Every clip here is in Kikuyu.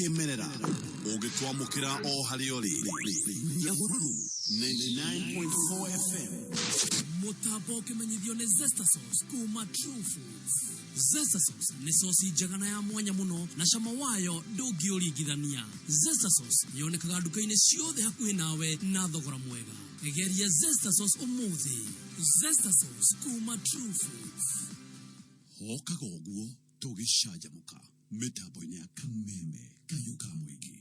Kĩmerera ũngĩtwamũkĩra o harĩa ũrĩ. Nyahururu 99.4 FM. Mũtambo ũkĩmenyithio nĩ Zesta Sauce kuma True Foods. Zesta Sauce nĩ sosi njega na ya mwanya mũno na cama wayo ndũngĩũringithania. Zesta Sauce yonekaga nduka-inĩ ciothe hakuhĩ nawe na thogora mwega. Geria Zesta Sauce ũmũthĩ. Zesta Sauce kuma True Foods. Hokaga ũguo tũgĩcanjamũka mĩtambo-inĩ ya Kameme kayũ ka mũingĩ.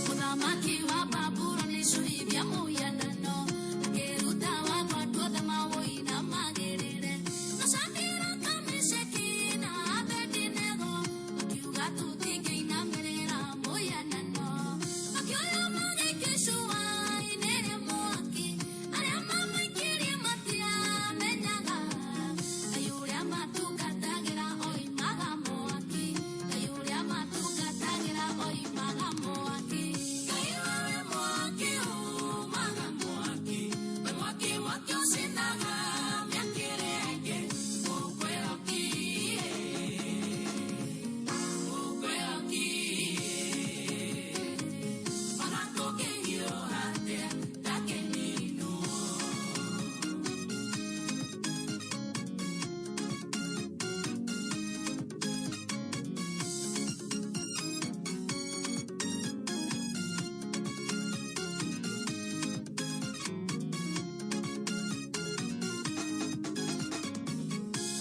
Mũthamaki wa Babuloni icũhithia mũhianano, akĩruta watho andũ othe maũinamagĩrĩre. No Shadiraka, Meshaki na Abedinego makiuga tũtingĩinamĩrĩra mũhianano. Makĩoywo magĩikio icua-inĩ rĩa mwaki, arĩa mamaikirie matiamenyaga. Ngai ũrĩa matungatagĩra oimaga mwaki, Ngai ũrĩa matungatagĩra oimaga mwaki. Ngai wewe mwaki umaga mwaki, we mwaki mwaki ũcinaga mĩaki ĩrĩa ĩngĩ, ũkwĩra ũkiĩ, ũkwĩra ũkiĩ. Ona tũngĩhiũha atĩa ndakĩninwo.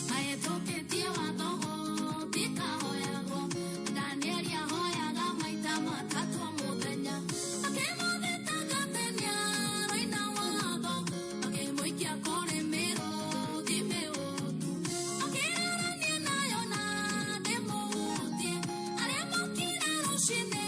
Mahĩtũkĩtie watho gũtikahoyagwo. Danieli ahoyaga maita matatũ o mũthenya. Makĩmũthitanga atĩ nĩaroina watho, makĩmũikia kũrĩ mĩrũũthi mĩũtu. Makĩrarania nayo na ndĩmũhutie. Arĩa mokire rũciinĩ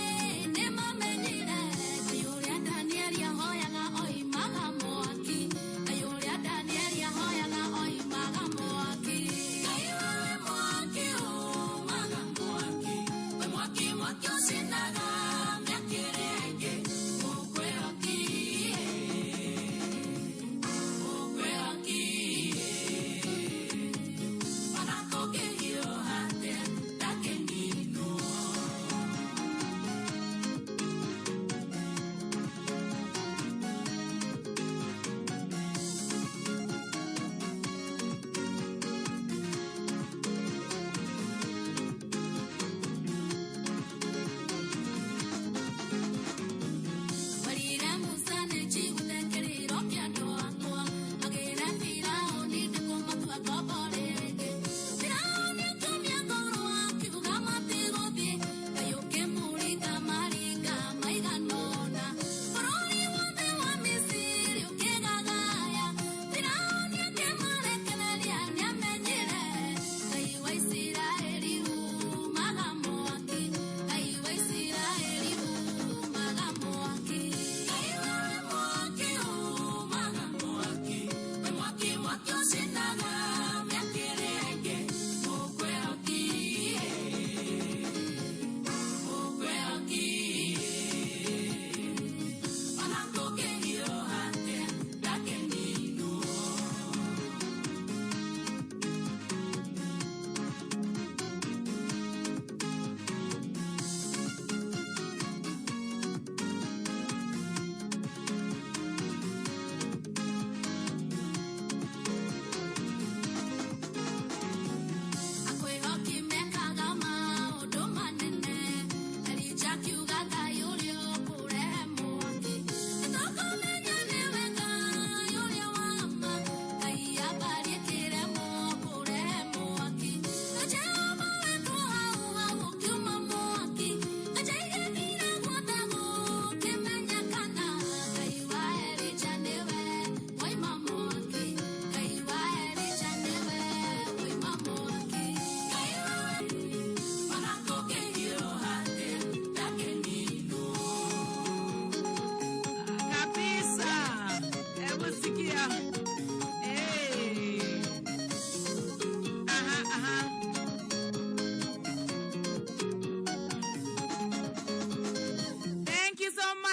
nĩmamenyire Ngai ũrĩa Danieli ahoyaga oimaga mwaki. Ngai ũrĩa Danieli ahoyaga oimaga mwaki. Ngai wewe mwaki umaga mwaki, we mwaki mwaki ũcinaga mĩaki ĩrĩa ĩngĩ, ũkwĩra ũkiĩ, ũkwĩra ũkiĩ. Ona tũngĩhiũha atĩa ndakĩninwo.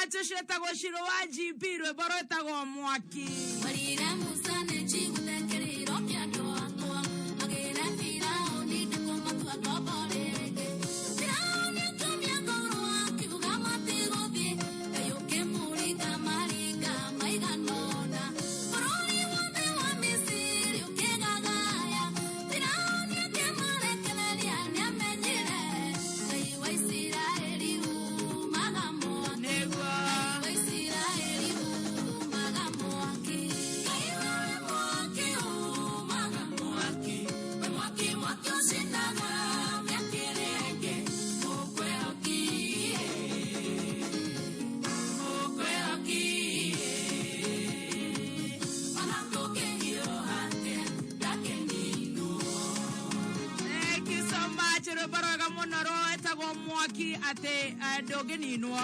Mũirĩtu ũcio etagwo Shiro wa GB, rwĩmbo rwĩtagwo Mwaki. Warire Musa nĩ njiguĩte kĩrĩro kĩa andũ akwa, magĩre Firaũni ndekũmatua ngombo rĩngĩ. Firaũni akĩũmia ngoro akiuga matigũthiĩ, Ngai ũkĩmũringa maringa maigana ũna. Bũrũri wothe wa Misiri ũkĩgagaya, Firaũni akĩmarekereria nĩamenyire Ngai wa Isiraeli umaga mwaki. Nĩguo. Ngai wa Isiraeli umaga mwaki. Ngai wewe mwaki umaga mwaki. We mwaki mwaki ũcinaga mĩaki ĩrĩa ĩngĩ. Mũkwĩhokie. Mũkwĩhokie. Ona kũngĩhiũha atĩa, ndakĩninwo. Thank you so much. Rwĩmbo rwega mũno rwĩtagwo Mwaki atĩ ndũngĩninwo.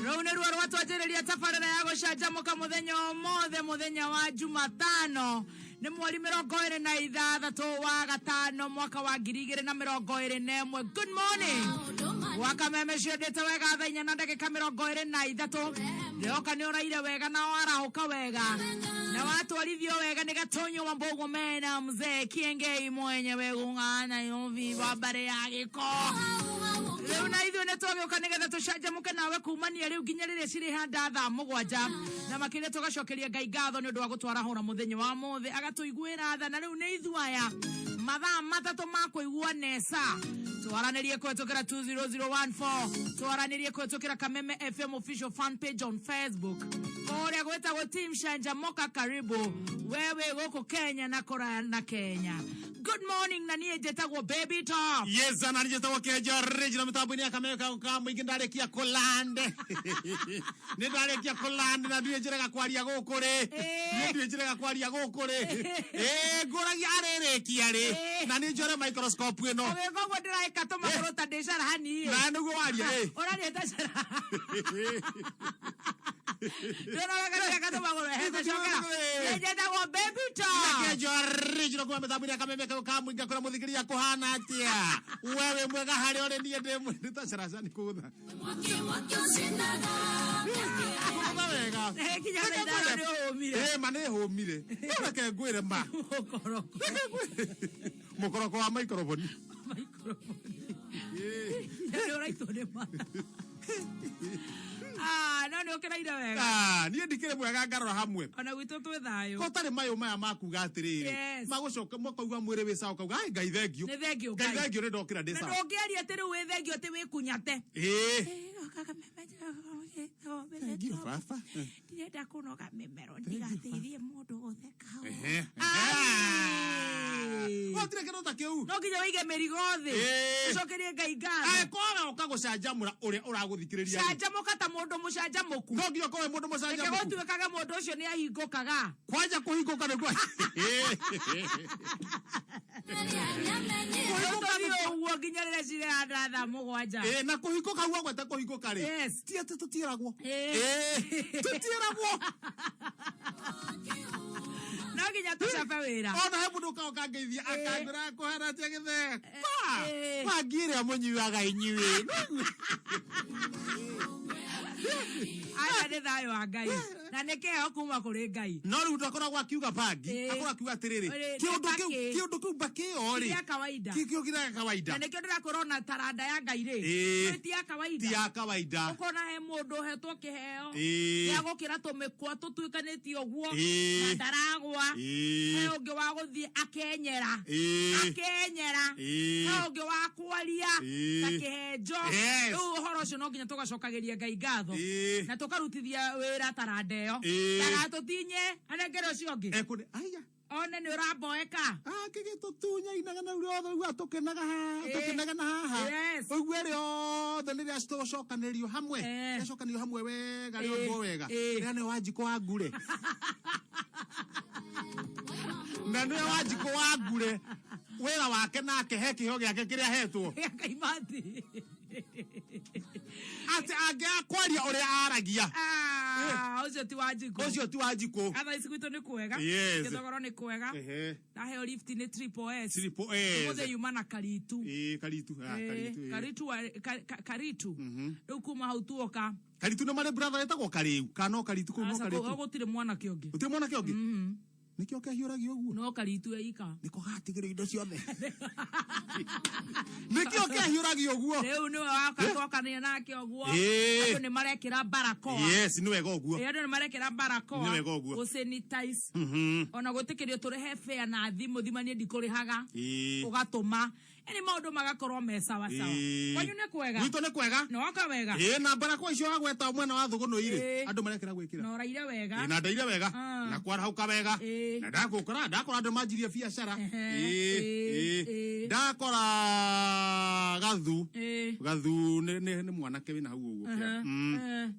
Rũu nĩruo rwatwanjĩrĩria tabarĩra ya gũcanjamũka mũthenya ũmũthĩ, mũthenya wa Jumatano, nĩ mweri 26 wa gatano mwaka wa 2021. Good morning. Maũndũ marĩa Wakameme ciendete wega thaa 4 na ndagĩka 23. Ndĩroka nĩ ũraire wega na warahũka wega na watwarithio wega nĩ Gatonyo wa Mbogo mena mzee Kiengei mwenyewe gũng'ana yovi wa mbarĩ ya gĩko. Rĩu na ithuĩ nĩ twagĩũka nĩgetha tũcanjamũke nawe kumania rĩu nginya rĩrĩa cirĩhanda thaa 7, na makĩria tũgacokeria Ngai ngatho nĩ ũndũ wa gũtwarahũra mũthenya wa mũthĩ, agatũiguĩra tha, na rĩu nĩ ithuĩ aya mathaa 3 ma kũigua nesa. Twaranĩrie kũhetũkĩra 20014, twaranĩrie kũhetũkĩra Kameme FM official fan page on Facebook, kũrĩa gwĩtagwo Team Canjamoka. Karibu wewe gũkũ Kenya na kũraya na Kenya. Good morning, na niĩ njĩtagwo Baby Top. Yes, na njĩtagwo Kenja Original mĩtambo-inĩ ya Kameme ka mũingĩ. Ndarĩkia kũland, nĩ ndarĩkia kũland na ndirĩ njĩraga kwaria gũkũ rĩ. Niĩ ndirĩ njĩraga kwaria gũkũ rĩ. Ngũragia arĩrĩkia rĩ, na nĩ njore microscope ĩno. Ũgĩka ũguo ndĩraĩka tũmagũrũ ta ndĩ carahani. Na nĩguo waria ĩ. Ũraria ta carahani, ndĩrona tũmagũrũ hete cokera. Niĩ njĩtagwo Baby Top. Kenja Original kuma mĩtambo-inĩ ya Kameme ka mũingĩ, kũrĩa mũthikĩrĩria kũhana atĩa? Wewe mwega harĩa ũrĩ? Niĩ ndĩ nĩ ta caracani kũgũtha. Mwaki mwaki ũcinaga mĩaki. Kũgũtha wega. Kinya thaa 5 nĩ ũhũmire. Ĩ ma nĩ hũmire. Rĩu reke ngwĩre ma. Mũkoroko. Mũkoroko wa microphone. Microphone. Nĩ ũraitwo nĩ mata. Ah, no nĩ ũkĩraire wega. Ah, niĩ ndikĩrĩ mwega ngarora hamwe. Ona gwitũ twĩ thayũ. Ko tarĩ mayũ maya makuga atĩrĩrĩ, magũcoka makauga mwĩrĩ wĩ sawa, ũkauga ai Ngai thengiũ. Nĩ thengiũ Ngai Ngai. thengiũ nĩ ndokĩra ndĩ Na sawa. ndũngĩaria atĩ rĩu wĩ thengio atĩ wĩkunyate. Ĩĩ. Thengiũ baba. Ndirenda kũnoga mĩmero ndigateithie mũndũ gũtheka. Ehe. Ai. Gũtirĩ kĩndũ ta kĩu. No nginya wĩige mĩrigo thĩ. Ĩĩ. Ũcokerie Ngai ngatho. Kwaga ũka gũcanjamũra ũrĩa ũragũthikĩrĩria rĩ. Canjamũka ta mũndũ mũcanjamũku. No nginya ũkorwo wĩ mũndũ Reke mũcanjamũku. gũtuĩkaga mũndũ ũcio nĩ ahingũkaga. Kwanja kũhingũka nĩguo. Rĩu tũthiĩ ũguo nginya rĩrĩa cirehanda thaa 7. Ĩĩ, na kũhingũka guo gweta kũhingũka rĩ. Ti atĩ tũtiĩragwo. Ĩĩ, tũtiĩragwo. No nginya tũcabe wĩra. Ona he mũndũ ũkaga ũkangeithia akangĩra kũhana atĩa gĩthee. Ĩĩ. Bangi ĩrĩa mũnyuaga inyuĩ. Aya nĩ thayũ wa Ngai na nĩ kĩheo kuma kũrĩ Ngai. No rĩu ndakoragwo akiuga bangi, akoragwo akiuga atĩrĩrĩ, Ĩrĩ, kĩũndũ nĩ kĩu mbakĩ. kĩũndũ kĩu mbakĩ ĩyo rĩ Ti ya kawaida. Kĩo kĩrĩa kawaida. Na nĩkĩo ndĩrakwĩra ona taranda ya Ngai rĩ, ti ya kawaida. Ti ya kawaida. Ũkona he mũndũ ũhetwo kĩheo gĩa gũkĩra tũmĩkwa tũtuĩkanĩtie ũguo na ndaragwa. He ũngĩ wa gũthiĩ akenyera, akenyera. He ũngĩ wa kwaria ta kĩhenjo. Rĩu ũhoro ũcio no nginya tũgacokagĩria Ngai ngatho na tũkarutithia wĩra taranda ĩyo, ndagatũtinye anengere ũcio ũngĩ. Ekũne aya. One nĩ ũramboeka. Akĩgĩtũtunya inegene rĩu rĩothe rĩu tũkenaga haha, tũkĩnegena haha. Ũigue rĩothe rĩrĩa tũcokanĩrio hamwe, rĩacokanĩrio hamwe wega, rĩombwo wega, rĩrĩa nĩwe Wanjikũ wa Ngure, na nĩwe Wanjikũ wa Ngure wĩra wake nake he kĩheo gĩake kĩrĩa ahetwo. Gĩa Kaimati. Atĩ angĩaga kwaria ũrĩa aragia. Ah, ũcio ti Wanjikũ. Ũcio ti Wanjikũ. Atha ici gwitũ nĩ kwega. Yes. Gĩthogoro nĩ kwega. Ehe. Ndaheo lift nĩ Triple S. Triple S. Ũmũthĩ yuma na Karitu. Ĩĩ, Karitu. Ah, Eh, Karitu, ĩĩ. Karitu Karitu. Rĩu kuma hau tuoka. Karitu nĩ marĩ brother etagwo Karĩu. Kana no Karitu kũu no Aca, Karitu. gũtirĩ mwanake ũngĩ. Gũtirĩ mwanake ũngĩ? Nĩkĩo kĩhiũragio ũguo? No Karitu eika. Nĩko gatigĩrwo indo ciothe. Nĩkĩo kĩhiũragio ũguo? Rĩu nĩwe waka twakania nake ũguo. Ĩĩ. Andũ nĩ marekĩra barakoa. Yes, nĩ wega ũguo. Ĩĩ, andũ nĩ marekĩra barakoa. Nĩ wega ũguo. Gũ-sanitize. Ona gwĩtĩkĩrio tũrĩhe fare na thimũ, thima niĩ ndikũrĩhaga. Ĩĩ. Ũgatũma. Yaani maũndũ magakorwo me sawa sawa. Ĩĩ. Kwanyu nĩ kwega? Gwitũ nĩ kwega. Na waka wega? Ĩĩ, na barakoa icio wagweta mwena wa thũgũnũ irĩ. Ĩĩ. Andũ marekĩra gwĩkĩra. Na ũraire wega. Ĩĩ, na ndaire wega. Ah. Na kwarahũka wega. Ĩĩ. Na ndakũkora, ndakora andũ manjirie biacara. Ehe. Ĩĩ, Ĩĩ, ĩĩ. ĩĩ. Ndakora Gathu. Ĩĩ. Gathu nĩ mwanake wĩna hau ũguo. Ehe. Ehe.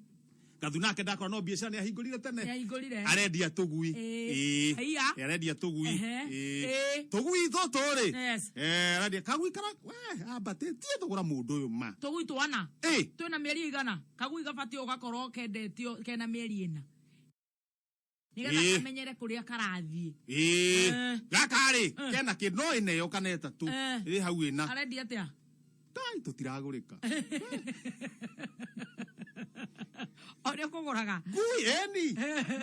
Gathu nake ndakora no biacara nĩ ahingũrire tene. Nĩahingũrire. Arendia tũgui. Ĩĩ. Ĩĩ. Haiya. Arendia tũgui. Ehe. Ĩĩ. Ĩĩ. Tũgui tũtũ rĩ. Yes. Arendia kagui kara we ambatĩtie thogora mũndũ ũyũ ma. Tũgui twana. Ĩĩ. Twĩna mĩeri igana. Kagui gabatiĩ gũgakorwo kendetio kena mĩeri ĩna. Nĩgetha Ĩĩ. kamenyere kũrĩa karathiĩ. Ĩĩ. Eh. Gaka rĩ kena kĩ no ĩna ĩyo kana ĩtatũ. Eh. Ĩrĩ hau ĩna. Arendia atĩa? Tai tũtiragũrĩka. Ũrĩa ũkũgũraga? Ngui eni.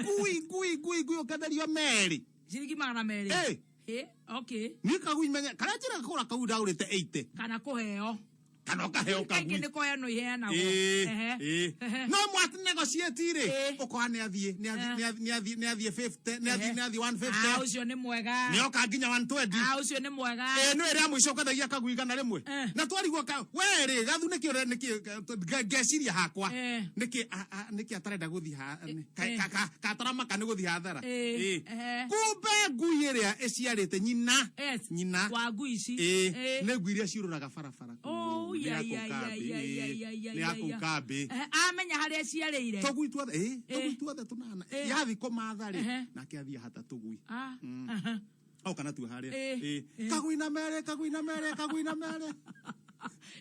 Ngui ngui ngui ngui ũkenderio merĩ. Ciringi 200. Ĩĩ. Ĩ, okay. Niĩ kagui menye karĩa njĩra kũgũra kagui ndagũrĩte 80. Kana kũheo. Kana ũkaheo Kaingĩ kagui. nĩ kũheanwo iheanagwo. Ĩĩ, Ehe. ĩĩ. Ehe. No mwati negotiate rĩ, Ĩĩ. ũkona nĩ athiĩ, nĩ athiĩ, Eh. nĩ athiĩ, nĩ athiĩ, nĩ athiĩ 50, nĩ athiĩ, Ehe. nĩ athiĩ Ah, 150. ũcio nĩ mwega. Nĩ oka nginya 120. Ah, ũcio nĩ mwega. Ĩĩ, nĩ ĩrĩa mũico ũkendagia kagui 100. Eh. Na twarigwo ka, we rĩ, Gathu nĩkĩ ũre, nĩkĩ, ngeciria hakwa. Eh. Nĩkĩ, nĩkĩ atarenda gũthiĩ ha, Eh. kataramaka nĩ gũthiĩ hathara. Eh. Ĩĩ. Ehe. Kumbe ngui ĩrĩa ĩciarĩte nyina. Yes. Nyina. Wa ngui ici. Ĩĩ, Ĩĩ. nĩ ngui iria ciũrũraga barabara kũu. Oh, Nĩ ya, ya kũu ya, ya, kambĩ, ya, ya, ĩĩ. ya, ya, Nĩ ya ya, kũu ya. kambĩ. Ehe, amenya harĩa ciarĩire. Tũgui tuothe, ĩĩ, tũgui Ĩĩ. tuothe tũnana. Ĩĩ. Yathi kũmatha rĩ, Ehe. nake athiĩ ahata tũgui. Ah, aha. Oka natuo harĩa. Ĩĩ. Ĩĩ. Ĩĩ. Kagui na mere, kagui na mere, kagui na mere.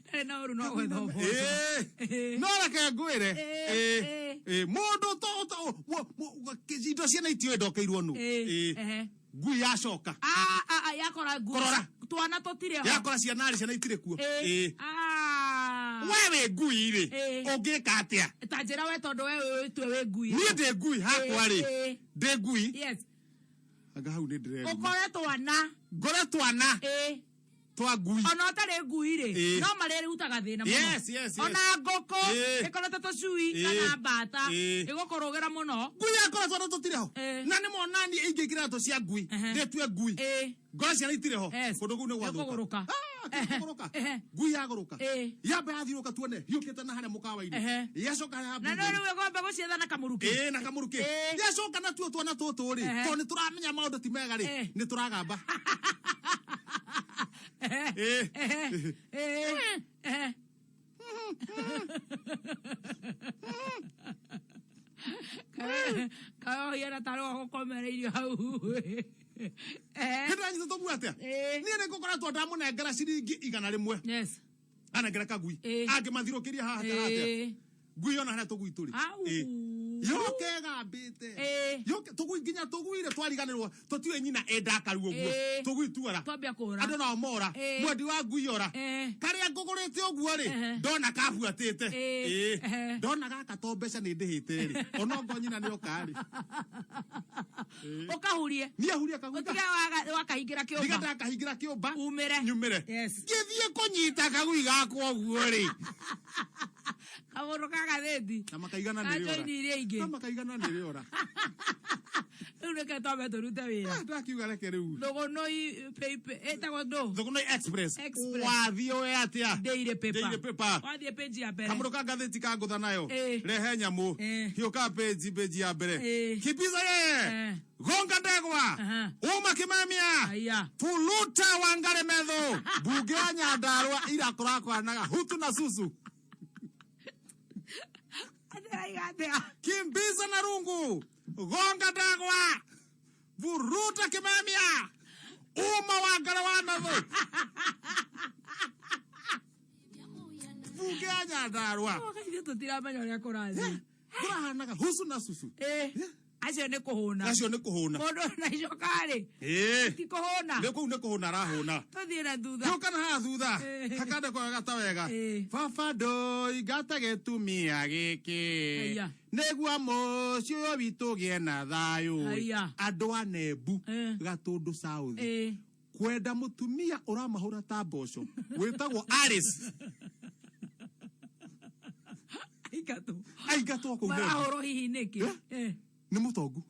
Ndarĩ na ũru no gwetha ũboco. Ĩĩ. Ĩĩ. No reke ngwĩre. Ĩĩ, Ĩĩ. ĩĩ. Ĩĩ, mũndũ indo ciana itiũĩ ndokeirwo nũ. Ĩĩ, Ĩĩ. ehe. Ngui yacoka. Ah, ah, ah, yakora ngui. Kũrora. Twana tũtirĩ ho. Yakora ciana rĩ, ciana itirĩ kuo. Ĩĩ. Ĩĩ. Ah. We wĩ ngui rĩ, Ĩĩ. ũngĩka atĩa? Ta njĩra we tondũ we wĩtue wĩ ngui. Niĩ ndĩ ngui hakwa rĩ, Ĩĩ. ndĩ ngui. Yes. Anga hau nĩ ndĩreruma. Ũkore twana. Ngore twana Ĩĩ. twa ngui. Ona ũtarĩ ngui rĩ, Ĩĩ. no marĩrutaga thĩna mũno. Yes, yes, yes. Ona ngũkũ Ĩĩ. ĩkorete tũcui Ĩĩ. kana mbata Ĩĩ. ĩgũkũrũgĩra mũno. Ngui yakora twana tũtirĩ ho. Ĩĩ. Na nĩ monani ingĩkĩra iratũ cia ngui. Ehe. Ndĩtue ngui. Ĩĩ. Ngore ciana itirĩ ho. Yes. Kũndũ kũu nĩ gwathũka. Nĩkũgũrũka. Ah, kũgũrũka. Ehe. Ngui yagũrũka. Ĩĩ. Yamba yathiũrũka tuone hiũkĩte na harĩa mũkawa-inĩ. Ehe. Yacoka harĩa Na no mbunge-inĩ. rĩu ĩgombe gũcietha na kamũrukĩ. Ĩĩ, na kamũrukĩ. Ĩĩ. Yacoka natuo twana tũtũ rĩ, Ehe. tondũ nĩ tũramenya maũndũ ti mega rĩ, Ĩĩ. nĩ tũragamba. Ehe. Ĩĩ. Ehe. Ehe. Ehe. Kaohiana tarĩ gũkomereirio hau. Ehe. Hĩndĩ ĩrĩa nyitĩtwo nguo atĩa? Ĩĩ. Niĩ nĩ ngũkoretwo ndamũnengera ciringi 100. Yes. Anengera kagui. Ĩĩ. Angĩmathirũkĩria haha atĩa atĩa. Ĩĩ. Ngui ona harĩa tũgui tũrĩ. Au. Ĩĩ. Yoke ĩgambĩte. Ĩĩ. Yoke tũgui nginya tũguire twariganĩrwo tũtiũĩ nyina ĩ ndakaru ũguo. Ĩĩ. Tũgui tuora. Twambia kũra. Andũ nao mora. Ĩĩ. Mwendi wa ngui ora. Ĩĩ. Karĩa ngũgũrĩte ũguo rĩ, Ehe. ndona kabuatĩte. Ĩĩ. Ĩĩ. Ehe. Ndona gaka to mbeca nĩ ndĩhĩte rĩ. Onongo nyina nĩ oka rĩ. Ũkahurie. Niĩ huria kagui. Ũtige wakahingĩra Ndiga kĩũmba. ndakahingĩra kĩũmba. Umĩre. Nyumĩre. Yes. Ngĩthiĩ kũnyita kagui gakwa ũguo rĩ. Kamũndũ ka gathĩti. Na makaigana nĩ rĩora. Ka joini iria ingĩ. Na makaigana nĩ rĩora. Rĩu reke twambe tũrute wĩra. Ndakiuga reke rĩu. Thũgũnũi paper ĩtagwo ndũ? Thũgũnũi Express. Express. Wathiĩ ũĩ atĩa? Daily paper. Daily paper. Wathiĩ page ya mbere. Kamũndũ ka ngathĩti ka ngũtha nayo. Ĩĩ. Rehe nyamũ. Ĩĩ. Hiũka page ya mbere. Ĩĩ. Kimbiza yeye. Ĩĩ. Gonga ndegwa. Aha. Uma kimamia. Aya. Fuluta Wangari Methu. Mbunge ya Nyandarua ira kũrakwanaga hutu na susu. Atĩraiga atĩa? Kimbiza na rungu. Gonga ndegwa. Vuruta kimamia. Uma Wangari wa Methu. Mbunge ya Nyandarua. Wakaithĩ Tũtiramenya ũrĩa kũrathiĩ. Kũrahanaga husu na susu. Ĩ, acio nĩ kũhũna. Acio nĩ kũhũna. Mũndũ na icoka-rĩ, Ĩĩ. ti kũhũna. Nĩ kũu nĩ kũhũna arahũna. Tũthiĩ na thutha. Gĩũka na haha thutha. Ĩĩ. Hakande kwega ta wega. Ĩĩ. Baba ndũingata gĩtumia gĩkĩ. Haiya. Nĩguo mũciĩ ũyũ witũ ũgĩe na thayũ. Haiya. Andũ a Nembu, Ĩĩ. Gatũndũ South. Ĩĩ. Kwenda mũtumia ũramahũra ta mboco wĩtagwo Alice. Aingatwo. Aingatwo kũu Nembu. Marahũrwo hihi nĩkĩ? Ĩĩ. Nĩ mũtongu.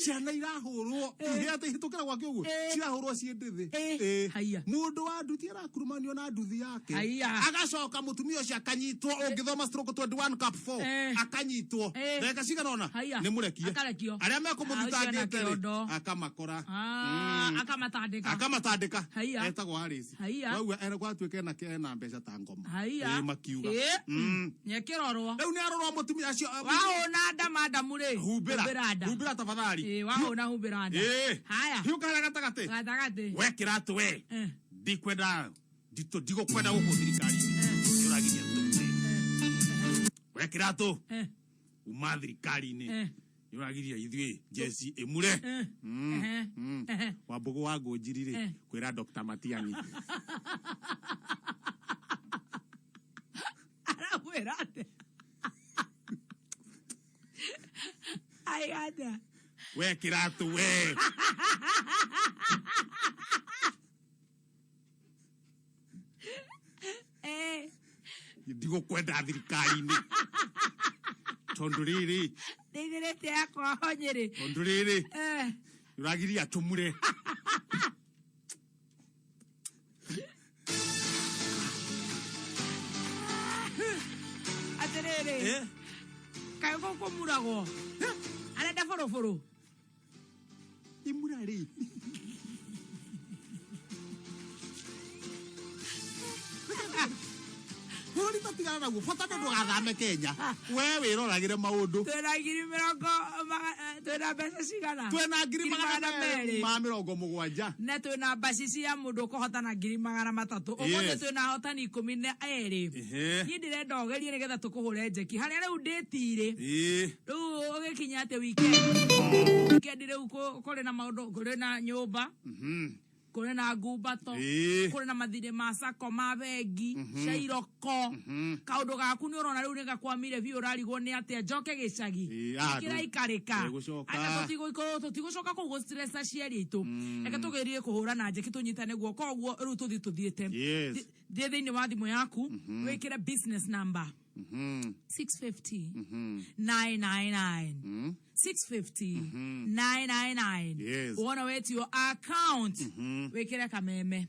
Ciana irahũrwo ihĩate ihĩtũkĩra gwake ũguo, Eh. cirahũrwo ciĩ ndĩthĩ. Eh. Eh. Haiya. Mũndũ wa nduthi arakurumanio na nduthi yake. Haiya. Agacoka mũtumia ũcio akanyitwo, ũngĩthoma stroke 21 cap 4, Eh. akanyitwo Eh. ndagĩka cigana ũna Haiya. nĩ mũrekie. Akarekio. Arĩa Ah, ũcio ena mekũmũthitangĩte rĩ, kĩondo. akamakora. Ah, akamatandĩka. Akamatandĩka. Haiya. Etagwo Alice. Haiya. Wauga gwatuĩka ena mbeca ta ngoma. Haiya. Ĩ, makiuga. Ĩ. Mm. Nĩkĩrorwo. Rĩu nĩ arorwo mũtumia acio. Wahũna nda mandamu rĩ, Humbĩra. humbĩra nda. Humbĩra tafadhali. Ĩ, wahũna humbĩra nda. Ĩ. Haya. Hiũka harĩa gatagatĩ. Gatagatĩ. We kĩratũ we. Eh. Ndikwenda ndigũkwenda gũkũ thirikari-inĩ. Nĩũragiria tũmure. We kĩratũ. Eh. Uma thirikari-inĩ. Eh. Nĩũragiria ithuĩ jeci ĩmure. Eh. Mm. Ehe. Mm. Ehe. Wambũgũ wa Ngũnjiri rĩ, Eh. kwĩra Dr. Matiang'i. Aramwĩra atĩa? Aiga atĩa? We kĩratũ we. Eh. Ndigũkwenda thirikari-inĩ. Tondũ rĩrĩ, Nĩithĩrĩtie yakwa ho Nyĩrĩ. tondũ rĩrĩ, Eh. nĩũragiria tũmure. Atĩrĩrĩ. Eh. Kaĩ gũkũ kũmuragwo? Arenda bũrũbũrũ. Imura rĩ. Bũrũri tatigana naguo, bata nĩ ndũgathame Kenya. We wĩroragĩre maũndũ. Twĩna ngiri mĩrongo twĩna mbeca cigana? Twĩna ngiri magana merĩ. ma 70. Na twĩna mbacici ya mũndũ ũkũhotana 300,000. Ũmũthĩ Yes. twĩna ahotani 12. Ehe. Niĩ ndĩrenda ũgerie nĩgetha tũkũhũre njeki. Harĩa rĩu ndĩtirĩ. Ĩĩ. Rĩu ũgĩkinya atĩ weekend. Weekend rĩu kũrĩ na maũndũ, kũrĩ na nyũmba. Kũrĩ na ngumbato. Ĩĩ. Kũrĩ na mathirĩ ma sacco, ma bengi, cia iroko. Kaũndũ gaku nĩ ũrona rĩu nĩ gakwamire biũ, ũrarigwo nĩ atĩa njoke gĩcagi. Ĩĩ, ah, Kĩraikarĩka. Ndũgũcoka. Anga tũtigũcoka kũu gũ-stress aciari aitũ. Reke tũgerie kũhũra na njeki tũnyitane guoko ũguo rĩu tũthiĩ tũthiĩte. Yes. Thiĩ thĩinĩ wa thimũ yaku, wĩkĩre business number. 650 999 650 999. Yes. Wona wetio account, wĩkĩre kameme.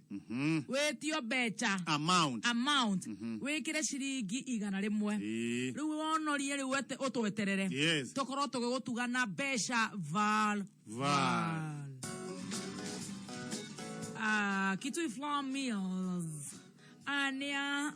Wĩtio mbeca, Amount. amount, wĩkĩre ciringi 100. Ĩĩ. Rĩu wonorie rĩu ũtweterere. Yes. Tũkorwo tũgĩgũtuga na mbeca val Val. Ah, Kitui Flour Mills ania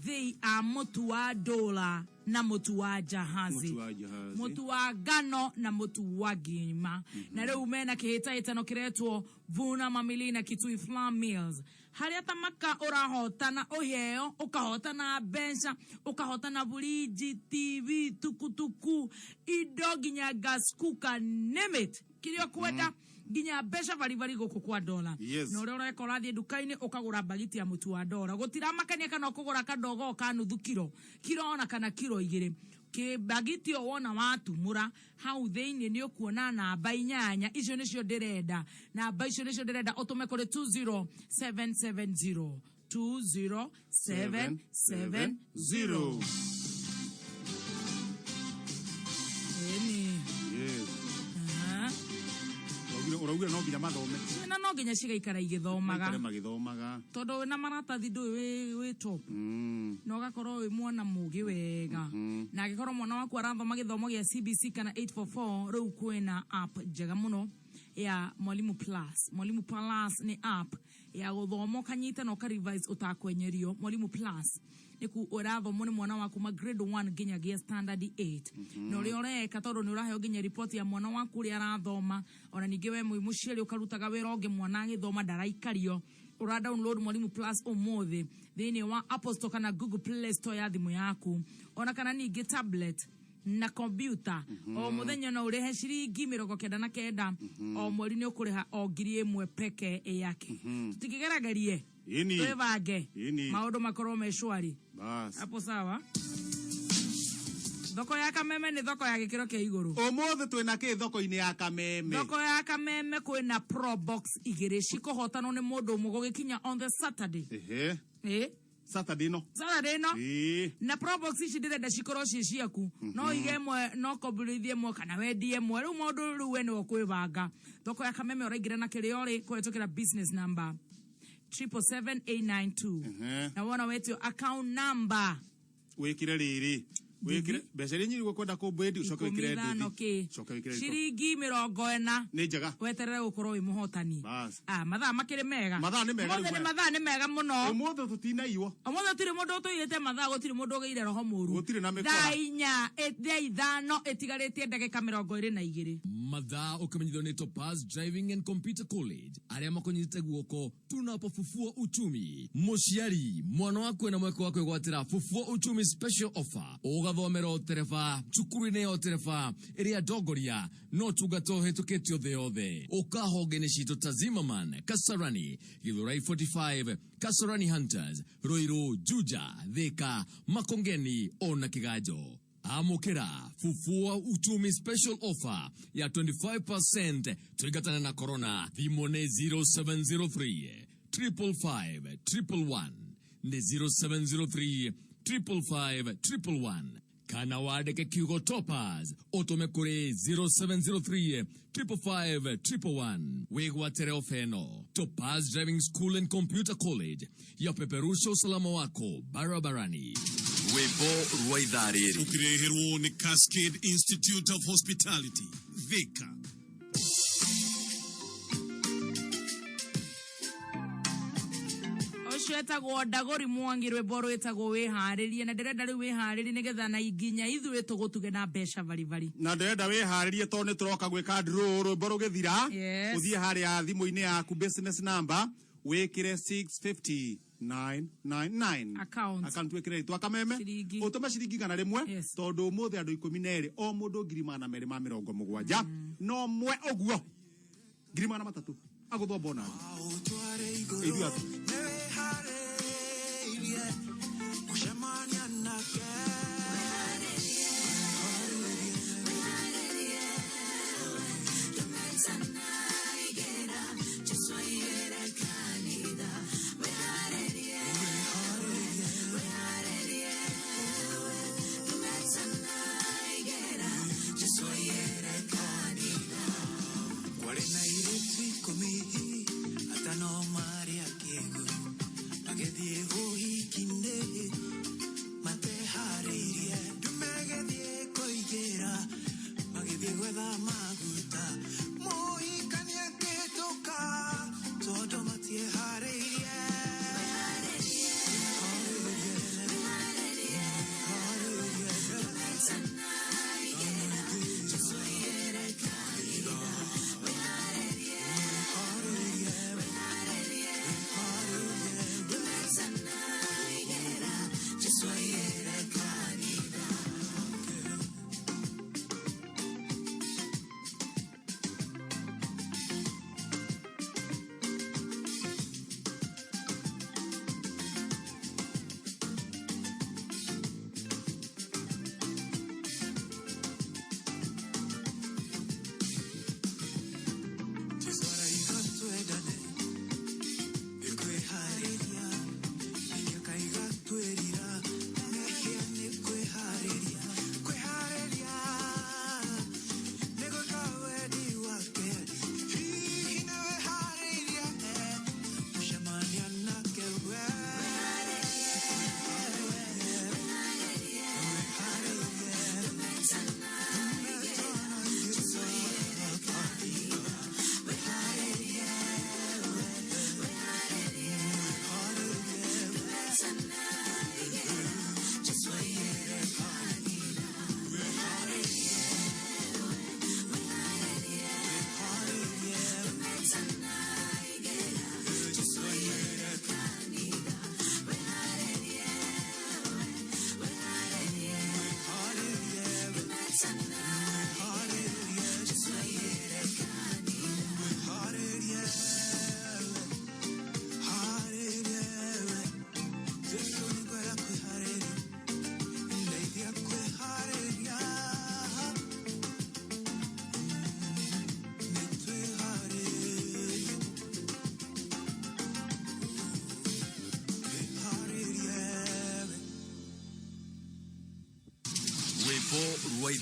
thĩ a mũtu wa ndũra na mũtu wa jahazi. Mũtu wa jahazi. Mũtu wa ngano na mũtu wa ngima. Na rĩu mena kĩhĩtahĩtano kĩretwo Vuna Mamili na Kitui Flour Mills, harĩa tamaka ũrahotana ũheo, ũkahotana mbeca, ũkahotana buriji, TV, tukutuku, indo nginya gas cooker, name it, kĩrĩa ũkwenda, nginya mbeca baribari gũkũ kwa Dola. Yes. Na ũrĩa ũreka, ũrathiĩ nduka-inĩ ũkagũra mbagiti ya mũtu wa Dola, gũtiramakania kana ũkũgũra kadogo ka nuthu kiro, kiro ona kana kiro 2. Kĩmbagiti o wona watumũra hau thĩinĩ nĩ ũkuona namba 8. Icio nĩcio ndĩrenda, namba icio nĩcio ndĩrenda ũtũme kũrĩ 20770, 20770. Ĩni. Yes. Aha. Ũraugire no nginya mathome. Ciana no nginya cigaikara igĩthomaga. Maikare magĩthomaga. Tondũ wĩna maratathi ndũĩ wĩ top. Na ũgakorwo wĩ mwana mũgĩ wega. Na angĩkorwo mwana waku arathoma gĩthomo gĩa CBC kana 844, rĩu kwĩna app njega mũno ya Mwalimu Plus. Mwalimu Plus nĩ app ya gũthoma ũkanyita na ũkarevise ũtakwenyerio. Mwalimu Plus nĩ ku ũrathomwo nĩ mwana waku ma grade 1 nginyagia standard 8. Na ũrĩa ũreka, tondũ nĩ ũraheo nginya riboti ya mwana waku ũrĩa arathoma. Ona ningĩ we mwĩ mũciari ũkarutaga wĩra ũngĩ mwana agĩthoma, ndaraikario. Ura download Mwalimu Plus umuthi thiini wa Apple Store kana Google Play Store ya thimu yaku, ona kana ningĩ tablet na kompiuta. O muthenya no ũrĩhe ciringi 99, o mweri nĩ ũkũrĩha o 1,000 peke yake. Tũtikĩgeragerie, Ĩni. twĩbange, Ĩni. maũndũ makorwo me shwari. Bas. Hapo sawa. Thoko ya Kameme nĩ thoko ya gĩkĩro kĩa igũrũ. Ũmũthĩ twĩna kĩ thoko-inĩ ya Kameme? Thoko ya Kameme kwĩna Probox igĩrĩ cikũhotanwo nĩ mũndũ ũmwe gũgĩkinya on the Saturday. Ehe. Ĩ. Saturday no. Saturday no. Ĩĩ. Na Probox ici ndĩrenda cikorwo ciĩ ciaku, no ige ĩmwe, no komborithie ĩmwe kana wendie ĩmwe. Rĩu maũndũ rĩu we nĩwe ũkwĩbanga. Thoko ya Kameme ũraingĩra na kĩrĩa ũrĩ kũhetũkĩra business number 777892, na wona wetio account number, Wĩkĩre rĩrĩ. Wĩkĩre mbeca iria nyingĩ ũkwenda kũmbĩndi, ũcoke ikũmi wĩkĩre ithano nduthi. kĩ Ũcoke wĩkĩre rĩtwa. Ciringi 40. Nĩ njega. Weterere gũkorwo wĩ mũhotani. Bas. Ah, mathaa makĩrĩ mega. Mathaa nĩ mega. rĩu Ũmũthĩ nĩ maya. mathaa nĩ mega mũno. Ũmũthĩ tũtinaiywo. Ũmũthĩ gũtirĩ mũndũ ũtũirĩte mathaa, gũtirĩ mũndũ ũgĩire roho mũru. Gũtirĩ na mĩkora. Thaa inya, thaa 5 ĩtigarĩtie ndagĩka 22. Mathaa ũkĩmenyithio nĩ Topaz Driving and Computer College, arĩa makũnyitĩte guoko tunapofufua uchumi. Mũciari, mwana waku ena mweke wa kwĩgwatĩra Fufua Uchumi special offer, ũgathomera ũtereba cukuru-inĩ ya ũtereba ĩrĩa ndongoria no tungata ũhĩtũkĩtio thĩ yothe. Ũkahonge-inĩ citũ ta Zimmerman, Kasarani, Githurai 45, Kasarani Hunters, Ruiru, Juja, Thika, Makongeni ona Kiganjo. Amũkĩra Fufua Uchumi special offer ya 25% tũingatane na corona. Thimũ nĩ 0703 555 111, nĩ 0703 555 111, kana wandĩke kiugo Topaz ũtũme kũrĩ 0703 555 111 wĩgwatĩre ofa ĩno. Topaz Driving School and Computer College, yapeperusha usalama wako barabarani. Rwĩmbo rwa ithaa rĩrĩ ũkĩreherwo nĩ Cascade Institute of Hospitality, Thika. Ũcio etagwo Ndagũri Mwangi, rwĩmbo rwĩtagwo Wĩharĩrie, na ndĩrenda rĩu wĩharĩrie nĩgetha na nginya ithuĩ tũgũtuge na mbeca baribari. Na ndĩrenda wĩharĩrie tondũ nĩ tũroka gwĩka draw rwĩmbo rũgĩthira. Yes. Ũthiĩ harĩa thimũ-inĩ yaku, business number wĩkĩre 650 999. Account. Account wĩkĩre rĩtwa Kameme. Ciringi. Ũtũme ciringi 100. Yes. Tondũ ũmũthĩ andũ 12, o mũndũ 270,000, no mwe ũguo 300,000 agũthwo bonathi ithuĩ atũ. Kwarĩ na airĩtu 10, 5 marĩ akĩgu, magĩthiĩ ũhiki-inĩ mateharĩirie. Ndumegĩthiĩ kũingĩra, magĩthiĩ gwetha maguta, mũhikania akĩhĩtũka tondũ matieharĩirie.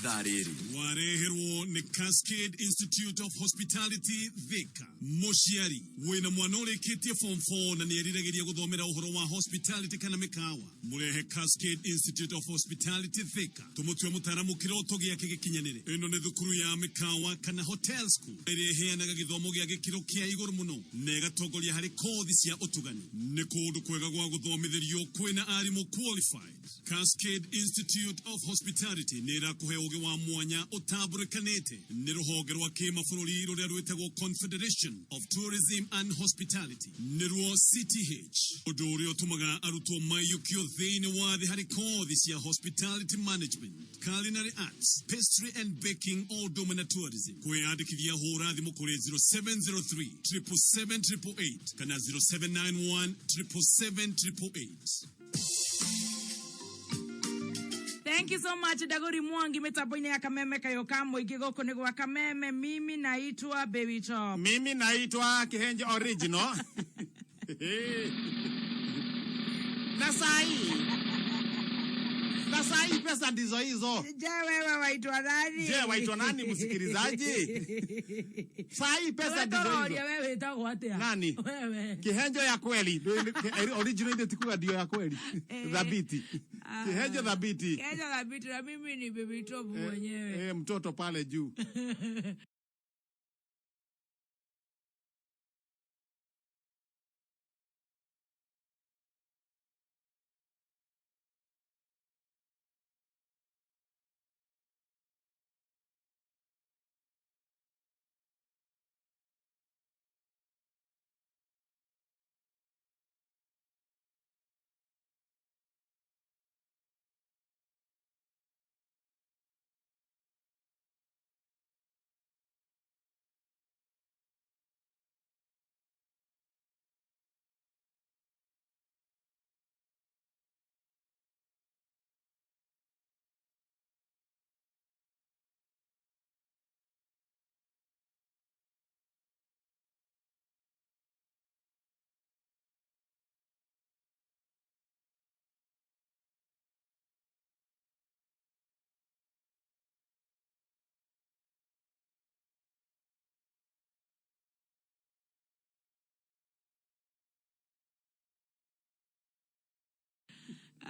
Ithaa rĩrĩ Wareherwo nĩ Cascade Institute of Hospitality Thika. Mũciari wĩna mwana ũrĩkĩtie form 4 na nĩeriragĩria gũthomera ũhoro wa hospitality kana mĩkawa, mũrehe Cascade Institute of Hospitality Thika, tũmũtue mũtaaramu kĩroto gĩake gĩkinyanĩre. Ĩno nĩ thukuru ya mĩkawa kana hotel school ĩrĩa ĩheanaga gĩthomo gĩa gĩkĩro kĩa igũrũ mũno na ĩgatongoria harĩ kothi cia ũtugani. Nĩ kũndũ kwega gwa gũthomithĩrio kwĩna arimũ qualified. Cascade Institute of Hospitality nĩ ĩrakũhe ũgĩ wa mwanya ũtambũrĩkanĩte nĩ rũhonge rwa kĩmabũrũri rũrĩa rwĩtagwo Confederation of Tourism and Hospitality, nĩruo CTH, ũndũ ũrĩa ũtũmaga arutwo maiyũkio thĩinĩ wa thĩ harĩ kothi cia hospitality management, culinary arts, pastry and baking o ũndũ ũmwe na tourism. Kwĩyandĩkithia hũra thimũ kũrĩ 0703 777 kana 0791 777 888. Thank you so much, Dagori Mwangi, mitambo-inĩ ya Kameme kayo ka mũingĩ. Gũkũ nĩ gwa Kameme. Mimi naitwa Baby Top. Mimi naitwa Kihenjo Original. Na sahi pesa ndizo hizo. Je, wewe waitwa nani? Je, waitwa nani, msikilizaji? Sahi pesa ndizo Tũroria hizo. wewe wĩtagwo atĩa? Nani? Wewe. Kihenjo ya kweli. Original ndio tikuga ndio ya kweli. Thabiti. Ah. Kihenjo thabiti. Kihenjo thabiti na mimi ni Baby Top mwenyewe. Eh, mtoto pale juu.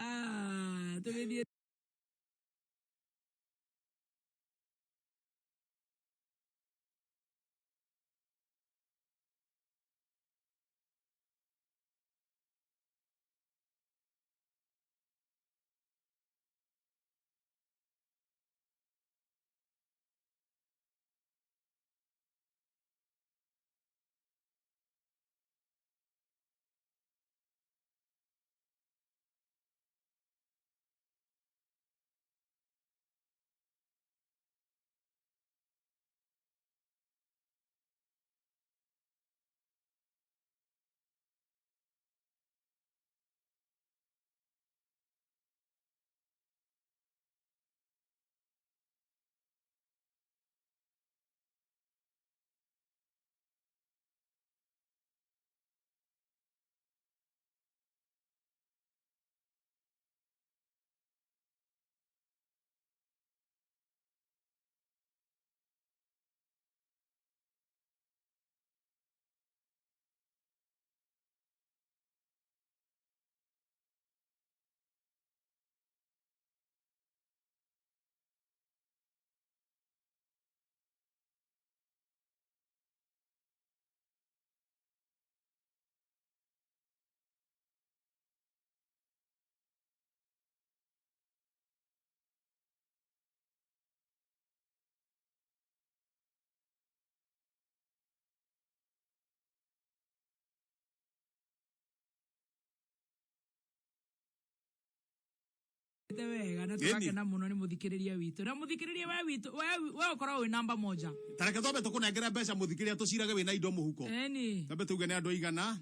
Ah, tũgĩthiĩ wega na Ĩni. tũgakena mũno nĩ mũthikĩrĩria witũ na mũthikĩrĩria we witũ we ũkorwo wĩ namba moja. Tareke twambe tũkũnengere mbeca mũthikĩrĩria, tũcirage wĩna indo mũhuko. Eni. Tambe tuge nĩ andũ aigana.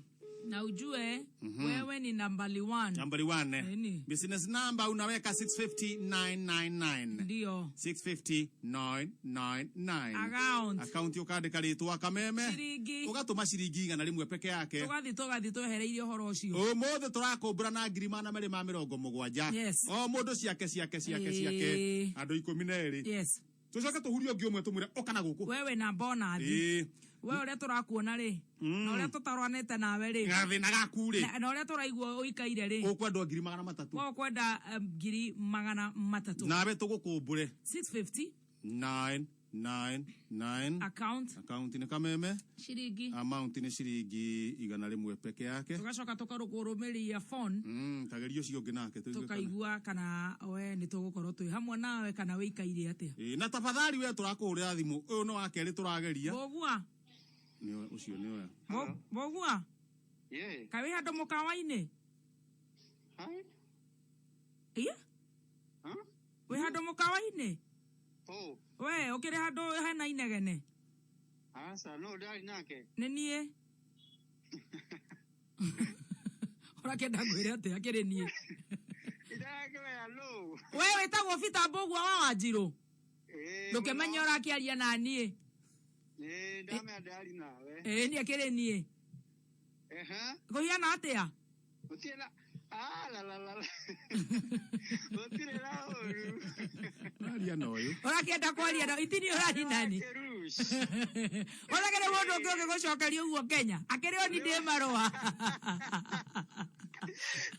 Na ujue wewe ni nambali 1. Nambari 1. Nini? Business number unaweka 650999. Ndio. 650999. Account. Account ukandika ritwa Kameme. Ciringi. Ugatuma ciringi 100 peke yake. Tugathi twehereirie ũhoro ũcio. Ũmũthĩ tũrakũmbũra na 270,000. Yes. O mũndũ ciake ciake ciake Ĩĩ. ciake. Andũ 12. Yes. Tũcoke tũhurie ũngĩ ũmwe tũmwĩre ũka na gũkũ. Wewe na bonathi. Ĩĩ. We ũrĩa tũrakuona rĩ. Na ũrĩa tũtarwanĩte nawe rĩ. Gathĩna gaku rĩ. Na ũrĩa tũraigua ũikaire rĩ. Ũkwendwo 300,000. We ũkwenda 300,000. Nawe tũgũkũmbũre. 650 999. Account. Account nĩ Kameme. Ciringi. Amount nĩ ciringi 100 peke yake. Tugacoka tũkarũkũrũmĩria phone. Tageria ũcio ũngĩ nake tũigue kana. Tukaigua kana we nĩ tũgũkorwo twĩ hamwe nawe kana wĩikaire atĩa. Ĩĩ, na tafadhali we tũrakũhũrĩra thimũ ũyũ nĩ wa kerĩ tũrageria. Mbũgua. Nĩ ũcio nĩ oya. Mbũgua. Yeah. Kaĩ wĩ handũ mũkawa-inĩ? Hi. Iya? Huh? Wĩ handũ mũkawa-inĩ? Oh. We ũkĩrĩ handũ hena inegene? Asa, no ndari nake. Nĩ niĩ. Ũrakĩenda ngwĩre atĩa akĩrĩ niĩ? Ndakĩmenya no. We wĩtagwo Peter Mbũgua wa Wanjirũ. Eh. Ndũkĩmenye ũrakĩaria na niĩ. Eh, ndamenya ndari nawe. Ĩĩ niĩ akĩrĩ niĩ. Ehe. Kũhiana atĩa? Gũtirĩ na Ah, la la la la. Gũtirĩ na ũru. Ũraria na ũyũ. Ũrakĩenda kwaria na itini ũraria nani? Kĩrush. Ũrakĩrĩ mũndũ ũngĩ ũngĩgũcokeria ũguo Kenya? Akĩrĩ oni ndĩ marũa.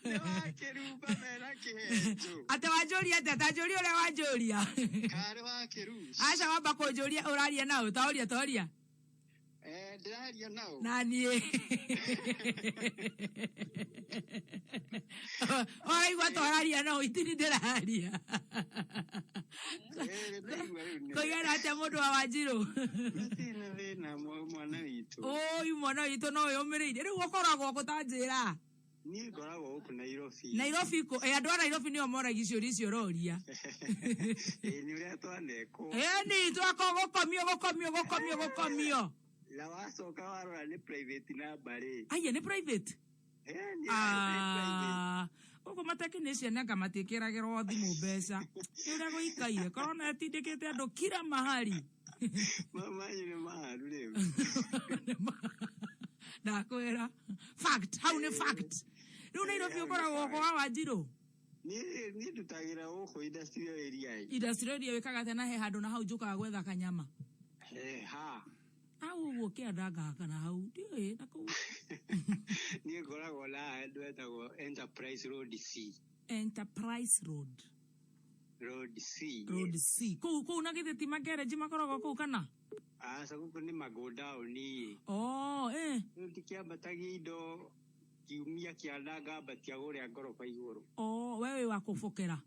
Nĩ wakĩrumba mena kĩhenjo. Atĩ wanjũria atĩa? Ta njũria ũrĩa wanjũria. Karĩ wakĩrush. Aca wamba kũnjũria ũraria naũ? Taũria taũria. Eh, ndĩraria naũ. Na niĩ. Ũraigua ta ũraria naũ itini ndĩraria. Eh, ndĩraigua rĩu nĩ. Kũigana atĩa mũndũ wa Wanjirũ? Gũtirĩ na thĩna mwana witũ. Ũi mwana witũ no wĩyũmĩrĩirie. Rĩu ũkoragwo kũ ta njĩra? Niĩ ngoragwo gũkũ Nairobi. Nairobi kũ? Andũ a Nairobi nĩo moragia ciũria icio ũroria. Ĩĩ, nĩ ũrĩa twanekwo. Ĩni twako gũkomio gũkomio gũkomio gũkomio. Na wacoka warora nĩ private number rĩ. Aya nĩ private. Eh, nĩ private. Ah, gũkũ mateknician anga matiĩkĩragĩrwo thimũ mbeca. Nĩ ũrĩa gũikaire. Korona ĩtindĩkĩte andũ kila mahali. Mama anyu nĩ maharu rĩu. Ndakwĩra. Fact, hau nĩ fact. Rĩu Nairobi ũkoragwo kũ wa Wanjirũ? Niĩ ndutagĩra gũkũ industrial area. Industrial area wĩkaga atĩa na he handũ na hau njũkaga gwetha kanyama? Eh, ha. Hau ũguo kĩanda ngahaka na hau. Ndiũĩ na kũu. Niĩ ngoragwo na handũ hetagwo Enterprise Road C. Enterprise Road. Road C. Road C. Kũu kũu na githĩ ti magereji makoragwo kũu kana? Aca gũkũ nĩ magodown. Oh, eh. Rĩu ndikĩambatagia indo kiumia kĩanda ngambatia kũrĩa ngoroba igũrũ. Oh, we wĩ wa kũbokera.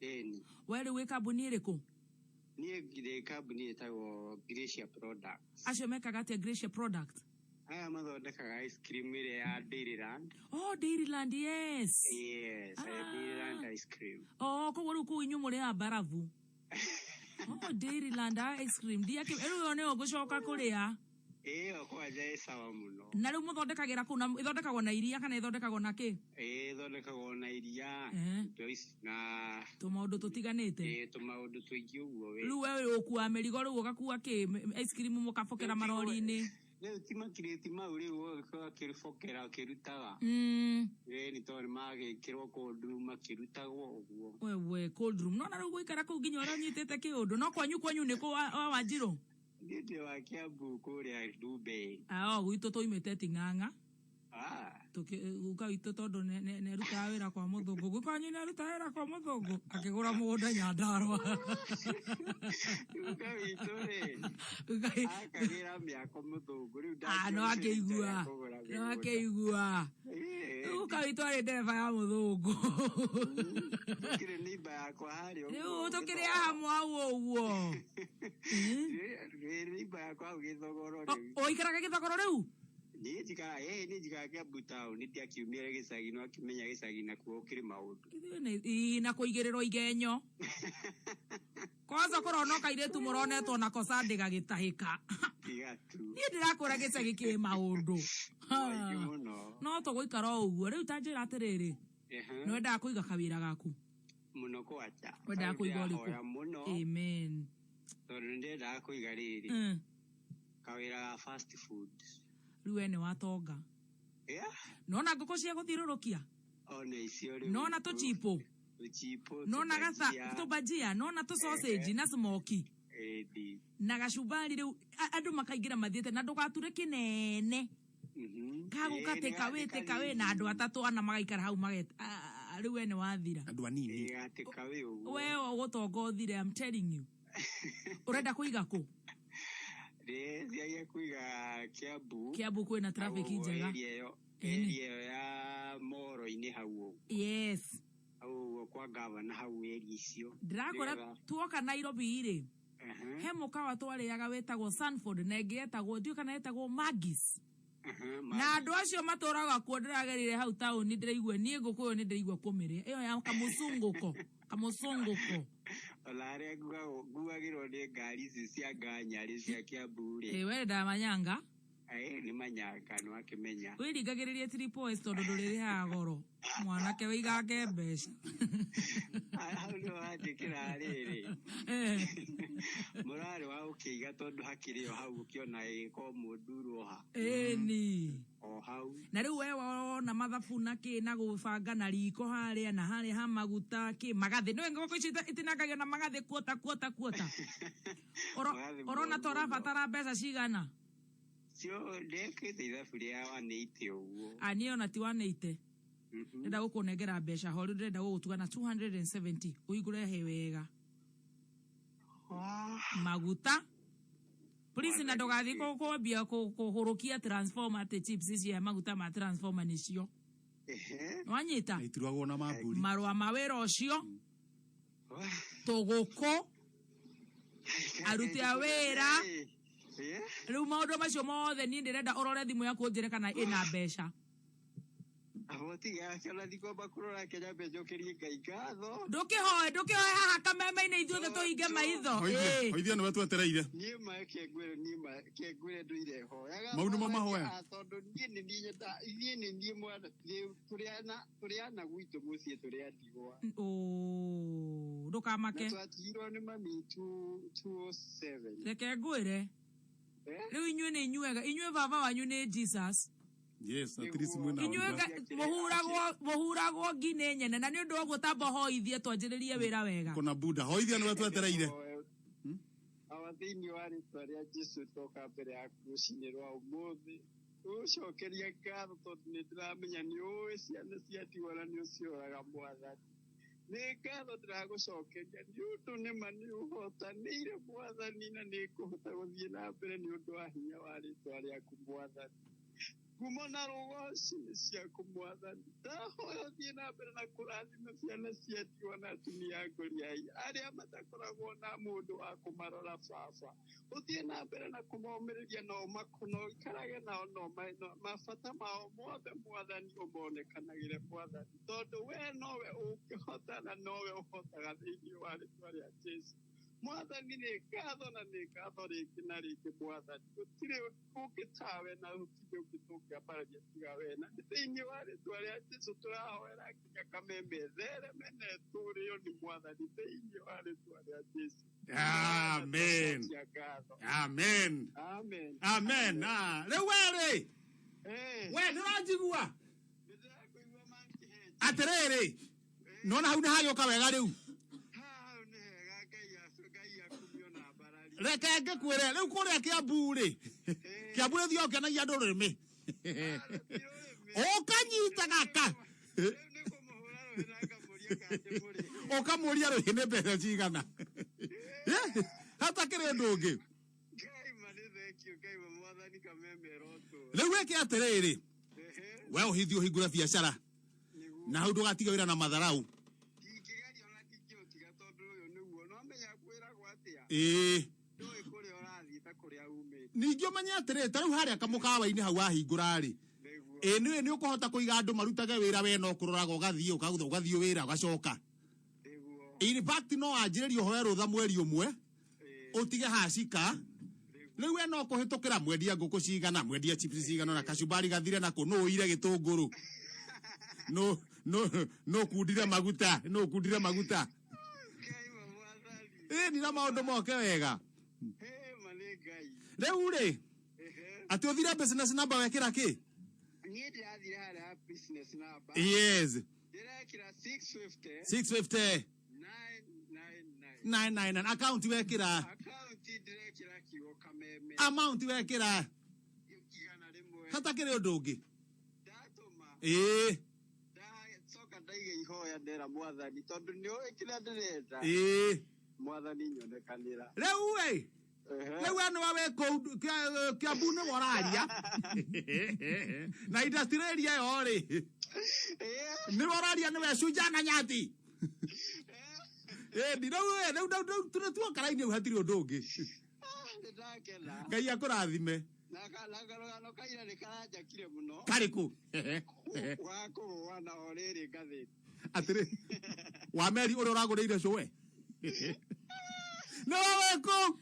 Ĩni. We rĩu wĩ kambuni ĩrĩkũ? Niĩ ndĩ kambuni ĩtagwo Gracia Products. Acio mekaga atĩa Gracia Product? Aya mathondekaga ice cream ĩrĩa ya Dairyland. Oh, Dairyland, yes. Yes, Dairyland ice cream. Oh, koguo rĩu kũu inyuĩ mũrĩ a mbarabu. Oh, Dairyland ice cream. Ndiakĩ rĩu ĩyo nĩyo ngũcoka kũrĩa. Ĩyo kwanja ĩ sawa mũno. Na rĩu mũthondekagĩra kũu na ĩthondekagwo na iria kana ĩthondekagwo na kĩ? Ĩĩ ĩthondekagwo na iria. Indo ici na tũmaũndũ tũtiganĩte. Ĩĩ tũmaũndũ tũingĩ ũguo we. Rĩu we ũkuaga mĩrigo rĩu ũgakua kĩ? Ice cream mũkabokera marori-inĩ. Rĩu ti makirĩti mau rĩu ũgakĩbokera ũkĩrutaga. Ĩĩ nĩ tondũ nĩmagĩkĩrwo cold room makĩrutagwo ũguo. Wewe cold room. Nona rĩu gũikara kũu nginya ũrĩa ũnyitĩte kĩũndũ. No kwanyu kwanyu nĩ kũ wa Wanjirũ? Niĩ ndĩ wa Kiambu kũrĩa Dubai. Ah, gwitũ tũimĩte Ting'ang'a. Ah. Guka witũ tondũ nĩarutaga wĩra kwa mũthũngũ. Guka wanyu nĩarutaga wĩra kwa mũthũngũ. Akĩgũra mũgũnda Nyandarũa. Guka witũ rĩ. Akagĩra mĩako mũthũngũ rĩu Ah, no akĩigua. No akĩigua. Guka witũ arĩ ndereba ya mũthũngũ. Tũkĩrĩ neighbor yakwa harĩa ũguo. Rĩu tũkĩrĩ hamwe hau ũguo. Rĩ neighbor yakwa hau Gĩthogoro rĩu. Ũikaraga Gĩthogoro rĩu? Niĩ njikaraga, niĩ njikaraga Kiambu town, ndiakiumire gĩcagi, no akĩmenya gĩcagi nakuo gũkĩrĩ maũndũ. Ĩĩ, na kũigĩrĩrwo igenyo. Kwanza kũrona kairĩtu mũronetwo nako Sunday gagĩtahĩka. Tiga tu. Niĩ ndĩrakwĩra gĩcagi kĩ maũndũ. Maingĩ mũno. No tũgũikara o ũguo. Rĩu ta njĩra atĩrĩrĩ, Ehe. nĩ wendaga kũiga kawĩra gaku? Mũno kwacha. Wendaga kũiga ũrĩkũ? Ndĩrahoya mũno. Amen. Tondũ nĩndendaga kũiga rĩrĩ. Kawĩra ga fast food. Rĩu we nĩ watonga. Yeah. Nona ngũkũ cia gũthiũrũrũkia? Ona icio rĩu. Nona tũchipo? Tũchipo. Nona gatha tũbajia. tũbajia? Nona tũ sausage na smoky? Ĩndi. Na gacumbari rĩu andũ makaingĩra mathiĩte na ndũgature kĩnene. Kagũka Ĩĩ, take away nĩ take away na andũ atatũ ana magaikara hau mageta rĩu we nĩ wathira. Andũ anini. Ĩĩ, ga take away ũguo. We ũgũtonga ũthire, I'm telling you. Ũrenda kũiga kũ? Ndĩreciria kũiga Kiambu. Kiambu kwĩna traffic Hau ũguo njega. area ĩyo Ĩni. area ĩyo ya Moro-inĩ hau ũguo. Yes. Hau ũguo kwa gavana hau area icio. Ndĩrakwĩra Nĩgetha- tuoka Nairobi rĩ, Aha, he mũkawa twarĩaga wĩtagwo Sanford na ĩngĩ yetagwo ndiũĩ kana yetagwo Maggie's. aha, Na andũ acio matũraga kuo ndĩragerire hau taũni ndĩraigua niĩ ngũkũ ĩyo nĩ ndĩraigua kũmĩrĩa ĩyo ya kamũcungũko kamũcungũko. Ona harĩa nguagĩrwo nĩ ngari ici cia nganyarĩ cia Kiambu rĩ. Ĩ we ndamanyanga. Ĩ, nĩ manyanga nĩ wakĩmenya. Wĩringagĩrĩrie triple S tondũ ndũrĩrĩhaga goro mwanake wĩigange mbeca. Hau nĩho hanjĩkĩra rĩrĩ. Mũrarĩ wa gũkĩiga tondũ hakĩrĩ o hau ũkĩona ĩgĩkorwo mũndurwo ha. Ĩni. O hau. Na rĩu we wona mathabu na kĩ na gũbanga na riko harĩa na harĩa ha maguta kĩ magathĩ nĩwe ngũkũ icio itinangagio na magathĩ kuota kuota kuota. Magathĩ Ũrona ta mũno. ũrabatara mbeca cigana? Cio ndekĩte ithabu rĩa 180 ũguo. A niĩ ona ti 180. Ndĩrenda gũkũnengera mbeca ho rĩu ndĩrenda gũgũtuga na 270 ũhingũre he wega. Maguta. Please na ndũgathiĩ kwambia kũhũrũkia transformer atĩ chips cia maguta ma transformer nĩcio. Wanyita? Ituragwo na mamburi. Marũa ma wĩra ũcio tũgũkũ aruti a wĩra rĩu maũndũ macio mothe niĩ ndĩrenda ũrore thimũ yaku ũnjĩre kana ĩna mbeca. Abotiga ona ndikwamba kũrora Kenya mbe njokerie Ngai ngatho. Ndũkĩhoe ndũkĩhoe haha kameme-inĩ ithuothe tũhinge maitho. Ĩĩ. Hoithia nĩwe twetereire. Niĩ ma kengwĩre niĩ ma kengwĩre ndũire hoyaga. Mau nĩmo mahoya? Ah, tondũ niĩ nĩ niĩ nyendaga ithuĩ nĩ niĩ mwana tũrĩ ana tũrĩ ana gwitũ mũciĩ tũrĩ a ndigwa. Ũũ, ndũkamake. Na twatigirwo nĩ mami 207. Reke ngwĩre. Rĩu inyuĩ nĩ inyuega inyuĩ baba wanyu nĩ Jesus. Yes, at least mwĩna Inyuĩ mũhuragwo mũhuragwo ngi nĩ nyene na nĩ ũndũ wa ũguo tamba hoithie twanjĩrĩrie wĩra wega. Kuna Buddha. Hoithia nĩwe twetereire. Awa thĩinĩ wa rĩtwa rĩa Jesu toka mbere yaku rũcinĩ rwa ũmũthĩ ũcokeria ngatho tondũ nĩ ndĩramenya nĩ ũĩ ciana cia ndigwa na nĩ ũcioraga mwathani. Nĩ ngatho ndĩragũcokeria nĩ ũndũ nĩma nĩ ũhotanĩire mwathani na nĩ ngũhota gũthiĩ na mbere nĩ ũndũ wa hinya wa rĩtwa rĩaku mwathani. Ngumo na rũgoci nĩ ciaku mwathani. Ndahoya ũthiĩ na mbere na kũrathima ciana cia ndigwa na atumia a ngoriai arĩa matakoragwo na mũndũ wa kũmarora baba. Ũthiĩ na mbere na kũmomĩrĩria na ũmakono ũikarage nao na mabata mao mothe mwathani ũmonekanagĩre mwathani tondũ we nowe ũngĩhota na nowe ũhotaga thĩinĩ wa rĩtwa rĩa Jesu. Mwathani nĩ ngatho na nĩ ngatho rĩngĩ na rĩngĩ mwathani gũtirĩ ũngĩ tawe na gũtirĩ ũngĩ tũngĩambararia tiga we na nĩ thĩinĩ wa rĩtwa rĩa Jesu tũrahoera nginya kameme thereme na ĩtũrĩo nĩ mwathani thĩinĩ wa rĩtwa rĩa Jesu. Amen. Cia ngatho. Amen. Amen. Amen. Ah, rĩu we rĩ. We nĩũranjigua? Atĩrĩrĩ, nona hau nĩ hagĩũka wega rĩu. Reke ngĩkwĩre rĩu kũrĩa Kiambu rĩ. Kiambu rĩthiaga ũkĩonagia andũ rũrĩmĩ. Ũkanyita gaka. Ũkamũria rũhĩ nĩ mbeca cigana. Hatakĩrĩ ũndũ ũngĩ. Rĩu wĩke atĩrĩrĩ. We ũhithie ũhingũre biacara. Na hau ndũgatige wĩra na matharau. Ĩĩ. Ningĩ ũmenye atĩrĩrĩ ta rĩu harĩa kamũkawa-inĩ hau wahingũra rĩ. Ĩĩ nĩũĩ nĩ ũkũhota kũiga andũ marutage wĩra we no kũroraga ũgathiĩ ũgathiĩ wĩra ũgacoka. In fact no wanjĩrĩrie ũhoe rũtha mweri ũmwe ũtige hacika rĩu we no kũhĩtũkĩra mwendia ngũkũ cigana mwendia chips cigana na kacumbari gathire nako nũ ũire gĩtũngũrũ nũ nũ nũ kundire maguta nũ kundire maguta Ngai wa mwathani. ĩni na maũndũ moke wega Hey, ma nĩ Ngai. rĩu rĩ Ehe. atĩ ũthire business number wekĩra kĩ Niĩ ndĩrathire harĩa ha business number. Yes. Ndĩrekĩra 650 650 999. 999 account wekĩra Account ndĩrekĩra kiugo Kameme. Amount wekĩra 100. Hatakĩrĩ ũndũ ũngĩ. Ndatũma. Ĩĩ. Ndacoka ndaiga ihoya ndera mwathani tondũ nĩ ũĩ kĩrĩa ndĩrenda. Ĩĩ. Mwathani nyonekanĩra. Rĩu ĩ rĩu we nĩwe wĩ kũu Kĩambu nĩwe ũraria na industrial area ĩyo rĩ nĩwe ũraria nĩwe Shujaa na Nyati. Ĩni rĩu ĩ rĩu rĩu rĩu tuoka raini rĩu hatirĩ ũndũ ũngĩ. Nĩ ndakena. Ngai akũrathime. Na karũgano kaira nĩ karanjakire mũno. Karĩkũ? Wa kũgũa na o rĩrĩ ngathĩti. Atĩrĩ wa Meri ũrĩa ũragũrĩire cũwe nĩwe wĩ kũu.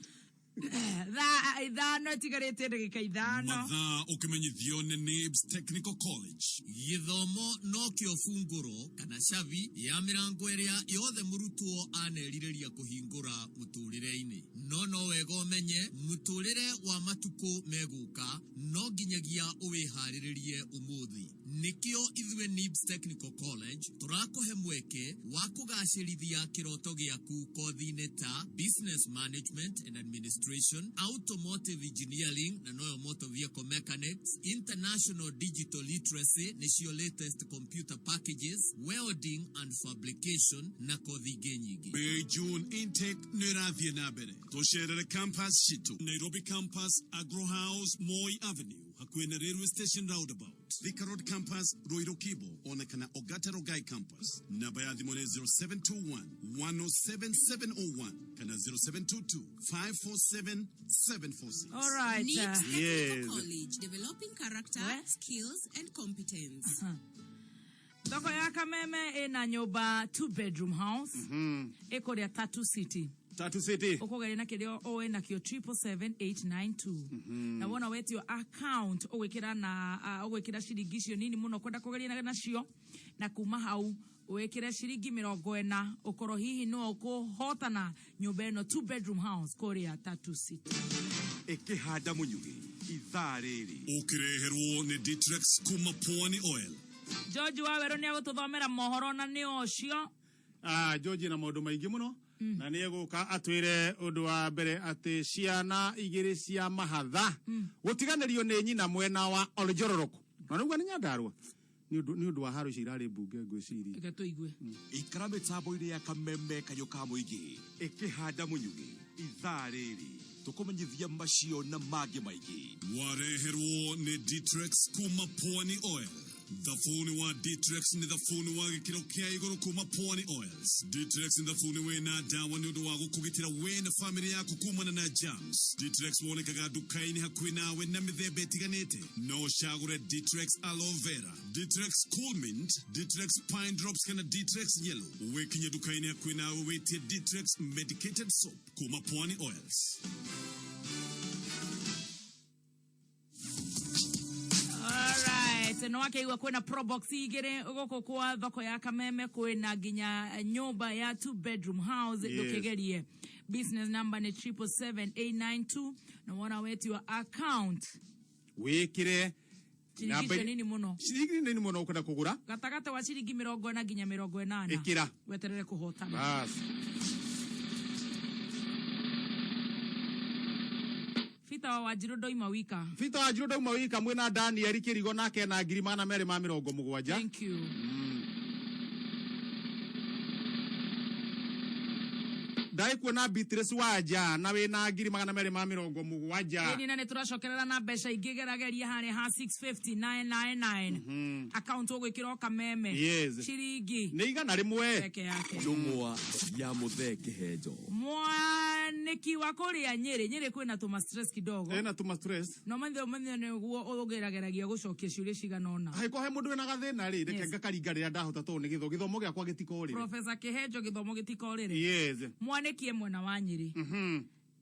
Thaa 5 itigarĩte ndagĩka 5. Mathaa ũkĩmenyithio nĩ NIBS Technical College. Gĩthomo nokĩo bungũro kana cabi ya mĩrango ĩrĩa yothe mũrutwo anerirĩria kũhingũra mũtũrĩre-inĩ. No no wega ũmenye mũtũrĩre wa matukũ megũka no nginyagia ũwĩharĩrĩrie ũmũthĩ. Nĩkĩo ithuĩ NIBS Technical College tũrakũhe mweke wa kũgacĩrithia kĩroto gĩaku kothi-inĩ ta Business Management and Administration, Automotive Engineering na noyo Motor Vehicle Mechanics, International Digital Literacy nĩcio latest computer packages, welding and fabrication na kothi ingĩ nyingĩ. May June intake nĩ ĩrathiĩ na mbere. Tũcerere campus citũ Nairobi campus, Agro House, Moi Avenue hakuhĩ na railway station roundabout, Thika Road campus, Ruiru Kibo ona kana Ogata Rongai campus. Namba ya thimũ nĩ 0721 107701 kana 0722 547 746. All right. NIBS Technical Yes. College, developing character, Where? skills, and competence. Thoko ya Kameme ina nyũmba 2 bedroom house ĩkũrĩa Tatu City. Tatu City. Ũkũgeria na kĩrĩa ũĩ nakĩo 777892 na wona wetio account ũgwĩkĩra na ũgwĩkĩra ciringi icio nini mũno kwenda kũgeria nacio na kuma hau wĩkĩre ciringi 40 ũkorwo hihi no ũkũhotana nyũmba ĩno 2 bedroom house kũrĩa Tatu City. Ĩkĩhanda mũnyugĩ ithaa rĩrĩ. Ũkĩreherwo nĩ Ditrex kuma Pwani Oil. George Wawerũ nĩ agũtũthomera mohoro na nĩ ũcio. George na maũndũ maingĩ mũno na nĩ egũka atwĩre ũndũ wa mbere atĩ ciana igĩrĩ cia mahatha gũtiganĩrio nĩ nyina mwena wa Oljororok na nĩguo nĩ Nyandarua nĩ ũndũ wa haro icio irarĩ mbunge ngwĩciria. Reke tũigue. Ikara mĩtambo-inĩ ya Kameme kayũ ka mũingĩ ĩkĩhanda mũnyugĩ ithaa rĩrĩ tũkũmenyithia macio na mangĩ maingĩ. Wareherwo nĩ Ditrex kuma Pwani Oil. Thabuni wa Ditrex nĩ thabuni wa gĩkĩro kĩa igũrũ kuma Pwani Oils. Ditrex nĩ thabuni wĩna ndawa nĩ ũndũ wa gũkũgitĩra we na famĩlĩ yaku kumana na germs. Ditrex wonekaga nduka-inĩ hakuhĩ nawe na mĩthemba ĩtiganĩte. No ũcagũre Ditrex Aloe Vera, Ditrex Cool Mint, Ditrex Pine Drops kana Ditrex Yellow. Wĩkinye nduka-inĩ hakuhĩ nawe wĩtie Ditrex Medicated Soap kuma Pwani Oils. Alright, no wakeigua kwĩna probox igĩrĩ gũkũ kwa thoko ya Kameme kwĩna nginya nyũmba ya 2 bedroom house. Yes. Ndũkĩgerie business number nĩ 777892 na wona wetio account wĩkĩre ciringi icio nini mũno ciringi nini mũno ũkwenda kũgũra gatagatĩ wa ciringi 40 nginya 80. Ĩkĩra. Weterere kũhotana. Bas. Peter wa Wanjiru ndoima wika. Peter Wanjiru ndauma wika mwĩna Daniel Kĩrigo nake na 270,000. Thank you. Ndaikuona Beatrice Wanja na wĩna 270,000. Ĩni na nĩ tũracokerera na mbeca ingĩ gerageria harĩa ha 650999 akaunti ũgwĩkĩra o kameme. Yes. Ciringi nĩ 100. Peke yake. Njũng'wa ya Mũthee Kĩhenjo. Mwanĩki wa kũrĩa Nyĩrĩ, Nyĩrĩ kwĩna tũma stress kidogo. Ĩna tũma stress. No menthe ũmenye nĩguo ũgerageragia gũcokia ciũria cigana ũna. Angĩkorwo he mũndũ wĩna gathĩna rĩ, reke Yes. ngakaringa rĩrĩa ndahota tondũ nĩ gĩthomo gĩakwa gĩtikorĩre. Professor Kĩhenjo gĩthomo gĩtikorĩre. Yes. Mwanĩkie mwena wa Nyĩrĩ.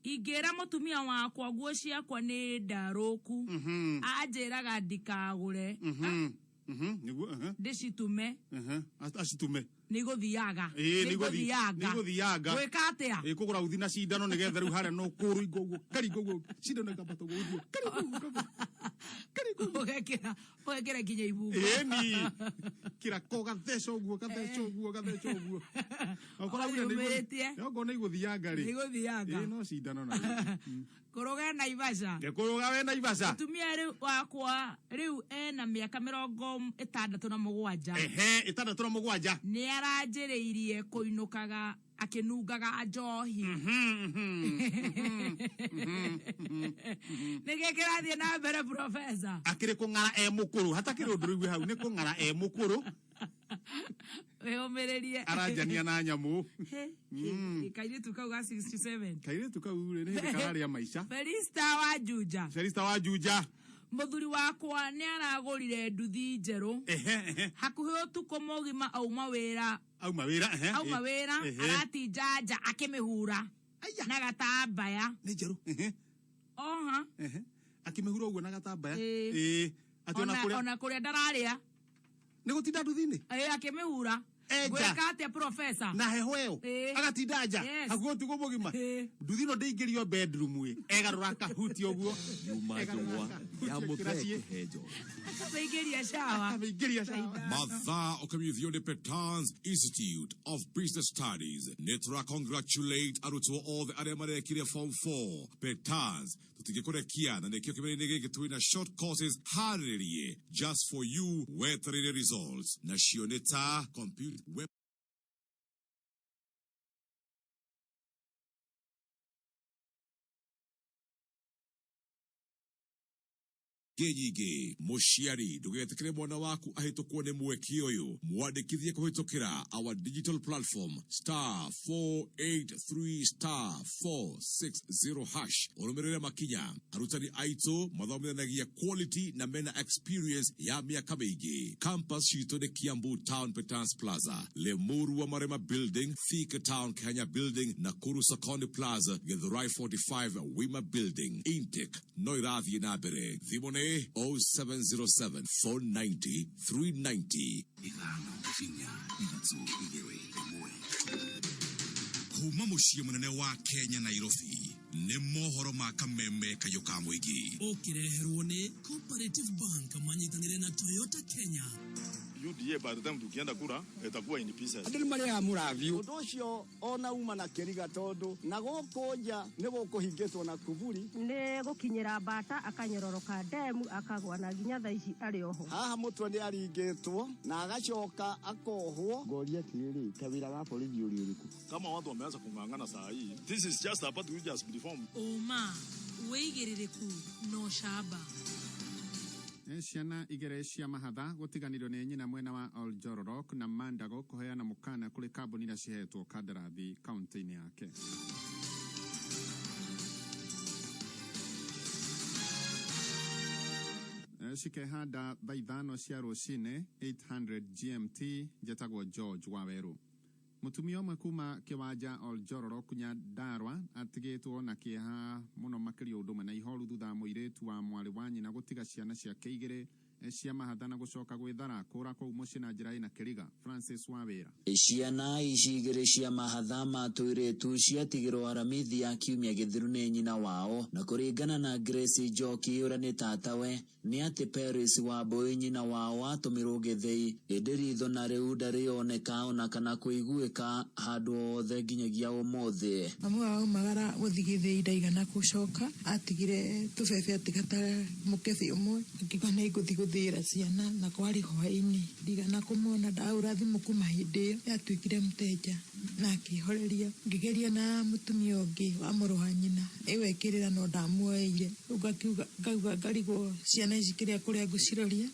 Ingĩra mũtumia wakwa nguo ciakwa nĩ ndarũku, anjĩraga ndikagũre, Nĩguo, aha. ndĩcitume. Aha, acitume. Nĩ igũthiaga. Ĩĩ, Nĩ igũthianga. nĩ igũthianga. Gwĩka atĩa? Ĩĩ, kũgũra uthi na cindano nĩgetha rĩu harĩa no kũringa ũguo, karinga ũguo, cindano ĩkambata ũguo, ũguo, karinga ũguo, karinga ũguo. Ũgekĩra, ũgekĩra nginya ibungo. Ĩni. Kĩrako gatheca ũguo, gatheca ũguo, gatheca ũguo. Okorwo augire nĩ igũ- Ũyũmĩrĩtie. Okorwo nĩ igũthianga rĩ. Nĩ igũthianga. Ĩĩ, no cindano na. Kũrũga Naivasha. Kũrũga we Naivasha. Mũtumia rĩu wakwa rĩu ena mĩaka 67. Ehe, 67. Nĩ aranjĩrĩirie kũinũkaga akĩnungaga njohi. Nĩkĩ kĩrathiĩ na mbere professor? Akĩrĩ kũng'ara e mũkũrũ, hatakĩrĩ ũndũ rĩu wĩ hau, nĩ kũng'ara e mũkũrũ. Wĩyũmĩrĩrie. Aranjania na nyamũ. Kairĩtu kau ga 67. Kairĩtu kau rĩ, nĩ hĩndĩ kararĩa maica. Felista wa Juja. Felista wa Juja. Mũthuri wakwa nĩ aragũrire nduthi njerũ. Hakuhĩ ũtukũ mũgima auma wĩra. Auma wĩra, ehe. Auma wĩra, aratinja nja akĩmĩhura. Na gatambaya. Nĩ njerũ. Ehe. Oha. Ehe. Akĩmĩhura ũguo na gatambaya. Ĩĩ. Ĩĩ. Atĩ ona kũrĩa. Ona kũrĩa ndararĩa. Nĩ gũtinda nduthi-inĩ? Ĩĩ, akĩmĩhura. Enja. Gwĩka atĩa professor? Na heho ĩyo. Ĩĩ. Agatinda nja. Yes. Hakuhĩ ũtukũ mũgima. Nduthi ĩno ndĩingĩrio bedroom ĩ. Egarũra akahutia ũguo. Yuma Njũng'wa ya Mũthee Kĩhenjo. Akamĩingĩria shawa. Akamĩingĩria shawa. Mathaa ũkĩmenyithio nĩ Petans Institute of Business Studies. Nĩ tũra congratulate arutwo othe arĩa marekire form 4. Petans tũtingĩkũrekia na nĩkĩo kĩmera-inĩ gĩkĩ twĩna short courses harĩrĩrie just for you wetereire results nacio nĩ ta computer web nyingĩ. Mũciari ndũgetĩkĩre mwana waku ahĩtũkwo nĩ mweke ũyũ, mwandĩkithie kũhĩtũkĩra our digital platform star 483 star 460 hash ũrũmĩrĩre makinya. Arutani aitũ mathomithanagia quality na mena experience ya mĩaka mĩingĩ. Campus citũ nĩ Kiambu Town Petans Plaza, Limuru wa Marema Building, Thika Town Kenya Building, Nakuru Sokoni Plaza, Githurai 45 Wima Building. Intake no irathiĩ na mbere. Thimũ nĩ 0707 490 390. Ithano, inya, ithatũ, igĩrĩ, ĩmwe. Kuma mũciĩ mũnene wa Kenya Nairobi nĩ mohoro ma kameme kayũ ka mũingĩ. Ũkĩreherwo nĩ Cooperative Bank manyitanĩre na Toyota Kenya. UDA by the time tukienda kura itakuwa in pieces. Andũ nĩ marĩaga mũravio. Ũndũ ũcio ona uma na kĩriga tondũ na gũkũ nja nĩ gũkũhingĩtwo na kuburi. Nĩ gũkinyĩra mbata akanyororoka ndemu akagwa na nginya thaa ici arĩ oho. Haha mũtwe nĩ aringĩtwo na agacoka akohwo. Ngoria atĩrĩrĩ, ta wĩra wa borithi ũrĩ ũrĩkũ? Kama watu wameanza kung'ang'ana saa hii, this is just a party which has been formed. Ũma, wĩigĩrĩrĩku na ũcamba. Ciana igĩrĩ cia mahatha gũtiganĩrio nĩ nyina mwena wa Oljororok na Mandago kũheana mũkana kũrĩ kambuni iria cihetwo kandarathi kaunti-inĩ yake. Cikehanda thaa 5 cia rũcinĩ 800 GMT njetagwo George Wawerũ. Mũtumia ũmwe kuma kĩwanja Oljororok Nyandarua atigĩtwo na kĩeha mũno makĩria ũndũ ũmwe na ihoru thutha wa mũirĩtu wa mwarĩ wa nyina gũtiga ciana ciake igĩrĩ cia mahatha na gũcoka gwĩthara kũra kũu mũciĩ na njĩra ĩna kĩriga. Francis Wawĩra. Ciana ici igĩrĩ cia mahatha ma tũirĩtu ciatigirwo Aramithi ya kiumia gĩthiru nĩ nyina wao, na kũringana na Grace Njoki ũrĩa nĩ tatawe nĩ atĩ Paris Wambui nyina wao atũmirwo gĩthĩi, ĩndĩ ritho na rĩu ndarĩoneka ona kana kũiguĩka handũ hothe nginyagia ũmũthĩ. Mamu wao aumagara gũthiĩ gĩthĩi ndaigana gũcoka, atigire tũbebe atiga ta mũkebe ũmwe, akiuga nĩ ngũthiĩ gũthĩĩra ciana na kwarĩ hwaĩ-inĩ, ndigana kũmwona ndahũra thimũ kuma hĩndĩ ĩyo yatuĩkire mteja. Na akĩhoreria. Ngĩgeria na mũtumia ũngĩ wa mũrũ wa nyina ĩwe ĩkĩrĩra no ndamuoeire. Rĩu ngakiuga ngauga ngarigwo ciana ici kĩrĩa kũrĩa ngũciroria.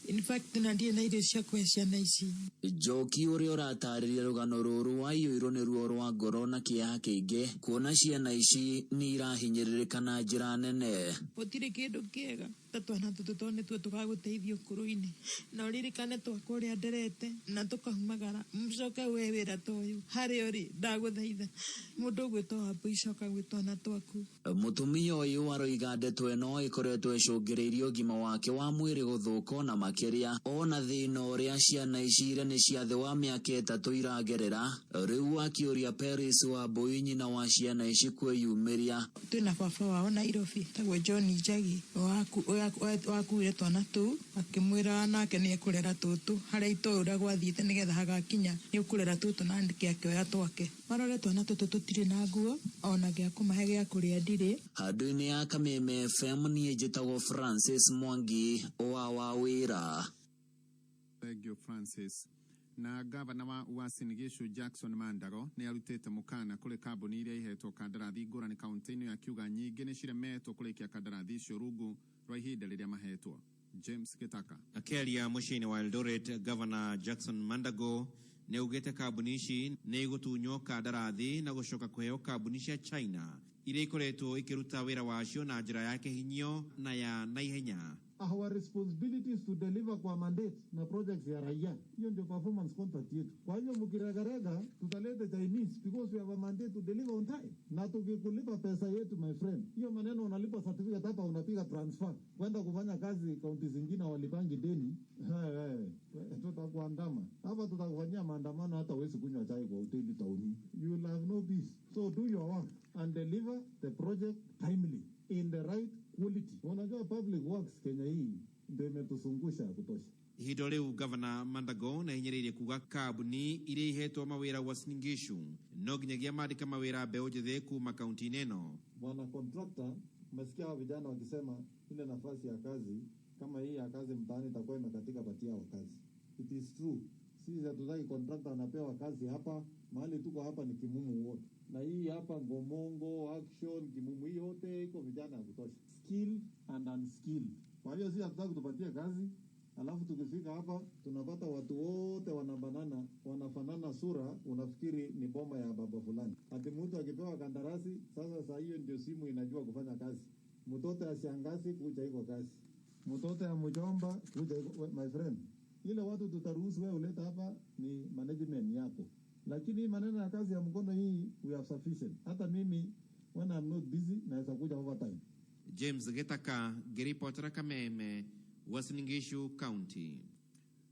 In fact na ndirĩ na irio cia kũhe ciana ici. Njoki ũrĩa ũratarĩria rũgano rũrũ waiyũirwo nĩ ruo rwa ngoro na kĩeha kĩingĩ kuona ciana ici nĩ irahinyĩrĩrĩka na njĩra nene. Gũtirĩ kĩndũ kĩega ta twana tũtũ tondũ nĩtuo tũgagũteithia ũkũrũ-inĩ. Na ũririkane twakwa ũrĩa nderete na tũkaumagara mũcoke woe wĩra ta ũyũ harĩa ũrĩ ndagũthaitha mũndũ ũgwĩtwo Wambũi coka gwĩ twana twaku. Mũtumia ũyũ aroiga ndeto ĩno ĩkoretwo ĩcũngĩrĩirie ũgima wake wa mwĩrĩ gũthũka ona makĩria ona thĩna ũrĩa ciana ici iria nĩ cia thĩ wa mĩaka 3 iragerera. Rĩu akĩũria Paris Wambũi nyina wa ciana ici kwĩyumĩria. Twĩna baba wao Nairobi tagwo John Njagi wakuire twana tũu akĩmwĩra nake nĩ ekũrera tũtũ harĩa itoĩ ũrĩa gwathiĩte nĩgetha hagakinya nĩ ũkũrera tũtũ na nĩkĩ akĩoya twake. Marore twana tũtũ tũtirĩ na nguo ona gĩa kũmahe gĩa kũrĩa ndirĩ. Handũ-inĩ ya Kameme FM niĩ njĩtagwo Francis Mwangi wa Wawĩra. Thank you Francis. Na gavana wa Uasin Gishu Jackson Mandago nĩ arutĩte mũkana kũrĩ kambuni iria ihetwo kandarathi ngũrani kaunti-inĩ ĩyo akiuga nyingĩ nĩ ciremetwo kũrĩkia kandarathi icio rungu rwa ihinda rĩrĩa mahetwo. James Gitaka. Akĩaria mũciĩ-inĩ wa Eldoret, Governor Jackson Mandago nĩ augĩte kambuni ici nĩ igũtunywo kandarathi na gũcoka kũheo kambuni cia China iria ikoretwo ikĩruta wĩra wacio na njĩra ya kĩhinyio na ya naihenya. Our responsibility is to deliver kwa mandate na projects ya raia. Hiyo ndio performance contract yetu. Kwa hiyo mkiregarega, tutaleta Chinese because we have a mandate to deliver on time. Na tukikulipa pesa yetu, my friend, hiyo maneno unalipa certificate hapa, unapiga transfer kwenda kufanya kazi kaunti zingine walipangi deni. Tutakuandama hapa, tutakufanyia maandamano, hata huwezi kunywa chai kwa hoteli tauni. You will have no peace. So do your work and deliver the project timely in the right quality. Unajua public works Kenya hii ndio imetuzungusha ya kutosha. Ihinda rĩu Gavana Mandago nĩ ahinyĩrĩirie kuga kambuni iria ihetwo mawĩra Uasin Gishu no nginyagia mandĩke mawĩra mbeũ njĩthĩ kuma kaunti-inĩ ĩno. Bwana contractor, umesikia hao vijana wakisema ile nafasi ya kazi kama hii ya kazi mtaani itakuwa imekatika, patia wa kazi. It is true. Sisi hatutaki contractor anapewa kazi hapa, mahali tuko hapa ni Kimumu wote. Na hii hapa Ngomongo, Action, Kimumu hii yote iko vijana ya kutosha. Skilled and unskilled. Kwa hiyo sisi hatutaki kutupatia kazi, alafu tukifika hapa tunapata watu wote wanabanana, wanafanana sura, unafikiri ni boma ya baba fulani. Ati mtu akipewa kandarasi, sasa saa hiyo ndio simu inajua kufanya kazi. Mtoto ya shangazi kuja iko kazi. Mtoto ya mjomba kuja iko, my friend. Ile watu tutaruhusu wewe uleta hapa ni management yako. Lakini maneno ya kazi ya mkono hii we have sufficient. Hata mimi when I'm not busy naweza kuja overtime. James Gitaka ngĩribotera Kameme, Uasin Gishu County.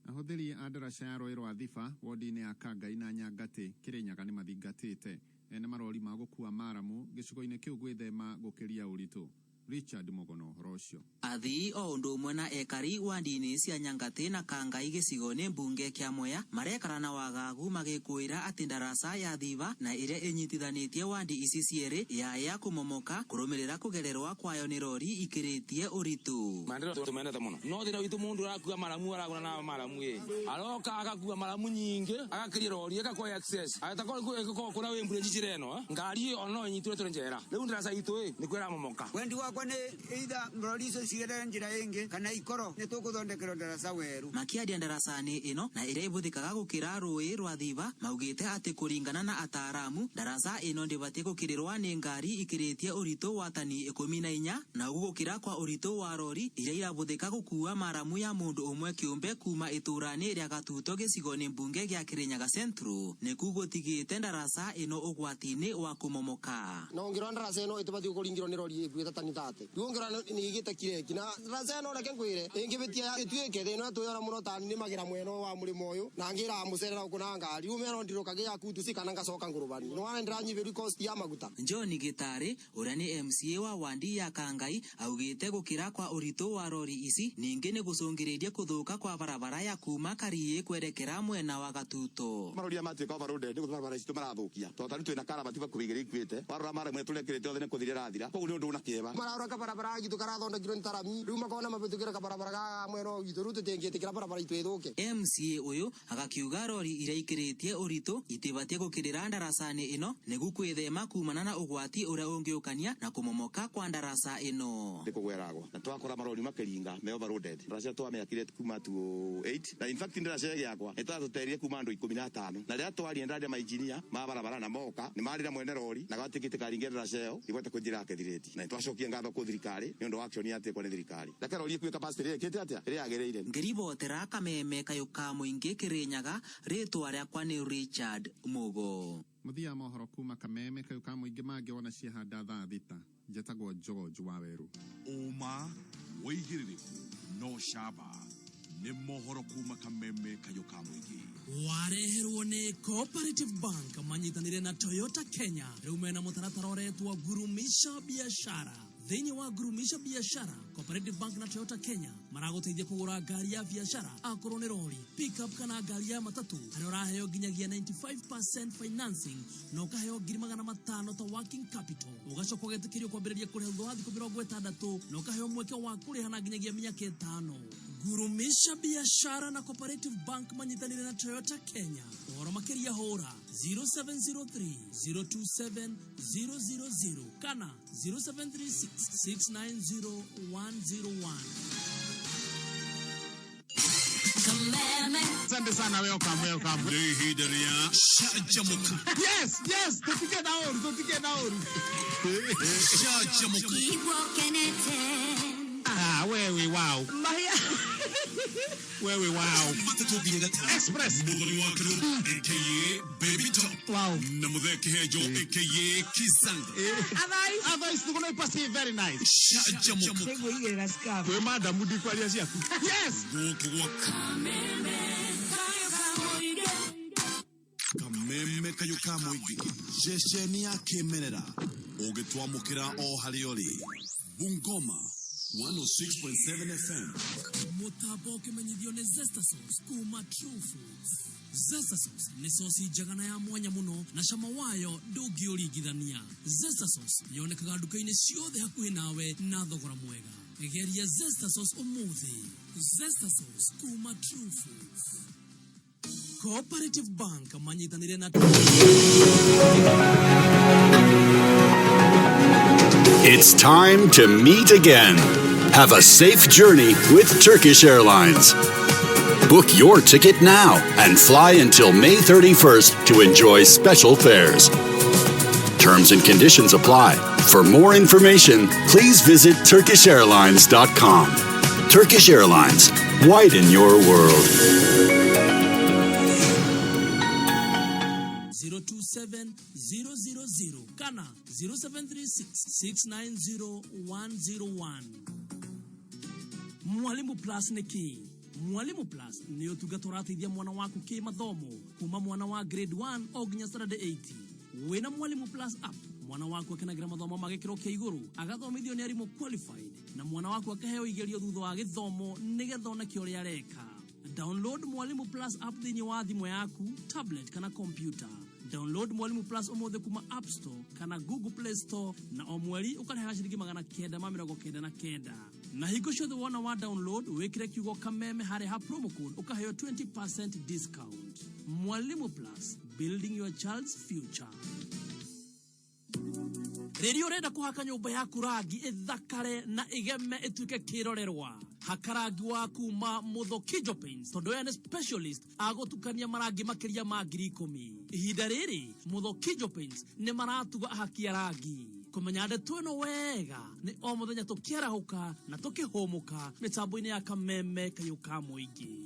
Ahũthĩri a ndaraca ya rũĩ rwa Thiba wodi-inĩ ya Kangai na Nyangatĩ Kĩrĩnyaga nĩ mathingatĩte ene marori ma gũkua maramu gĩcigo-inĩ kĩu gwĩthema gũkĩria ũritũ. Richard Mugono ũhoro ũcio. Athii o ũndũ ũmwe na ekari wandi-inĩ cia Nyangatĩ na Kangai gĩcigo-inĩ mbunge kĩa Mwea marekara na wagagu magĩkũĩra atĩ ndaraca ya Thiba na ĩrĩa ĩnyitithanĩtie wandi ici cierĩ yaya kũmomoka kũrũmĩrĩra kũgererwa kwayo nĩ rori ikĩrĩtie ũritũ. Maendeleo tumendete mũno no thĩna witũ mũndũ arakua maramu aragũra na maramu ĩ aroka agakua maramu nyingĩ agakiria rori ĩgakua excess agatakorwo kũna wĩ mbura njĩra ĩno ngari ĩyo no ĩnyitwo tũrĩ njera rĩu ndaraca itũ ĩ nĩ kwĩramomoka. Wendi wakwa nĩ either rori icio cigerere njĩra ĩngĩ kana ikorwo nĩ tũgũthondekerwo ndaraca werũ. Makĩaria ndaraca-inĩ ĩno na ĩrĩa ĩbũthĩkaga gũkĩra rũĩ rwa Thiba maugĩte atĩ kũringana na ataaramu ndaraca ĩno ndĩbatiĩ gũkĩrĩrwa nĩ ngari ikĩrĩtie ũritũ wa tani 14 na ũguo gũkĩra kwa ũritũ wa rori iria irabũthĩka gũkua maramu ya mũndũ ũmwe kĩũmbe kuma itũra-inĩ rĩa Gatuto gĩcigo-inĩ mbunge gĩa Kĩrĩnyaga Central nĩkuo gũtigĩte ndaraca ĩno ũgwati-inĩ wa kũmomoka. Na ũngĩrora ndaraca ĩno ĩtibatiĩ kũringĩrwo nĩ rori ĩkuĩte tani 30 rĩu ũngĩrora nĩ ĩgĩte kireki na ndaraca ĩno reke ngwĩre ĩngĩbĩtia ĩtuĩke thĩna twĩyora mũno tani nĩmagĩra mwena wa mũrĩmo ũyũ na ngĩraga mũcerera gũkũ na ngari rĩu meno ndirũkagia ya kutuci kana ngacoka ngũrũbani nĩwona nĩndĩranyihĩrio cost ya maguta. John Gĩtarĩ ũrĩa nĩ MCA wa wandi ya Kangai augĩte gũkĩra kwa ũritũ wa rori ici ningĩ nĩ gũcũngĩrĩria kũthũka kwa barabara ya kuma Kariĩ kwerekera mwena wa Gatuto. Marori matuĩka overloaded nĩ gũtũma barabara citũ marathũkia tondũ tarĩu twĩna karabati bakuhĩ igĩrĩ ikuĩte warora mara mwe tũrekĩrĩte othe nĩ kũthira ĩrathira koguo nĩ ũndũ ũna kĩeva. Ũrarora kabarabara gitũ karathondekirwo nĩ tarami rĩu makona mabĩtũkĩra kabarabara ga mwena ũyũ witũ rĩu tũtingĩtĩkĩra barabara itũ ĩthũke. MCA ũyũ agakiuga rori iria ikĩrĩtie ũritũ itibatie gũkĩrĩra ndarasani ĩno nĩguo kwĩthema kumana na ũgwati ũrĩa ũngĩũkania na kũmomoka kwa ndaraca ĩno. Nĩ kũgweragwo na twakora marori makĩringa me overloaded. Ndaraca twamĩakire kuma 2008 na in fact ndaraca ĩgĩakwa nĩ twatũterire kuma andũ 15 na rĩrĩa twaria ndaria mainjinia ma barabara na moka nĩ marĩ na mwene rori na gwatuĩkĩte karinge ndaraca ĩyo ibote kũnjĩra akethirĩti na nĩtwacokia ngatho kũ thirikari nĩ ũndũ wa action yatekwo nĩ thirikari. Reke rori ĩkue capacity ĩrĩa ĩkĩte atĩa ĩrĩa yagĩrĩire. Ngĩribotera kameme kayũ ka mũingĩ Kĩrĩnyaga, rĩtwa rĩakwa nĩ Richard Mugo. Mũthia wa mohoro kuma kameme kayũ ka mũingĩ mangĩ wona ciahanda thaa 6. Njetagwo George Waweru. Ũma wĩigĩrĩrĩku no camba nĩ mohoro kuma kameme kayũ ka mũingĩ. Wareherwo nĩ Cooperative Bank manyitanĩire na Toyota Kenya rĩu mena mũtaratara ũretwo Gurumisha Biashara. Thĩinĩ wa Gurumisha Biashara, Cooperative Bank na Toyota Kenya maragũteithia kũgũra ngari ya biashara akorwo nĩ rori, pickup kana ngari ya matatũ harĩa ũraheo nginyagia 95% financing na ũkaheo 500,000 ta working capital. Ũgacoka ũgetĩkĩrio kwambĩrĩria kũrĩha thutha wa thikũ 60 na ũkaheo mweke wa kũrĩha na nginyagia mĩaka 5. Gurumisha Biashara na Cooperative Bank manyitanĩire na Toyota Kenya. Ũhoro makĩria hũra 0703 027 000 kana 0736 690 101. Asante sana, welcome, welcome. Nĩ ihinda rĩa Canjamũka. Yes, yes, tũtige na ũru, tũtige na ũru. Canjamũka. Ah, wewe wow. Mahia. Wewe wow. Matatũ nginya gatano. Express. Mũthoni wa Kĩrũ aka Baby Top. Wow. Na Mũthee Kĩhenjo aka Kizanga. Otherwise, Otherwise, tuko pasi very nice. Canjamũka. Nĩngwĩigĩrĩra scarf. Kwĩ madam ndikwaria ciaku. Yes. Gũkũ gwa Kameme kayũ ka mũingĩ ceceni ya kĩmerera ũngĩtwamũkĩra o harĩa ũrĩ. Bungoma 106.7 FM. Mũtambo ũkĩmenyithio nĩ Zesta Sauce kuma True Foods. Zesta Sauce nĩ sosi njega na ya mwanya mũno na cama wayo ndũngĩũringithania. Zesta Sauce yonekaga nduka-inĩ ciothe hakuhĩ nawe na thogora mwega. Geria Zesta Sauce ũmũthĩ. Zesta Sauce kuma True Foods. Cooperative Bank manyitanĩire na It's time to meet again. Have a safe journey with Turkish Airlines. Book your ticket now and fly until May 31st to enjoy special fares. Terms and conditions apply. For more information, please visit TurkishAirlines.com. Turkish Airlines, widen your world. 027 000 kana 0736 690 101. Mwalimu Plus nĩ kĩ? Mwalimu Plus nĩ ũtungata ũrateithia mwana waku kĩmathomo kuma mwana wa grade 1 o nginya standard 8. Wĩna Mwalimu Plus app, mwana waku akenagĩra mathomo ma gĩkĩro kĩa igũrũ, agathomithio nĩ arimũ qualified, na mwana waku akaheo igerio thutha wa gĩthomo nĩgetha oneke ũrĩa areka. Download Mwalimu Plus app thĩinĩ wa thimũ yaku, tablet kana computer. Download Mwalimu Plus ũmũthĩ kuma App Store kana Google Play Store na o mweri ũkarĩhaga ciringi 999. Na hingo ciothe wona wa download wĩkĩre kiugo kameme harĩa ha promo code ũkaheo 20% discount. Mwalimu Plus, building your child's future. Rĩrĩa ũrenda kũhaka nyũmba yaku rangi ĩthakare na ĩgeme ĩtuĩke kĩrorerwa, haka rangi wa kuma Mũthokijo Paints tondũ aya nĩ specialist a gũtukania marangi makĩria ma 10,000. Ihinda rĩrĩ Mũthokijo Paints nĩ maratuga ahaki a rangi. Kũmenya ndeto ĩno wega nĩ o mũthenya tũkĩarahũka na tũkĩhũmũka mĩtambo-inĩ ya kameme kayũ ka mũingĩ.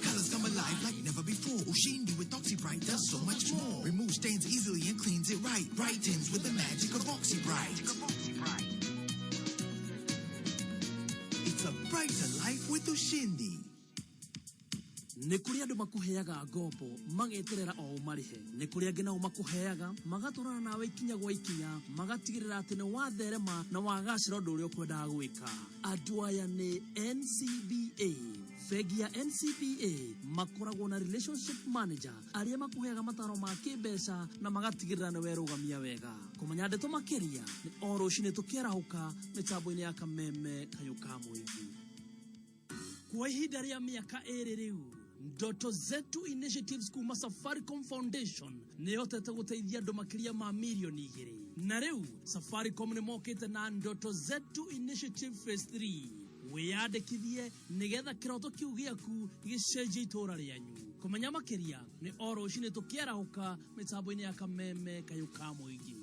Colors come alive like never before. Ushindi with OxyBright does so much more. Removes stains easily and cleans it right. Brightens with the magic of OxyBright. It's a bright Brighter life with Ushindi. Nĩ kũrĩ andũ makũheaga ngombo mageterera o ũmarĩhe. Nĩ kũrĩ angĩ nao makũheaga magatwarana nawe ikinya gwa ikinya, magatigĩrĩra atĩ nĩ watherema na wagacĩra ũndũ ũrĩa ũkwendaga gwĩka. Andũ aya nĩ NCBA. Bengi ya NCBA makoragwo na relationship manager arĩa makũheaga mataro ma kĩmbeca na magatigĩrĩra nĩ werũgamia wega. Kũmenya ndeto makĩria nĩ o rũcinĩ tũkĩarahũka mĩtambo-inĩ ya Kameme Kayũ ka Mũingĩ. Kwa ihinda rĩa mĩaka 2 rĩu, Ndoto Zetu Initiatives kuma Safaricom Foundation nĩ ĩhotete gũteithia andũ makĩria ma mirioni 2. Na rĩu Safaricom nĩ mokĩte na Ndoto Zetu Initiative Phase 3. Wĩyandĩkithie nĩgetha kĩroto kĩu gĩaku gĩcenjie itũũra rĩanyu. Kũmenya makĩria nĩ o rũcinĩ tũkĩarahũka mĩtambo-inĩ ya Kameme Kayũ ka Mũingĩ.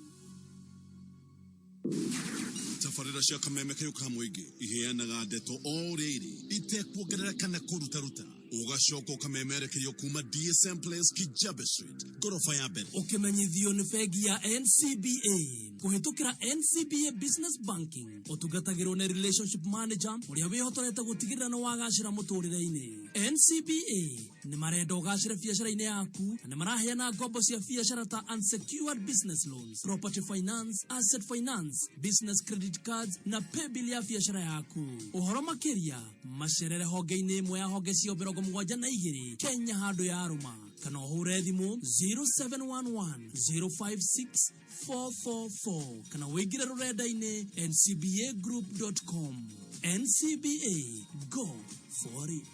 Tabarĩra cia Kameme Kayũ ka Mũingĩ iheanaga ndeto o rĩrĩ itekuongerera kana kũrutaruta, ũgacoka ũkamemerekerio kuma DSM Place, Kijabe Street, ngoroba ya mbere. Ũkĩmenyithio nĩ bengi ya NCBA kũhĩtũkĩra NCBA Business Banking. Ũtungatagĩrwo nĩ relationship manager ũrĩa wĩhotorete gũtigĩrĩra nĩ wagacĩra mũtũrĩre-inĩ. NCBA nĩ marenda ũgacĩre biacara-inĩ yaku na nĩ maraheana ngombo cia biacara ta unsecured business loans, property finance, asset finance, business credit cards na paybill ya biacara yaku. Ũhoro makĩria macerere honge-inĩ ĩmwe ya honge cio 72 Kenya handũ ya rũma, kana ũhũre thimũ 0711 056 444 kana wĩingĩre rũrenda-inĩ ncbagroup.com. NCBA, go for it.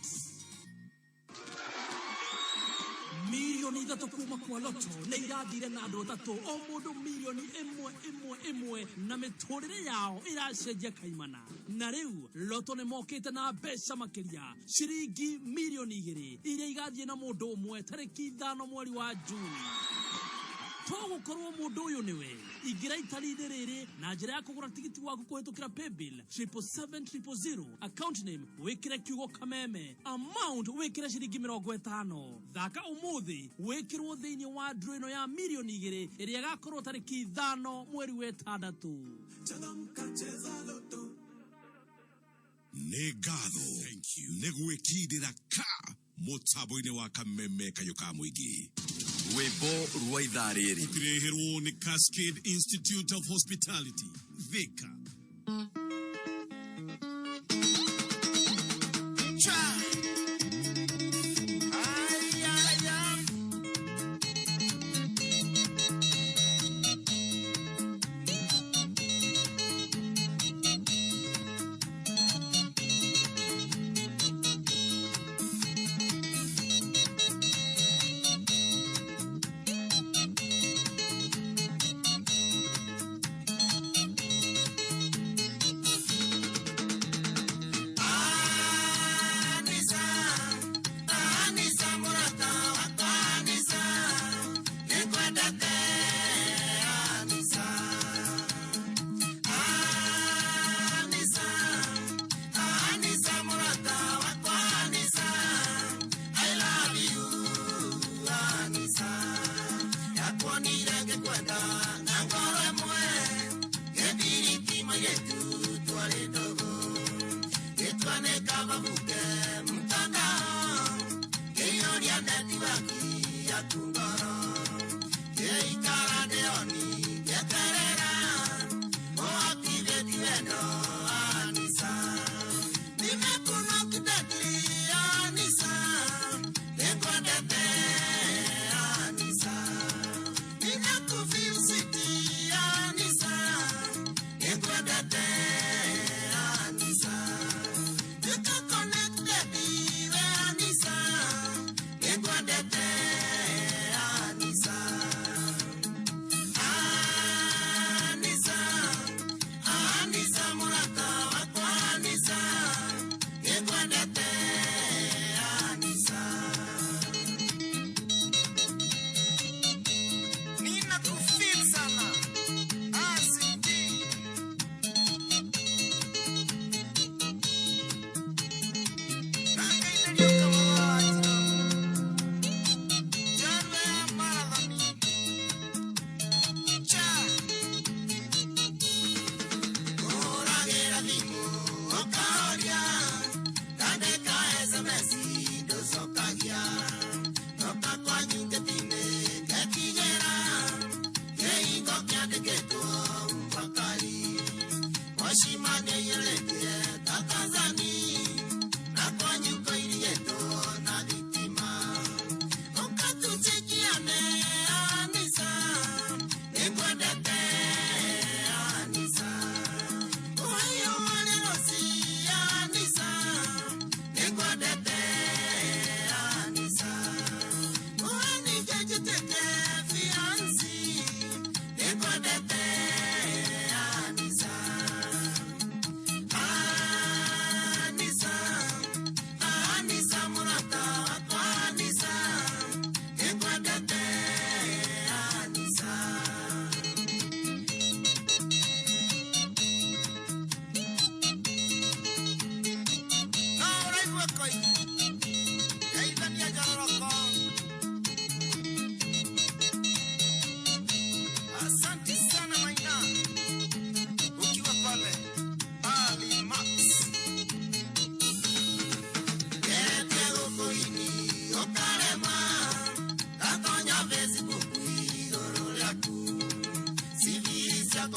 Mirioni 3 kuma kwa Loto nĩ irathire na andũ 3, o mũndũ mirioni 1 1 1, na mĩtũrĩre yao ĩracenjia kaimana. Na rĩu Loto nĩ mokĩte na mbeca makĩria ciringi mirioni 2 iria igathiĩ na mũndũ ũmwe tarĩki 5 mweri wa Juni. Tũgũkorwo mũndũ ũyũ nĩwe. Ingĩra itari-inĩ rĩrĩ na njĩra ya kũgũra tigiti waku kũhĩtũkĩra paybill 777 000, account name wĩkĩre kiugo Kameme, amount wĩkĩre ciringi 50. Thaka ũmũthĩ wĩkĩrwo thĩinĩ wa draw ĩno ya mirioni 2 ĩrĩa ĩgakorwo tarĩki 5 mweri wa 6. Nĩ ngatho nĩ gwĩkindĩra ka mũtambo-inĩ wa Kameme Kayũ ka Mũingĩ. Rwĩmbo rwa ithaa rĩrĩ ũkĩreherwo nĩ Cascade Institute of Hospitality, Thika.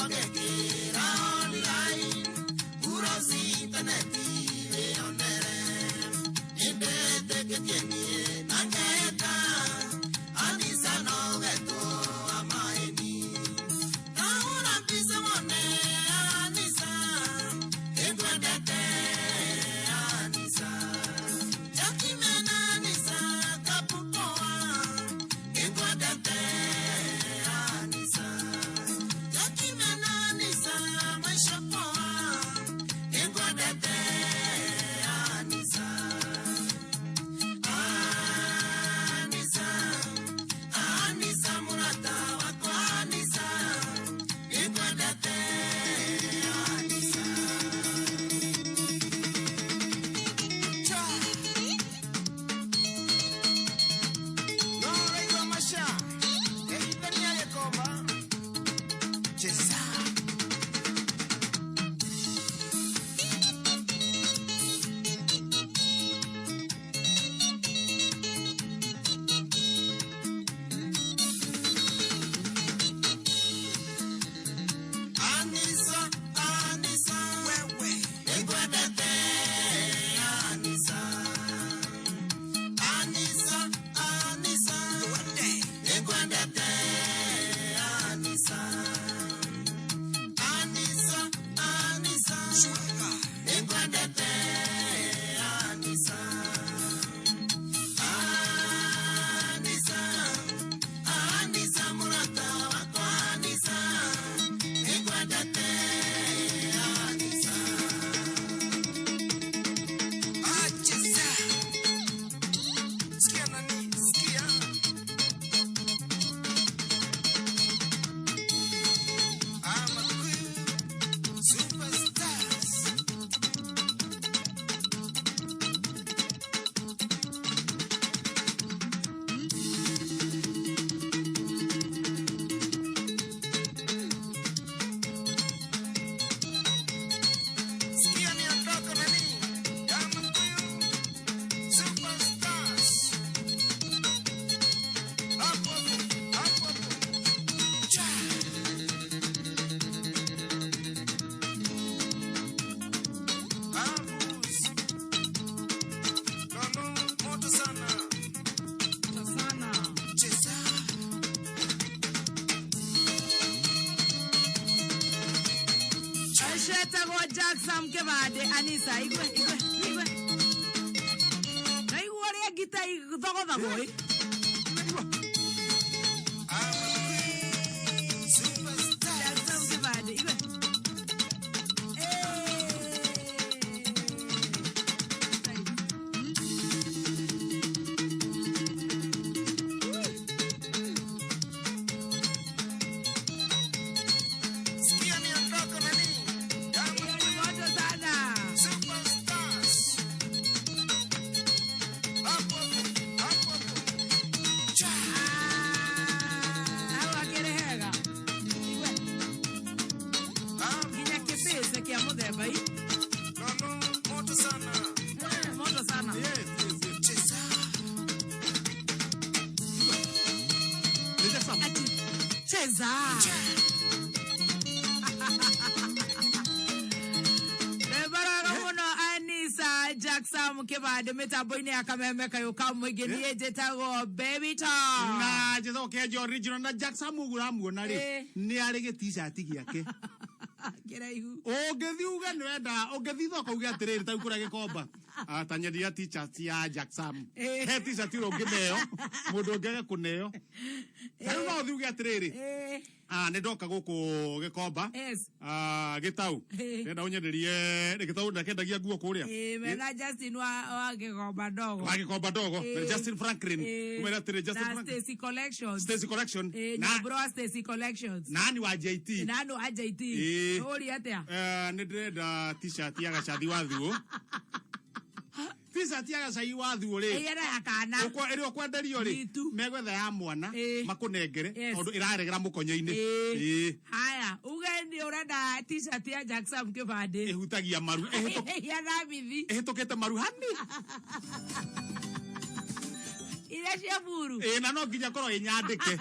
Ũgekĩra online Urosi intaneti wĩyonere Nĩndetĩkĩtie niĩ na ngeka Anisa no ũgetwo amaeni Tahũra mbica wone Anisa Nĩngwendete Anisa Jakimena Anisa Kapupoa Nĩngwendete Anisa Jakimena Anisa Maisha poa Nĩngwendete Anisa Anisa Anisa murata wakwa Anisa Nĩngwendete Anisa Cha No raigua maca Geithania gĩkomba Cheza Anisa, Anisa, wewe nĩngwendete Anisa. Anisa, Anisa, wende nĩngwendete Anisa. Anisa, Anisa, shuka nĩngwendete Anisa. Anisa, Anisa mũrata wakwa Anisa. Nĩngwendete Anisa. Acheza. Sikia nani, sikia. I'm a queen, superstars. Sikia niondoko nani, I'm a queen, superstars. Hapo hapo, hapo. Cha. Abus. Nono, moto sana. Moto sana. Cheza. Acetagwo Jackson Kĩbandĩ Anisa igwe igwe igwe naigua ũrĩa ngita ithogothagwo ĩ Jackson Kĩbandĩ igwe Sikia niondoko nani. Moto sana. Superstars. Hapo hapo, hapo. Cha. Hau akĩrĩ hega igwe nginya kĩbĩce kĩa mũthemba i Nono, moto sana. Moto sana. Cheza. Ati, cheza Rebaraga muno Anisa Jackson Kĩbandĩ mĩtambo-inĩ ya kameme kayũ ka mũingĩ niĩ njĩtagwo Baby Talk na njĩtagwo Kenjo original na Jackson Mugu ũramuona rĩ Eh. nĩ arĩ gĩ t-shirt gĩake kĩraihu ũngĩthiĩ uge nĩ wenda ũngĩthiĩ thoko uge atĩrĩrĩ ta kũrĩa gĩkomba Ah, ta nyendia t-shirt ya Jackson Eh. he t-shirt ĩrĩa ũngĩneo mũndũ ũngĩage kũneo ta rĩu no ũthiĩ uge atĩrĩrĩ Eh. Ah, nĩ ndoka gũkũ gĩkomba Yes. Ah, gĩtau Eh. ndĩrenda ũnyenderie gĩtau ndakendagia nguo kũrĩa Eh, mena Justin wa Gĩkomba ndogo wa gĩkomba ndogo Eh. Justin Franklin Eh. umere atĩrĩ Justin na Franklin Stacy Collections Stacy Collection Eh, na Nyambura wa Stacy Collections nani wa JT na andũ a JT Eh. ũria atĩa Eh, nĩ ndĩrenda t-shirt ya gacathi wa thuo t-shirt ya gacai wa thuo rĩ Ĩyera ya kana ĩrĩa ũkwenderio rĩ megwetha ya mwana makũnengere tondũ ĩraregera mũkonyo-inĩ Ĩĩ. haya uge nĩ ũrenda t-shirt ya Jackson Kĩbandĩ ĩhutagia maru ya Thamithi ĩhĩtũkĩte maru hani iria cia buru ĩĩ na no nginya korwo ĩnyandĩke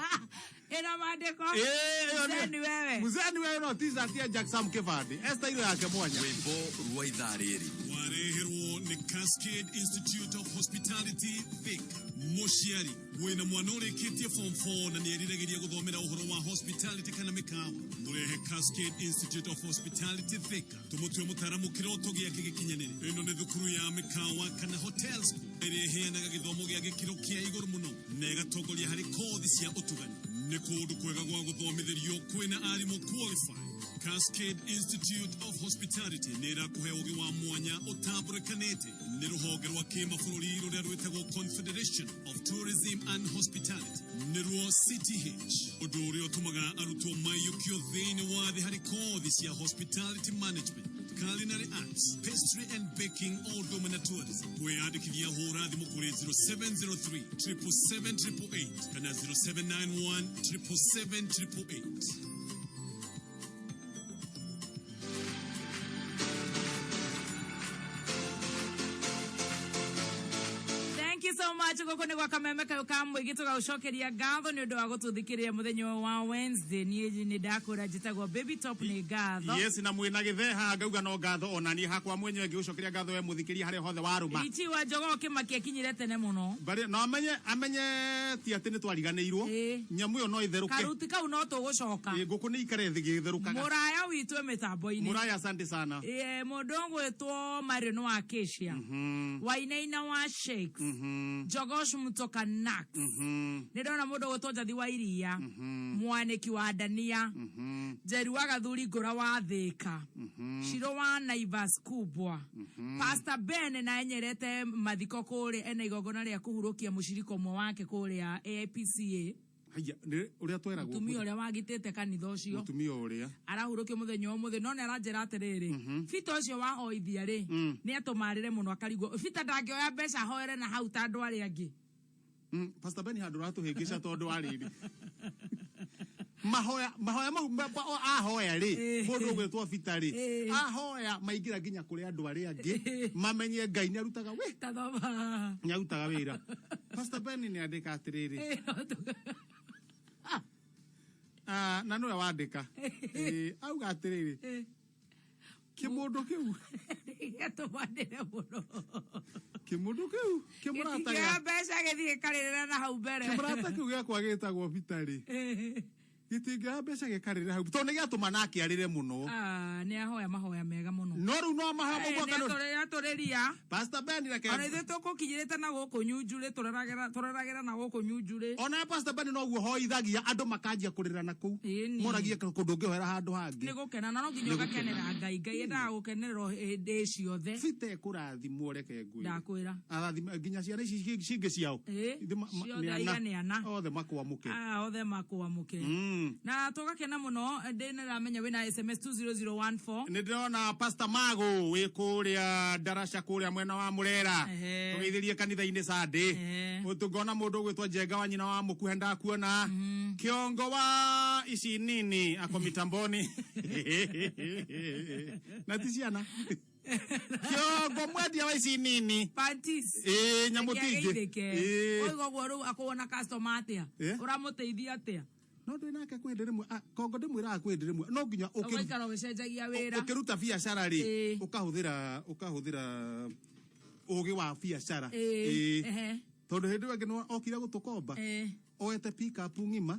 Ĩna maandĩko. Ĩĩ, ĩyo Mzee ni wewe. Mzee ni wewe no t-shirt ya Jack Sam Kĩbandĩ. Esther iro yake mwanya. Rwĩmbo rwa ithaa rĩrĩ. Wareherwo nĩ Cascade Institute of Hospitality Thika. Mũciari wĩna mwana ũrĩkĩtie form 4 na nĩeriragĩria gũthomera ũhoro wa hospitality kana mĩkawa, mũrehe Cascade Institute of Hospitality Thika tũmũtue mũtaaramu kĩroto gĩake gĩkinyanĩre. Ĩno nĩ thukuru ya mĩkawa kana hotel school ĩrĩa ĩheanaga gĩthomo gĩa gĩkĩro kĩa igũrũ mũno na ĩgatongoria harĩ kothi cia ũtugani. Nĩ kũndũ kwega gwa gũthomithĩrio kwĩna arimũ qualified. Cascade Institute of Hospitality nĩ ĩrakũhe ũgĩ wa mwanya ũtambũrĩkanĩte nĩ rũhonge rwa kĩmabũrũri rũrĩa rwĩtagwo Confederation of Tourism and Hospitality nĩruo CTH, ũndũ ũrĩa ũtũmaga arutwo maiyũkio thĩinĩ wa thĩ harĩ kothi cia hospitality management, culinary arts, pastry and baking, o ũndũ ũmwe na tourism. Kwĩyandĩkithia hũra thimũ kũrĩ 0703 777 kana 0791 777 888. Thank you so much. Gũkũ nĩ gwa kameme kayũ ka mũingĩ tũgagũcokeria ngatho nĩ ũndũ wa gũtũthikĩrĩria mũthenya ũyũ wa Wednesday. Niĩ nĩ ndakũra njĩtagwo Baby Top, nĩ ngatho. Yes, na mwĩna gĩtheha ngauga no ngatho ona niĩ hakwa mwenyewe ngĩgũcokeria ngatho we mũthikĩria harĩa hothe warũma. Richi wa Njogoo Kĩmaki akinyire tene mũno. Barĩ no amenye ti atĩ nĩ twariganĩirwo. Nyamũ ĩyo no ĩtherũke. Karuti kau no tũgũcoka. Ĩ, ngũkũ nĩ ikare thĩ gĩtherũkaga. Mũraya witũ e mĩtambo-inĩ. Mũraya, asante sana. Ĩ, mũndũ ũgwĩtwo Marion wa Acacia, Wainaina wa Shakes, Njogosh Mutoka Nax. Nĩ ndona mũndũ ũgwĩtwo Njathi wa Iria, Mwanĩki wa Ndania, Njeri wa Gathuri, Ngũra wa Thĩka, Ciro wa Naivas Kubwa, Pastor Ben na enyerete mathiko kũrĩa ena igongona rĩa kũhurũkia mũcirika ũmwe wake kũrĩa AIPCA. Haiya, nĩ ũrĩa tweragwo. Mũtumia ũrĩa wagitĩte kanitha ũcio. Mũtumia ũrĩa. Arahurũkio mũthenya ũmũthĩ, no nĩ aranjĩra atĩrĩrĩ, Bita ũcio wahoithia rĩ, nĩ atũmarĩre mũno akarigwo Bita ndangĩoya mbeca ahoere na hau ta andũ arĩa angĩ. Pastor Ben handũ ũratũhĩngĩca tondũ wa rĩrĩ. Mahoya mau ahoya rĩ, mũndũ ũgwĩtwo Bita rĩ, ahoya maingĩra nginya kũrĩ andũ arĩa angĩ mamenye Ngai nĩ arutaga wĩ Tathoma. Nĩ arutaga wĩra. Pastor Ben nĩ andĩka atĩrĩrĩ. Ah, na nĩwe wandĩka. Auga atĩrĩrĩ, kĩmũndũ kĩu Gĩatũmanĩre mũno. Kĩmũndũ kĩu kĩmũrata Gĩtingĩoya mbeca gĩthiĩ gĩkarĩrĩra na hau mbere. Kĩmũrata kĩu gĩakwa gĩtagwo Bita rĩ, gĩtingĩoya mbeca gĩkarĩrĩra hau tondũ nĩ gĩatũma nake arĩre mũno. Ah, nĩ ahoya mahoya mega mũno. No rĩu no mahoya mau gwaka Nĩ atũrĩria. Pastor Ben reke. Ona ithuĩ tũkũkinyĩrĩte na gũkũ nyunjurĩ, tũreragĩra na gũkũ nyunjurĩ. Ona Pastor Ben noguo hoithagia andũ makanjia kũrĩra na kũu. Ĩni. Moragie kũndũ ũngĩhoera handũ hangĩ. Nĩ gũkena na no nginya Nĩ ũgakenera Ngai. Ngai endaga gũkenererwo hĩndĩ ciothe. Bita ekũrathimwo reke ngwĩre. Ndakwĩra. Arathima nginya ciana ici cingĩ ciao. Ĩ, Ithe ciothe nĩ ana. aiga nĩ ana. Othe makwamũke. Ah, othe makwamũke. Na tũgakena mũno ndĩ nĩramenya wĩna SMS 20014. Nĩ ndĩrona Pastor Mago wĩ kũrĩa Ndaraca kũrĩa mwena wa Mũrera. Tũgeithĩrie kanitha-inĩ Sunday. Tũngona mũndũ ũgwĩtwo Njenga wa nyina wa mũkuhe ndakuona. Kĩongo wa ici nini ako mitamboni. Na ti ciana. Kĩongo mwendia wa ici nini. Panties. Ĩĩ, nyamũ Reke tingĩ. ageithĩke. Ĩĩ. Oiga ũguo rĩu akũona customer atĩa? Ũramũteithia atĩa? No ndĩ nake kwĩ hĩndĩ rĩmwe, kongo ndĩmwĩraga kwĩ hĩndĩ rĩmwe no nginya Ũgaikara ũgĩcenjagia wĩra. ũkĩruta biacara rĩ, ũkahũthĩra ũgĩ wa biacara. Ĩĩ, ehe. Tondũ hĩndĩ ĩyo ĩngĩ nĩ okire gũtũkomba oete pick-up ng'ima,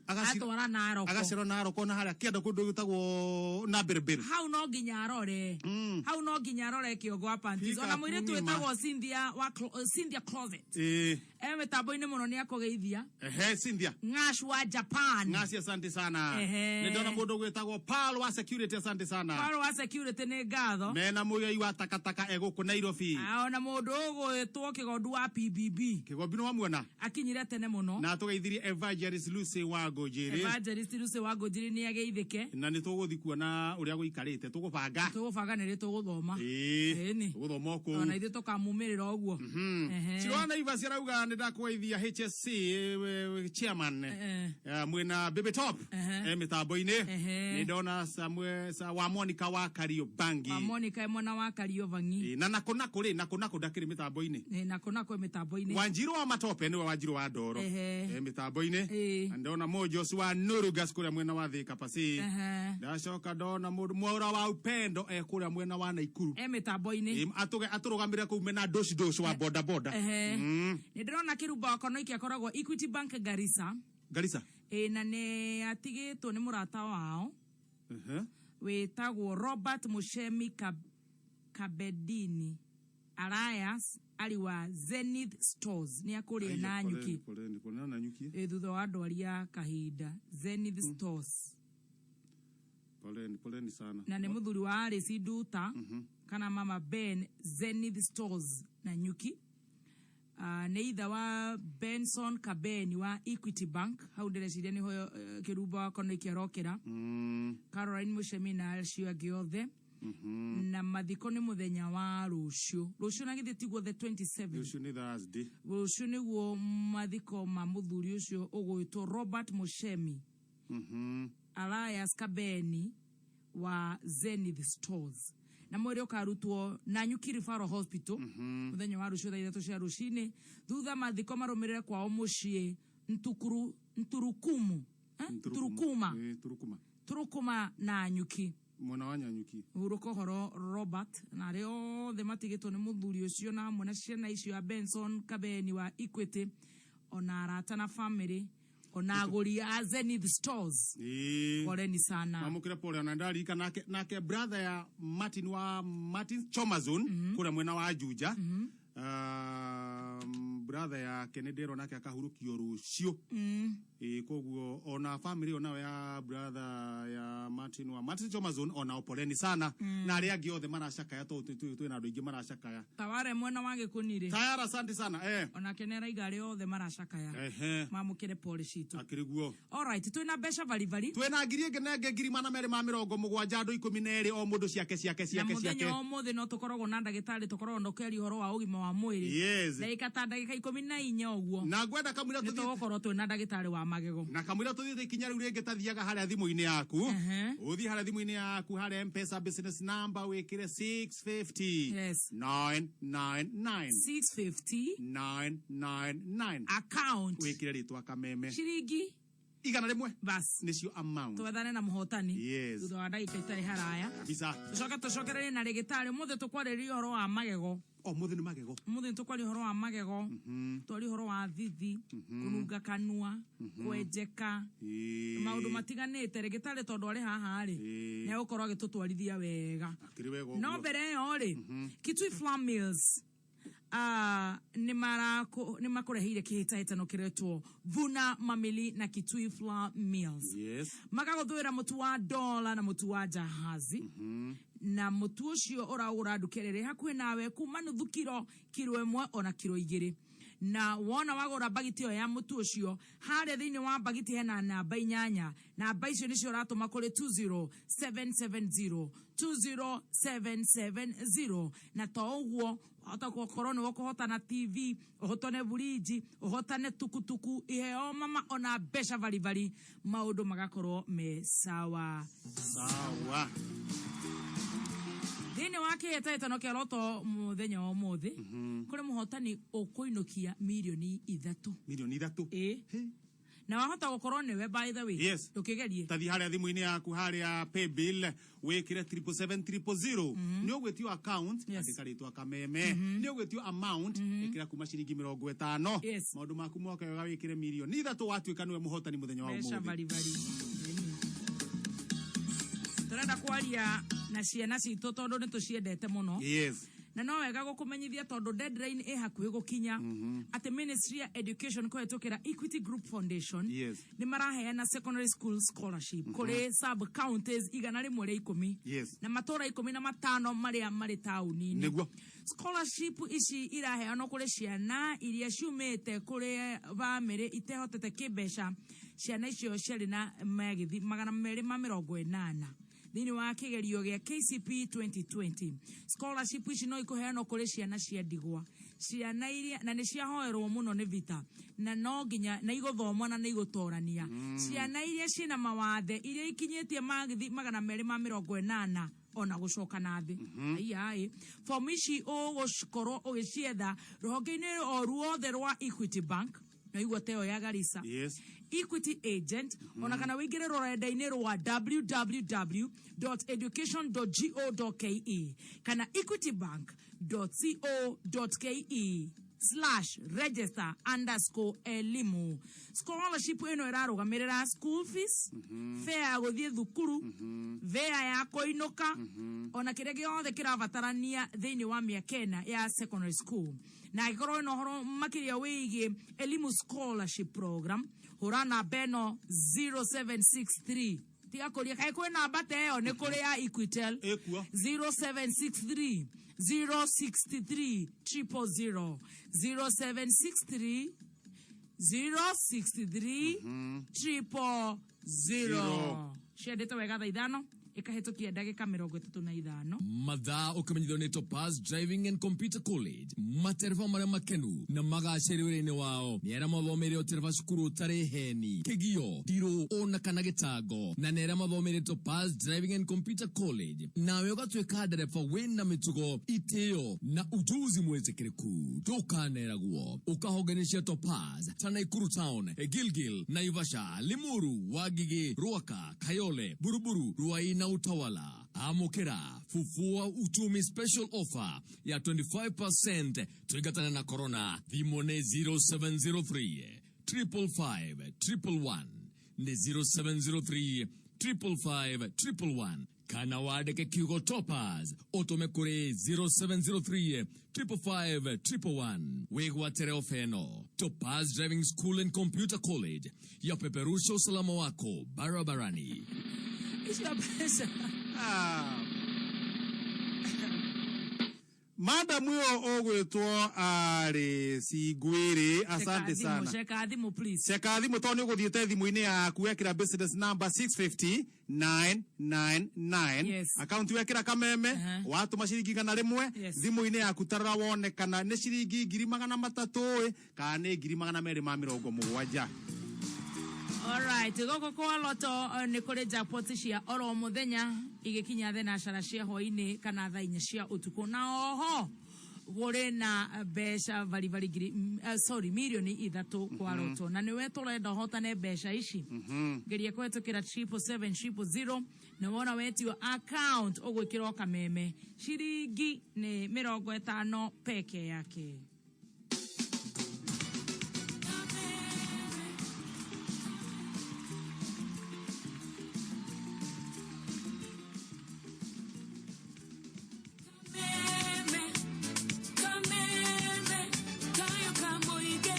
Atwara Naroko. Agacera Naroko na harĩa kĩanda kũndũ gwĩtagwo na Mbĩrĩmbĩrĩ. Hau no nginya arore. Hau no nginya arore kĩongo wa panties. Ona Pick-up mũirĩtu ng'ima. wĩtagwo Cynthia wa Cynthia Closet. E mĩtambo-inĩ mũno nĩ akũgeithia. Ehe, Cynthia. Ng'ash wa Japan. Ng'ash, asante sana. Ehe. Nĩ ndona mũndũ gwĩtagwo Paul wa security, asante sana. Paul wa security nĩ ngatho. Mena mũigai wa takataka e gũkũ Nairobi. Ah, ona mũndũ ũgwĩtwo Kĩgondu wa PBB. Kĩgondu nĩ wamuona? Akinyire tene mũno. Na tũgeithirie Evangelist Lucy wa Ngũnjĩrĩ. Evangelist Lucy wa Ngũnjĩrĩ nĩ ageithĩke. Na nĩ tũgũthiĩ kuona ũrĩa gũikarĩte, tũgũbanga. Tũgũbanga nĩ rĩ tũgũthoma. Ĩĩ. Tũgũthoma o kũu. Ona ithuĩ tũkamumĩrĩra ũguo. Ehe. Ciroa Naivas arauga Nĩ ndakũgeithia HSC chairman, mwĩna Baby Top mĩtambo-inĩ. Nĩ ndona Samuel wa Monica wa Kariobangi. Wa Monica mwena wa Kariobangi. Na nako nako rĩ, nako nako ndakĩrĩ mĩtambo-inĩ. Nako nako mĩtambo-inĩ. Wanjiru wa Matope nĩwe Wanjiru wa Ndoro mĩtambo-inĩ. Na ndona Mojos wa Nurugas kũrĩa mwena wa Thika Pasi. Ndacoka ndona mũndũ Mwaura wa Upendo kũrĩa mwena wa Naikuru. Mĩtambo-inĩ. Atũrũgamĩrĩre kũu mena dosh dosh wa boda boda. Nĩ ndĩrona Kĩrumba wa Konoiki akoragwo Equity Bank Garissa. Garissa. Na nĩ atigĩtwo nĩ mũrata wao wĩtagwo Robert Mushemi Kabedini Arias ari wa Zenith Stores nĩ akũrĩa na nyuki. Poleni, poleni na nyuki. Thutha wa ndwari ya kahinda Zenith Stores. Poleni, poleni sana. Na nĩ mũthuri wa Alice Nduta kana mama Ben Zenith Stores na nyuki. Nĩ itha wa Benson Kabeni wa Equity Bank hau ndĩreciria nĩho Kĩrumba wa Konoiki arokĩra. Caroline Mushemi na acio angĩ othe. Na mathiko nĩ mũthenya wa rũciũ. Rũciũ na githĩ tiguo the 27? Rũciũ nĩ Thursday. Rũciũ nĩguo mathiko ma mũthuri ũcio ũgwĩtwo Robert Mushemi Elias Kabeni wa Zenith Stores. Na mwĩrĩ ũkarutwo na Nyuki Referral Hospital mũthenya wa rũciũ thaa 3 cia rũcinĩ, thutha mathiko marũmĩrĩre kwao mũciĩ Nturukumu. Nturukuma. Turukuma. Turukuma na Nyuki. Mwena wa Nyanyuki. Hurũka ũhoro Robert na arĩa othe matigĩtwo nĩ mũthuri ũcio na hamwe na ciana icio ya Benson Kabeni wa Equity, ona arata na family, ona agũri a Zenith Stores. Poleni sana. Mamũkĩre pole. Ona ndarika nake nake brother ya Martin wa Martin Chomazon kũrĩa mwena wa Juja. Brother yake nĩ ndĩrona nake akahurũkio rũciũ. Koguo ona family onayo ya brother ya Martin wa Martin Chomazon onao poleni sana. Na arĩa angĩ othe maracakaya tondũ twĩna andũ aingĩ maracakaya. Taware mwena wa Gĩkũni rĩ. Tayara, asante sana. Onake nĩ araiga arĩa othe maracakaya. Mamũkĩre pole citũ. Akĩrĩ guo. Alright, twĩna mbeca baribari. Twĩna ngiri ĩngĩ na ĩngĩ 270,000 andũ 12 o mũndũ ciake ciake Na ciake mũthenya ciake. wa ũmũthĩ no tũkoragwo na ndagĩtarĩ, tũkoragwo tũkĩaria ũhoro wa ũgima wa mwĩrĩ. Yes. Ndagĩka ta ndagĩka 14 ũguo. Na ngwenda kamũira Nĩ tũgũkorwo twĩna ndagĩtarĩ wa magego. Na kamũira tũthiĩte ikinya rĩu rĩngĩ tathiaga harĩa thimũ-inĩ yaku. Ũthiĩ harĩa thimũ-inĩ yaku harĩa M-Pesa business number wĩkĩre 650. Yes. 999. 650. 999. Account. Wĩkĩre rĩtwa Kameme. Ciringi 100. Bas. Nĩcio amount. Twethane na mũhotani. Yes. Thutha wa ndagĩka itarĩ haraya. Kabisa. Tũcoke tũcokererie na rĩgĩtarĩ ũmũthĩ tũkwarĩrĩria ũhoro wa magego. Ũmũthĩ nĩ magego. Ũmũthĩ nĩ tũkwaria ũhoro wa magego. Twaria ũhoro wa thithi, kũnunga kanua, kwenjeka, maũndũ matiganĩte. Rĩgĩtarĩ tondũ arĩ haha rĩ, nĩ egũkorwo agĩtũtwarithia wega. Akĩrĩ wega No ũguo. mbere ĩyo rĩ, Kitui Flour Mills nĩ makũreheire kĩhĩtahĩtano kĩretwo Vuna Mamili na Kitui Flour Mills. Yes. Makagũthũĩra mũtu wa dola na mũtu wa jahazi. Na mũtu ũcio ũragũra nduka ĩrĩa ĩrĩ hakuhĩ nawe kuma nuthu kiro, kiro 1 ona kiro 2. Na wona wagũra bagiti ĩyo ya mũtu ũcio, harĩa thĩinĩ wa bagiti hena namba 8. Namba icio nĩcio ũratũma kũrĩ 20770, 20770. Na to ũguo, wahota gũkorwo nĩwe ũkũhotana TV, ũhotane buriji, ũhotane tukutuku, iheo mama ona mbeca baribari, maũndũ magakorwo me sawa. Sawa. Thĩinĩ wa kĩhĩtahĩtano kĩa loto mũthenya wa ũmũthĩ, kũrĩ mũhotani ũkũinũkia mirioni 3. Mirioni 3? Ĩĩ. Na wahota gũkorwo nĩwe by the way. Yes. Ndũkĩgerie. Tathi harĩa thimũ-inĩ yaku harĩa paybill wĩkĩre triple seven triple zero. Nĩ ũgwĩtio account, andĩka rĩtwa Kameme. Nĩ ũgwĩtio amount, ĩkĩra kuma ciringi 50. Yes. Maũndũ maku moke wega wĩkĩre mirioni 3 watuĩka nĩwe mũhotani mũthenya wa Mbeca ũmũthĩ. baribari. Tũrenda kwaria na ciana citũ tondũ nĩ tũciendete mũno. Yes. Na no wega gũkũmenyithia tondũ deadline ĩ hakuhĩ gũkinya atĩ Ministry ya Education kũhetũkĩra Equity Group Foundation Yes. nĩ maraheana secondary school scholarship kũrĩ sub counties 110 Yes. na matũra 15 marĩa marĩ taũni-inĩ. Nĩguo. Scholarship ici iraheanwo kũrĩ ciana iria ciumĩte kũrĩ bamĩrĩ itehotete kĩmbeca. Ciana icio ciarĩ na magithi 280 thĩinĩ wa kĩgerio gĩa KCP 2020. Scholarship ici no ikũheanwo kũrĩ ciana cia ndigwa, Ciana iria na nĩ ciahoerwo mũno nĩ vita na no nginya na igũthomwo na nĩ igũtorania. Ciana iria ciĩna mawathe iria ikinyĩtie magithi 280 ona gũcoka na thĩ. Aiya, fomu ici ũgũkorwo ũgĩcietha rũhonge-inĩ o ruothe rwa Equity Bank, na igua ta ĩyo ya Garissa. Yes. Equity agent, ona kana wĩingĩre rũrenda-inĩ rwa www.education.go.ke kana equitybank.co.ke/register_elimu. Scholarship ĩno ĩrarũgamĩrĩra school fees, fare ya gũthiĩ thukuru, fare ya kũinũka, ona kĩrĩa gĩothe kĩrabatarania thĩinĩ wa mĩaka ĩna ya secondary school. Na angĩkorwo wĩna ũhoro makĩria wĩgiĩ Elimu Scholarship Program, hũra namba ĩno 0763. Tiga kũria kaĩ kwĩ namba ta ĩyo, nĩ kũrĩ ya Equitel. Ĩkuo. 0763 063 000, 0763 063 000. Ciendete wega thaa 5 ĩkahĩtũkia ndagĩka 35. Mathaa ũkĩmenyithio nĩ Topaz Driving and Computer College, matereba marĩa makenu na magacĩre wĩra-inĩ wao nĩ arĩa mathomeire ũtereba cukuru ũtarĩ heni, kĩgio, ndirũ ona kana gĩtango, na nĩ arĩa mathomeire Topaz Driving and Computer College, nawe ũgatuĩka ndereba wĩna mĩtugo, itĩo na ujuzi mwĩtĩkĩrĩku. Ndũkaneragwo ũkahonge Topaz ta Nakuru Town, Gilgil, Naivasha, Limuru, Wangige, Ruaka, Kayole, Buruburu, Ruai na Utawala. Amũkĩra Fufua Uchumi special offer ya 25% tuingatana na corona. Thimũ nĩ 0703 555 111, nĩ 0703 555 111, kana wandĩke kiugo Topaz ũtũme kũrĩ 0703 555 111 wĩgwatĩre ofa ĩno. Topaz Driving School and Computer College yapeperusha usalama wako barabarani. Icio mbeca. Madam ũyũ ũgwĩtwo arĩ Cingwĩrĩ, asante sana. Ceka thimũ, please. Ceka thimũ tondũ nĩ ũgũthiĩte thimũ-inĩ yaku wekĩra business number 650 999. Yes. Akaunti wekĩra Kameme, watũma ciringi 100 thimũ-inĩ yaku, tarora wone kana nĩ ciringi 300,000 ĩ kana nĩ 270,000. Alright, gũkũ kwa Loto nĩ kũrĩ jackpot cia oro mũthenya igĩkinya thenacara cia hwainĩ kana thaa 4 cia ũtukũ, na oho kũrĩ na mbeca baribari ngiri sorry mirioni 3 kwa Loto, na nĩwe tũrenda ũhotane mbeca ici. Geria kũhetũkĩra 777 000 na wona wetio account ũgwĩkĩra o Kameme, ciringi nĩ 50 peke yake. Kameme, kameme, kayo kamoige.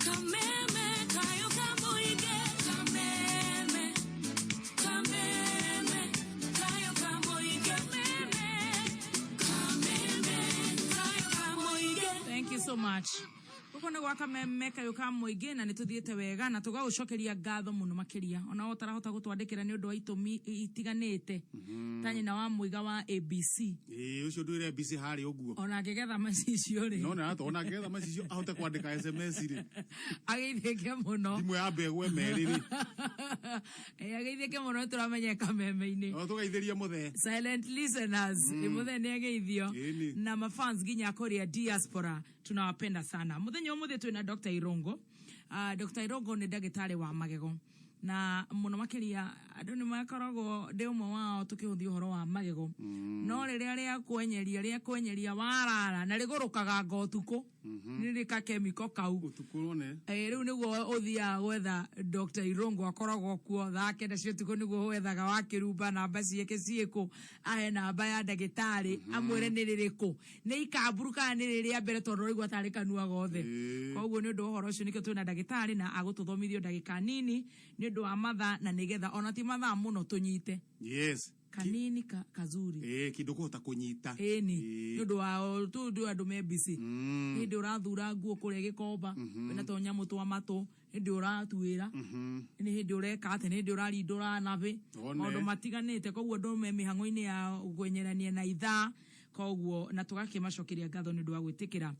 Kameme, kayo kamoige. Kameme, kameme, kayo kamoige. Kameme, kameme, kayo kamoige. Thank you so much. Gũkũ nĩ gwa Kameme kayũ ka mũingĩ, na nĩ tũthiĩte wega na tũgagũcokeria ngatho mũno makĩria, ona we ũtarahota gũtwandĩkĩra nĩ ũndũ wa itũmi itiganĩte, ta nyina wa mũiga wa ABC. Ĩĩ, ũcio ndwĩre busy harĩa ũguo. Ona angĩgetha macicio rĩ. No nĩ ona angĩgetha macicio ahote kwandĩka SMS rĩ, ageithĩke mũno. Thimũ ya mbegũ merĩ rĩ. Ageithĩke mũno, nĩ tũramenya Kameme-inĩ. No tũgeithĩrie mũthee. Silent listeners, mũthee nĩ ageithio. Ĩni. Na mafans nginya kũrĩa diaspora, tunawapenda sana. Mũthenya ũmũthĩ twĩna Dr. Irongo. Dr. Irongo nĩ ndagĩtarĩ wa magego, na mũno makĩria andũ nĩ makoragwo, ndĩ ũmwe wao, tũkĩhũthia ũhoro wa magego, no rĩrĩa rĩa kwenyeria warara na rĩgũrũkaga nga ũtukũ, nĩ rĩka kemiko kau. Ũtukũ one. Rĩu nĩguo ũthiaga gwetha Dr. Irongo, akoragwo kuo thaa 9 cia ũtukũ, nĩguo wethaga wa kĩrumba namba ciake ciĩkũ, ahe namba ya ndagĩtarĩ, amwĩre nĩ rĩrĩkũ, nĩ ikamburu kana nĩ rĩrĩa mbere, tondũ ũraigua tarĩ kanua gothe. Koguo nĩ ũndũ wa ũhoro ũcio nĩkĩo twĩna ndagĩtarĩ na agũtũthomithio ndagĩka nini nĩ ũndũ wa mathaa, na nĩgetha ona ti mathaa mũno tũnyite. Yes. Kanini kazuri. Ĩĩ, kĩndũ kũhota kũnyita. Ĩni nĩ ũndũ wa tondũ andũ me busy, hĩndĩ ũrathura nguo kũrĩa Gĩkomba, wĩna tũnyamũ twa matũ, hĩndĩ ũratuĩra, nĩ hĩndĩ ũreka atĩ, nĩ hĩndĩ ũrarindũra nabĩ. One. Maũndũ matiganĩte, koguo andũ me mĩhang'o-inĩ ya kwenyerania na ithaa, koguo na tũgakĩmacokeria ngatho nĩ ũndũ wa gwĩtĩkĩra.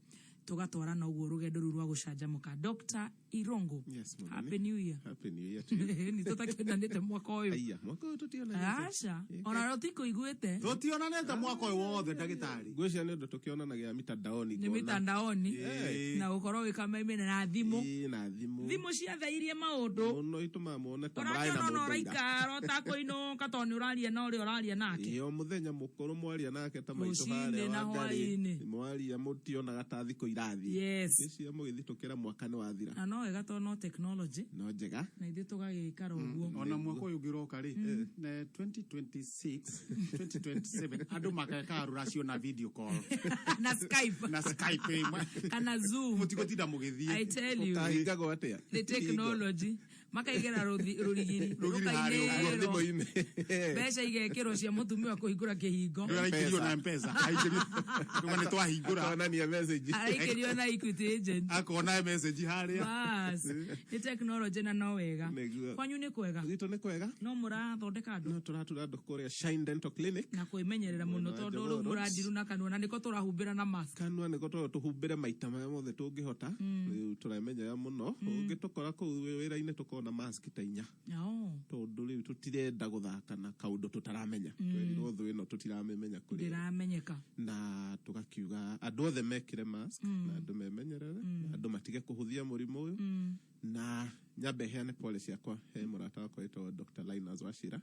Tũgatwarana ũguo rũgendo rũu rwa gũcanjamũka. Dr. Irongo, Yes, Mwathani. Happy New Year. Happy New Year to you. Nĩ tũtakĩonanĩte mwaka ũyũ. Aya, mwaka ũyũ tũtionanĩte. Aca, ona rũtikũiguĩte. Tũtionanĩte mwaka ũyũ wothe ndagĩtarĩ. Ngwĩciria nĩ ũndũ tũkĩonanagia mitandaoni. Nĩ ngona. mitandaoni Ĩĩ. na gũkorwo wĩ kameme na thimũ. Ĩĩ, na thimũ. Thimũ ciathairie maũndũ. Mũno itũmaga muone ta mũrarĩ na Ũrakĩona ona mũndũ ira. ũraikara ũtakũinũka tondũ nĩ ũraria na ũrĩa ũraria nake. Ĩĩ, o mũthenya mũkũrũ mwaria nake ta maitũ Rũcinĩ harĩa na wa Ngarĩ. hwaĩ-inĩ. Mwaria mũtionaga ta thikũ irathiĩ. Yes. Ngwĩciria mũgĩthitũkĩra mwaka nĩ wathira. Na no wega tondũ no technology No njega. na ithuĩ tũgagĩikara ũguo. Ona mwaka ũyũ ũngĩroka rĩ, na 2026, 2027 andũ magekaga rũracio na video call. Na Skype. Na Skype. Kana Zoom. Mũtigũtinda mũgĩthiĩ. I tell you. Ũkahingagwo atĩa? The technology makaigĩra rũrigiri Rũgiri harĩa ũguo. rũkainĩrwo Thimũ-inĩ. mbeca igekĩrwo cia mũtumia kũhingũra kĩhingo. Rũraikĩrio na Mpesa. Aikĩrio. Rũga nĩ twahingũra. Akonania message. Araikĩrio na Equity agent. Akona message harĩa. Bas, nĩ technology na no wega. Nĩguo. Kwanyu nĩ kwega? Gwitũ nĩ kwega. No mũrathondeka andũ No tũratura andũ kũrĩa Shine Dental Clinic. na kwĩmenyerera mũno Mwena wa tondũ Jogoo rĩu Road. mũrandiru na kanua na nĩko tũrahumbĩra na mask. Kanua nĩko tondũ tũhumbĩre maita marĩa mothe tũngĩhota. Rĩu tũremenyerera mũno. Ũngĩtũkora kũu wĩra-inĩ tũkorwo na mask ta inya. Oh. Tondũ rĩu tũtirenda gũthaka na kaũndũ tũtaramenya. Twerirwo thũ ĩno tũtiramĩmenya kũrĩa. Ndĩramenyeka. Na tũgakiuga andũ othe mekĩre mask na andũ memenyerere na andũ matige kũhũthia mũrimũ ũyũ. Na nyambe heane pole ciakwa he mũrata wakwa wĩtagwo Dr. Linus Wachira.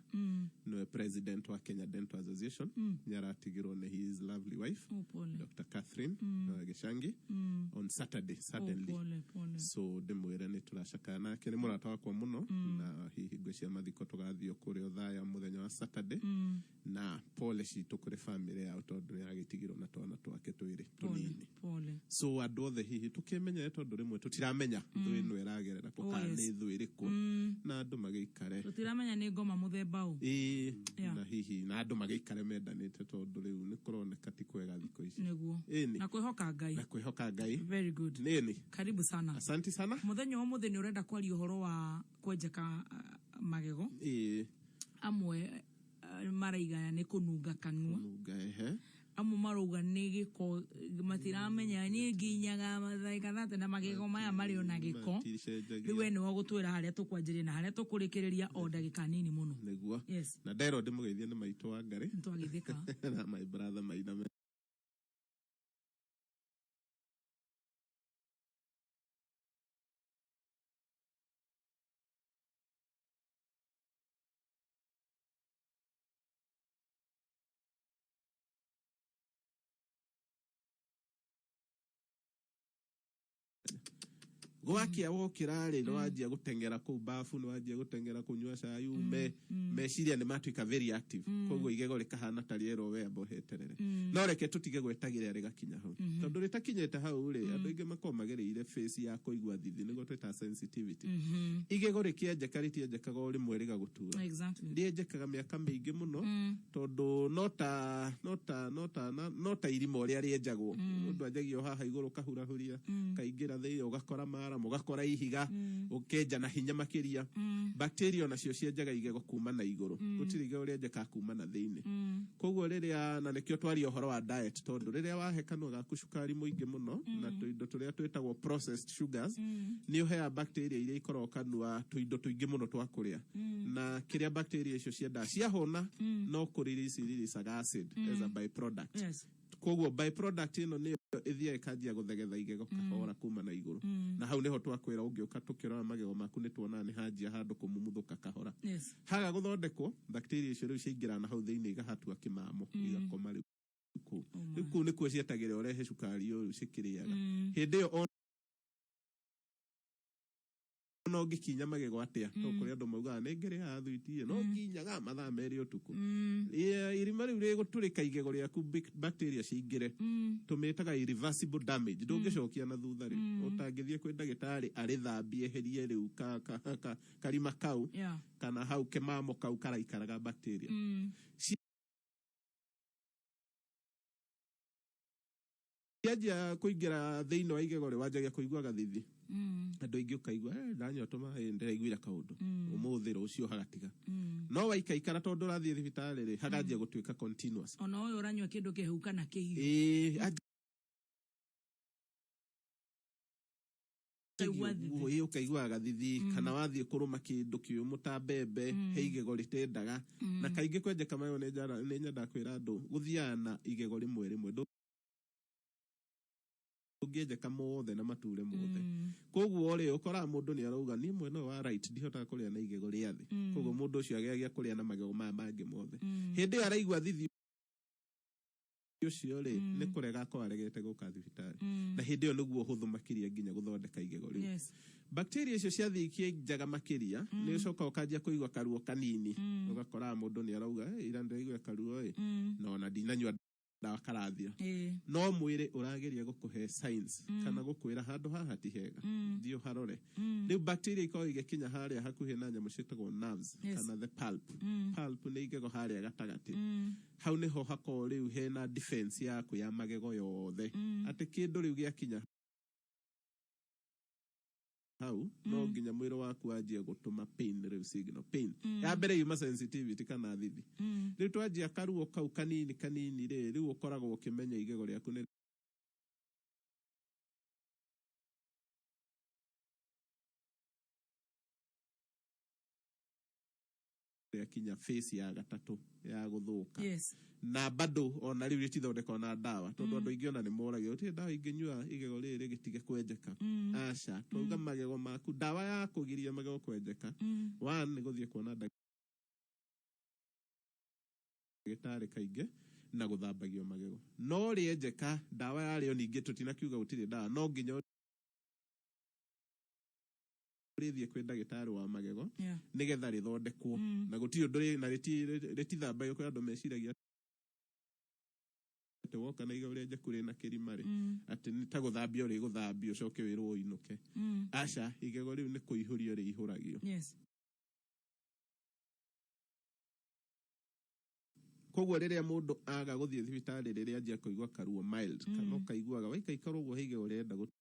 Nĩwe president wa Kenya Dental Association. Nĩ aratigirwo nĩ his lovely wife. Oh, pole. Dr. Catherine Gĩchangi on Saturday suddenly. Oh, pole, pole. So ndĩmwĩre nĩ tũracakaya nake nĩ mũrata wakwa mũno na hihi ngwĩciria mathiko tũgathiĩ kũrĩa Othaya mũthenya wa Saturday na pole citũ kũrĩ family yao tondũ nĩ agĩtigirwo na twana twake twĩrĩ tũnini. Pole. So andũ othe hihi tũkĩmenyere tondũ rĩmwe tũtiramenya thũ ĩno ĩragerera kũ Oh, kana yes. nĩ thũ ĩrĩkũ na andũ magĩikare Tũtiramenya nĩ ngoma mũthemba ũ. ĩĩ Yeah. na hihi na andũ magĩikare mendanĩte tondũ rĩu nĩ kũroneka ti kwega thikũ ici. Nĩguo. Ĩni. Na kwĩhoka Ngai. Na kwĩhoka Ngai. Very good. Nĩni. Karibu sana. Asante sana. Mũthenya wa ũmũthĩ nĩ ũrenda kwaria ũhoro wa kwenjeka magego. Ĩĩ. Amwe maraiga nĩ kũnunga kanua. Nunga ehe. Amwe marauga nĩ gĩko matiramenya niĩ nginyaga mathaika thate na magego maya marĩ ona gĩko. Maticenjagia. Rĩu we nĩwe ũgũtwĩra harĩa tũkwanjĩrĩria na harĩa tũkũrĩkĩrĩria o ndagĩka nini mũno. Nĩguo. Yes. Na nderwo ndĩmũgeithie nĩ maitũ wa Ngarĩ. Nĩtwagĩthĩka. Na my brother Maina. Gwakia wokĩra rĩ nĩwanjia gũteng'era kũu bafu nĩwanjia gũteng'era kũnyua cai ume meciria nĩ matuĩka very active koguo igego rĩkahana ta rĩerwo we amba ũheterere no reke tũtige gwetagĩrĩra rĩgakinya hau tondũ rĩtakinyĩte hau rĩ andũ aingĩ makoragwo magereire phase ya kũigua thithi nĩguo twĩtaga sensitivity. Igego rĩkĩenjeka rĩtienjekaga o rĩmwe rĩgagũtura. Exactly. Rĩenjekaga mĩaka mĩingĩ mũno tondũ no ta irima ũrĩa rĩenjagwo mũndũ anjagia o haha igũrũ kahurahuria kaingĩra thĩinĩ ũgakora mara ũgakora ihiga ũkenja na hinya makĩria. Bacteria onacio cienjaga igego kuma na igũrũ, gũtirĩ igego rĩenjekaga kuma na thĩinĩ. Koguo rĩrĩa na nĩkĩo twaria ũhoro wa diet tondũ rĩrĩa wahe kanua gaku cukari mũingĩ mũno na tũindo tũrĩa twĩtagwo processed sugars nĩ ũheaga bacteria iria ikoragwo kanua tũindo tũingĩ mũno twa kũrĩa na kĩrĩa bacteria icio ciendaga ciahũna no kũ release releasaga acid as a byproduct. Yes. Koguo byproduct ĩno nĩyo ĩthiaga ĩkanjia gũthegetha igego kahora kuma na igũrũ na hau nĩho twakwĩra ũngĩũka tũkĩrora magego maku nĩ tuonaga nĩ hanjia handũ kũmumuthũka kahora. Yes. Haga gũthondekwo bacteria icio rĩu ciaingĩra na hau thĩinĩ igahatua kĩmamo igakoma rĩu kũu. Rĩu kũu nĩkuo cietagĩrĩra ũrehe cukari ũyũ cikĩrĩaga hĩndĩ ĩyo ona ũngĩkinya magego atĩa no kũrĩ andũ maugaga nĩ ngĩrĩaga thwiti no nginyaga mathaa 2 ũtukũ. Irima rĩu rĩgũtũrĩka igego rĩaku bacteria ciingĩre tũmĩtaga irreversible damage ndũngĩcokia na thutha rĩu ũtangĩthiĩ kwĩ ndagĩtarĩ arĩthambie eherie rĩu karima kau Yeah. kana hau kĩmamo kau karaikaraga bacteria cianjia kũingĩra thĩinĩ wa igego rĩ wanjagia kũigua gathithi andũ aingĩ ũkaigua "Eh, ndanyua tũmaĩ ndĩraiguire kaũndũ ũmũthĩ rũciũ hagatiga no waikaikara tondũ ũrathiĩ thibitarĩ rĩ haganjia gũtuĩka continuous." Ona ũyũ ũranyua kĩndũ kĩhehu kana kĩhiũ. Ĩĩ. Ũkaigua thithi. Ĩ, ũkaigua gathithi kana wathiĩ kũrũma kĩndũ kĩũmũ ta mbembe, he igego rĩtendaga. Na kaingĩ kwenjeka magego nĩ nyendaga kwĩra andũ gũthiaga na igego rĩmwe rĩmwe, ndũngĩenjeka mothe na mature mothe. Koguo rĩ, ũkoraga mũndũ nĩ arauga, niĩ mwena ũyũ wa right ndihotaga kũrĩa na igego rĩa thĩ. Koguo mũndũ ũcio ageragia kũrĩa na magego maya mangĩ mothe. Hĩndĩ ĩyo araigua thithi ũcio rĩ, nĩ kũrega akorwo aregete gũka thibitarĩ, na hĩndĩ ĩyo nĩguo ũhũthũ makĩria nginya gũthondeka igego rĩu. Bacteria icio ciathiĩ ikĩenjaga makĩria, nĩ ũcoka ũkanjia kũigua karuo kanini. Ũgakoraga mũndũ nĩ arauga, "Hey, ira ndĩraigua karuo ĩ, na ona ndinanyua ndawa karathira." No mwĩrĩ ũrageria gũkũhe signs kana gũkwĩra handũ haha ti hega, thiĩ ũharore. Rĩu bacteria ikoragwo igĩkinya harĩa hakuhĩ na nyamũ ciĩtagwo nerves kana the pulp. Pulp nĩ igego harĩa gatagatĩ. Hau nĩho hakoragwo rĩu hena defense yaku ya magego yothe, atĩ kĩndũ rĩu gĩakinya hau, no nginya mwĩrĩ waku wanjie gũtũma pain rĩu, signal pain. Ya mbere yuma sensitivity kana thithi. Rĩu twanjia karuo kau kanini kanini rĩ, rĩu ũkoragwo ũkĩmenya igego rĩaku nĩ rĩakinya phase ya gatatũ ya gũthũka. Na bado ona rĩu rĩtithondekwo na ndawa, tondũ andũ aingĩ ona nĩ moragio, gũtirĩ ndawa ingĩnyua igego rĩrĩ rĩgĩtige kwenjeka? Aca, twauga magego maku, ndawa ya kũgiria magego kwenjeka, one nĩ gũthiĩ kuona ndagĩtarĩ kaingĩ na gũthambagio magego. No rĩenjeka, ndawa yarĩo ningĩ tũtinakiuga gũtirĩ ndawa, no nginya ũrĩthiĩ kwĩ ndagĩtarĩ wa magego nĩgetha rĩthondekwo. Na gũtirĩ ũndũ na rĩtithambagio. Kwĩ andũ meciragia atĩ woka na igego rĩenjeku rĩna kĩrima rĩ, atĩ nĩ ta gũthambio rĩgũthambio ũcoke wĩrwo ũinũke. Aca, igego rĩu nĩ kũihũrio rĩihũragio. Koguo rĩrĩa mũndũ aga gũthiĩ thibitarĩ rĩrĩa anjia kũigua karuo mild, kana ũkaiguaga waikaikara ũguo he igego rĩrenda gũtura,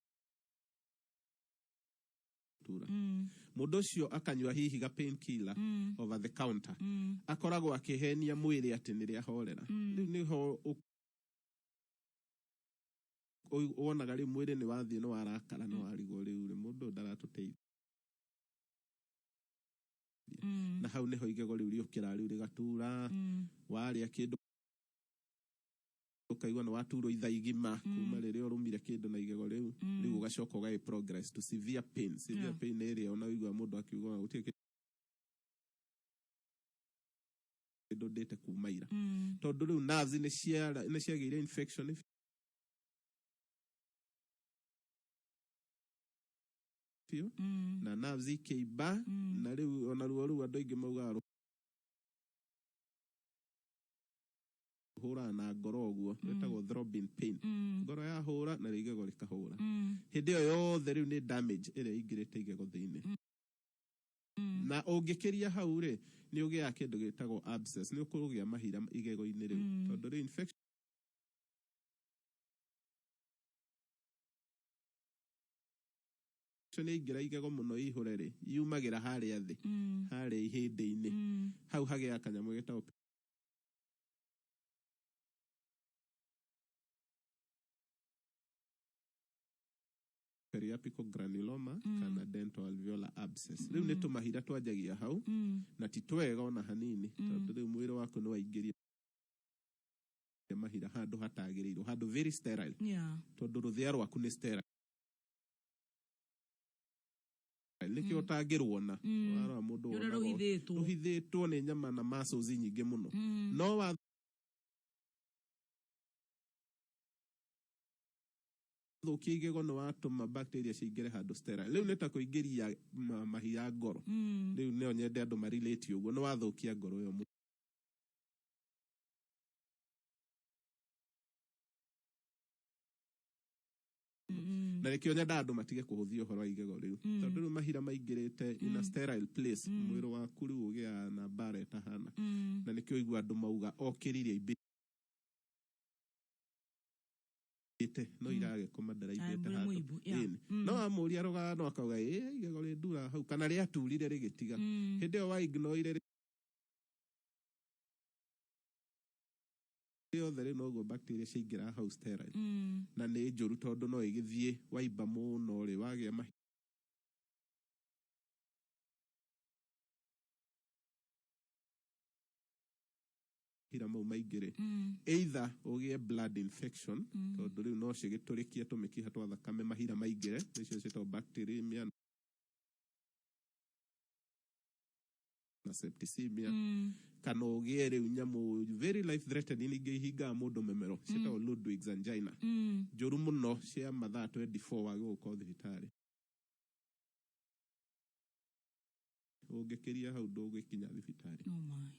mũndũ ũcio akanyua hihi ga pain killer over the counter, akoragwo akĩhenia mwĩrĩ atĩ nĩ rĩahorera. Rĩu nĩho wonaga rĩu mwĩrĩ nĩ wathiĩ nĩ warakara, nĩ warigwo rĩu rĩ, mũndũ ũyũ ndaratũteithia. Na hau nĩho igego rĩu rĩũkĩra rĩu rĩgatura. Warĩa kĩndũ ũkaigua nĩ waturwo ithaa igima kuma rĩrĩa ũrũmire kĩndũ na igego rĩu. Rĩu ũgacoka ũgagĩ progress to severe pain. Severe pain nĩ ĩrĩa ona ũigua mũndũ akiuga ona gũtirĩ kĩndũ ndĩte kuma ira, tondũ rĩu nerves nĩ ciagĩire infection biũ na nerves ikĩimba. Na rĩu ona ruo rũu andũ aingĩ maugaga rũhũraga na ngoro ũguo, rwĩtagwo throbbing pain. Ngoro yahũra na rĩu igego rĩkahũra. Hĩndĩ ĩyo yothe rĩu nĩ damage ĩrĩa ĩingĩrĩte igego thĩinĩ. Na ũngĩkĩria hau rĩ, nĩ ũgĩaga kĩndũ gĩtagwo abscess, nĩ ũkũgĩa mahira igego-inĩ rĩu, tondũ rĩu infection yaingĩra igego mũno ihũre rĩ, yumagĩra harĩa thĩ, harĩa ihĩndĩ-inĩ. Hau hagĩaga kanyamũ getagwo periapical granuloma kana dental alveolar abscess. Rĩu nĩ tũmahira twanjagia hau, na ti twega ona hanini, tondũ rĩu mwĩrĩ waku nĩ waingĩria mahira handũ hatagĩrĩirwo, handũ very sterile, tondũ rũthĩa rwaku nĩ sterile, nĩkĩo ũtangĩruona. Warora mũndũ Nĩ ũrĩa wonagwo rũhithĩtwo. Rũhithĩtwo nĩ nyama na muscles nyingĩ mũno. No wathũkia igego, nĩ watũma bacteria cingĩre handũ sterile. Rĩu nĩ ta kũingĩria mahira ngoro. Rĩu no nyende andũ marelate ũguo, nĩ wathũkia ngoro ĩyo mũno. Na nĩkĩo nyendaga andũ matige kũhũthia ũhoro wa igego rĩu, tondũ rĩu mahira maingĩrĩte in a sterile place, mwĩrĩ waku rĩu ũgĩaga na mbara ĩtahana. Na nĩkĩo igua andũ mauga okĩrire imbĩte no iragĩkoma ndaraimbĩte Mwĩ handũ. mũimbu, yeah. Ĩni. No amũria rũgano akauga, ĩ igego rĩndura hau kana rĩaturire rĩgĩtiga. Hĩndĩ ĩyo wa ignore rĩothe rĩu, noguo bacteria ciaingĩra hau sterile. Na nĩ njũru, tondũ no ĩgĩthiĩ waimba mũno rĩ, wagĩa mahira mau maingĩ rĩ, either ũgĩe blood infection, tondũ rĩu no cigĩtũrĩkie tũmĩkiha twa thakame mahira maingĩre, nĩcio ciĩtagwo bacteremia na septicemia, kana ũgĩe rĩu nyamũ very life threatening ingĩ ihingaga mũndũ memero, ciĩtagwo Ludwig's angina, njũru mũno, cia mathaa 24 wagĩ gũkorwo thibitarĩ. Ũngĩkĩria hau ndũgĩkinya thibitarĩ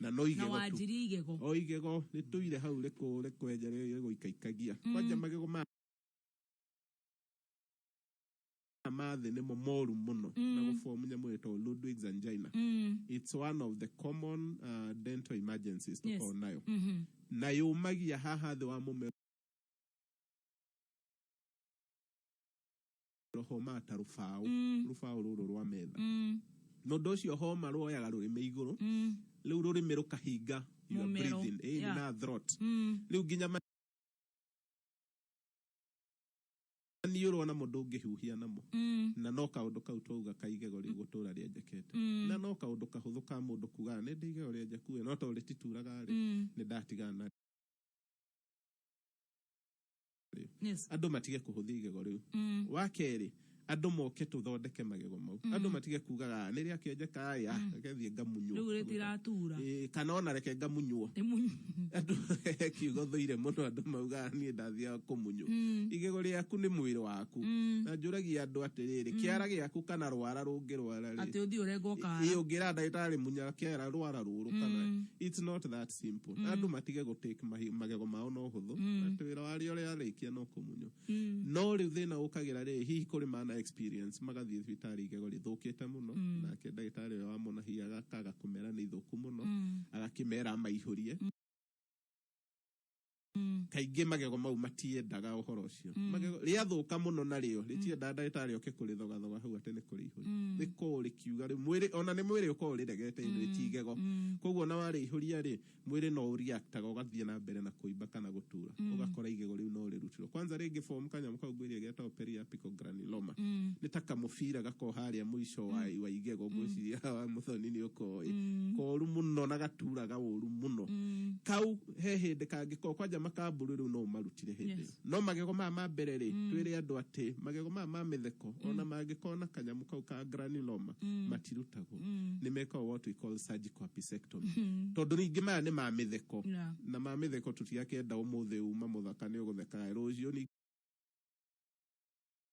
na no Na igego tu. Wanjirie igego. O igego rĩtũire hau rĩkwenja rĩgũikaikagia. Kwanja magego ma mathĩ nĩmo moru mũno na gũbomu nyamũ ĩtagwo Ludwig's angina. It's one of the common dental emergencies tũkoragwo nayo, na yũmagia haha thĩ wa mũmero, homaga ta rũbaũ, rũbaũ rũrũ rwa metha. Na ũndũ ũcio homa ruoyaga rũrĩmĩ igũrũ, rĩu rũrĩmĩ rũkahinga your Mũmero. breathing, ĩĩ, na throat. Rĩu nginya maniũrũ ona mo ndũngĩhuhia namo. Na no kaũndũ kau twauga ka igego rĩgũtũra rĩenjekete, na no kaũndũ kahũthũ ka mũndũ kugaga nĩ ndĩ igego rĩenjeku ĩ, no tondũ rĩtituraga rĩ, nĩ ndatigana narĩo. Andũ matige kũhũthia igego rĩu. Wa kerĩ, andũ moke tũthondeke magego mau. Andũ matige kugaga, "Ah, nĩ rĩakĩenjeka ĩ, ah, reke thiĩ ngamunywo." Rĩu rĩtiratura. Ĩ, kana ona reke ngamunywo. Andũ kiugo thũire mũno andũ maugaga, "Niĩ ndathiaga kũmunywo." Igego rĩaku nĩ mwĩrĩ waku. Na njũragia andũ atĩrĩrĩ, kĩara gĩaku kana rwara rũngĩrwara rĩ, Atĩ ũthiĩ ũrengwo kara? Ĩ, ũngĩra ndagĩtarĩ munya kĩara rwara rũrũ kana, it's not that simple. Andũ matige gũtake magego mao no hũthũ, atĩ wĩra warĩo rĩarĩkia no kũmunywo. No rĩu thĩna ũkagĩra rĩ, hihi kũrĩ mana experience magathiĩ thibitarĩ igego rĩthũkĩte mũno, nake ndagĩtarĩ ũrĩa wamona hihi agakaga kũmera nĩ ithũku mũno, agakĩmera amaihũrie. Kaingĩ magego mau matiendaga ũhoro ũcio. Magego rĩathũka mũno narĩo rĩtiendaga ndagĩtarĩ oke kũrĩthogathoga hau atĩ nĩ kũrĩihũria, rĩkorwo rĩkiuga rĩu mwĩrĩ ona nĩ mwĩrĩ ũkorwo rĩregete, rĩti igego. Koguo ona warĩihũria rĩ, mwĩrĩ no ũreactaga ũgathiĩ na mbere na kũimba kana gũtura, ũgakora igego rĩu no rĩrutirwo. Kwanza rĩngĩ form kanyamũ kau ngwĩria getagwo periapical granuloma, nĩ ta kamũbira gakorwo harĩa mũico wa igego. Ngwĩciria wa mũthoni nĩ ũkoĩ koru mũno na gaturaga ũru mũno. Kau he hĩndĩ kangĩkorwo kwanja makamburu rĩu no ũmarutire hĩndĩ ĩyo. No magego maya ma mbere rĩ, twĩre andũ atĩ magego maya ma mĩtheko, ona mangĩkorwo na kanyamũ kau ka granuloma, matirutagwo. Nĩ mekagwo what we call surgical apicectomy, tondũ ningĩ maya nĩ ma mĩtheko. Na ma mĩtheko tũtigakĩenda ũmũthĩ uma mũthaka nĩ ũgũtheka, rũciũ ningĩ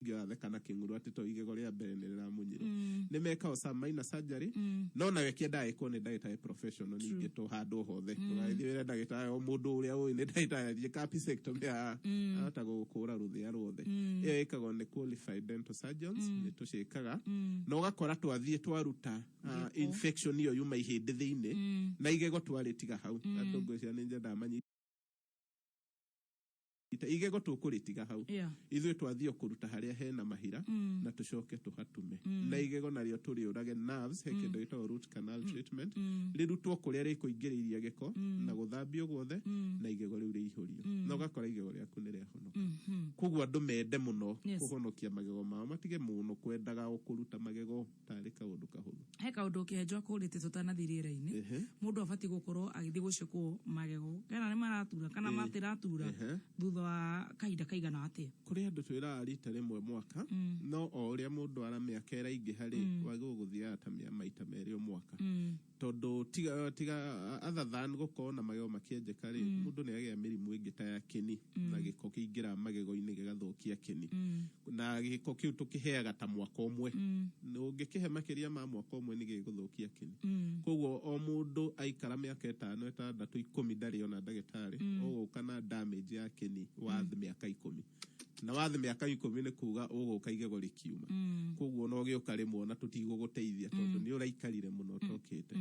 ũratheka na kĩng'uru atĩ to igego rĩa mbere nĩ rĩramunyirwo. Nĩ mekagwo some minor surgery, no nayo ĩkĩendaga ĩkwo nĩ ndagĩtarĩ professional. Ningĩ to handũ hothe ndũgagĩthiĩ wĩre ndagĩtarĩ o mũndũ ũrĩa ũĩ nĩ ndagĩtarĩ athiĩ ka apicectomy, ahota gũgũkũra rũthĩa ruothe. Ĩyo ĩkagwo nĩ qualified dental surgeons, nĩ tũciĩkaga, na ũgakora twathiĩ twaruta infection ĩyo yuma ihĩndĩ thĩinĩ, na igego twarĩtiga hau. Andũ ngwĩciria nĩ nyendaga manyite igego tũkũrĩtiga hau. Ithuĩ twathiĩ o kũruta harĩa hena mahira, na tũcoke tũhatume, na igego narĩo tũrĩũrage nerves. He kĩndũ gĩtagwo root canal treatment, rĩrutwo kũrĩa rĩkũingĩrĩiria gĩko na gũthambio guothe, na igego rĩu rĩihũrio, na ũgakora igego rĩaku nĩ rĩahonoka. Koguo andũ mende mũno kũhonokia magego mao, matige mũno kwendaga o kũruta magego tarĩ kaũndũ kahũthũ. He kaũndũ kĩenjwa kũrĩte tũtanathiĩ rĩera-inĩ. Mũndũ abatiĩ gũkorwo agĩthiĩ gũcekwo magego kana nĩ maratura kana matiratura thutha wa kahinda kaigana atĩa? Kũrĩ andũ twĩraga rita rĩmwe mwaka, no o ũrĩa mũndũ ara mĩaka ĩraingĩha rĩ, wagĩrĩirwo gũthiaga ta maita merĩ o mwaka, tondũ tiga other than gũkorwo na magego makĩenjeka rĩ, mũndũ nĩ agĩa mĩrimũ ĩngĩ ta ya kĩni, na gĩko kĩingĩra magego-inĩ gĩgathũkia kĩni, na gĩko kĩu tũkĩheaga ta mwaka ũmwe. Ũngĩkĩhe makĩria ma mwaka ũmwe nĩ gĩgũthũkia kĩni. Koguo o mũndũ aikara mĩaka 5, 6, 10 ndarĩ ona ndagĩtarĩ, ũgũka na damage ya kĩni wathi mĩaka 10, na wathi mĩaka 10 nĩ kuga ũgũka igego rĩkiuma. Koguo no gĩũka rĩmwe ona tũtigũgũteithia, tondũ nĩ ũraikarire mũno ũtokĩte.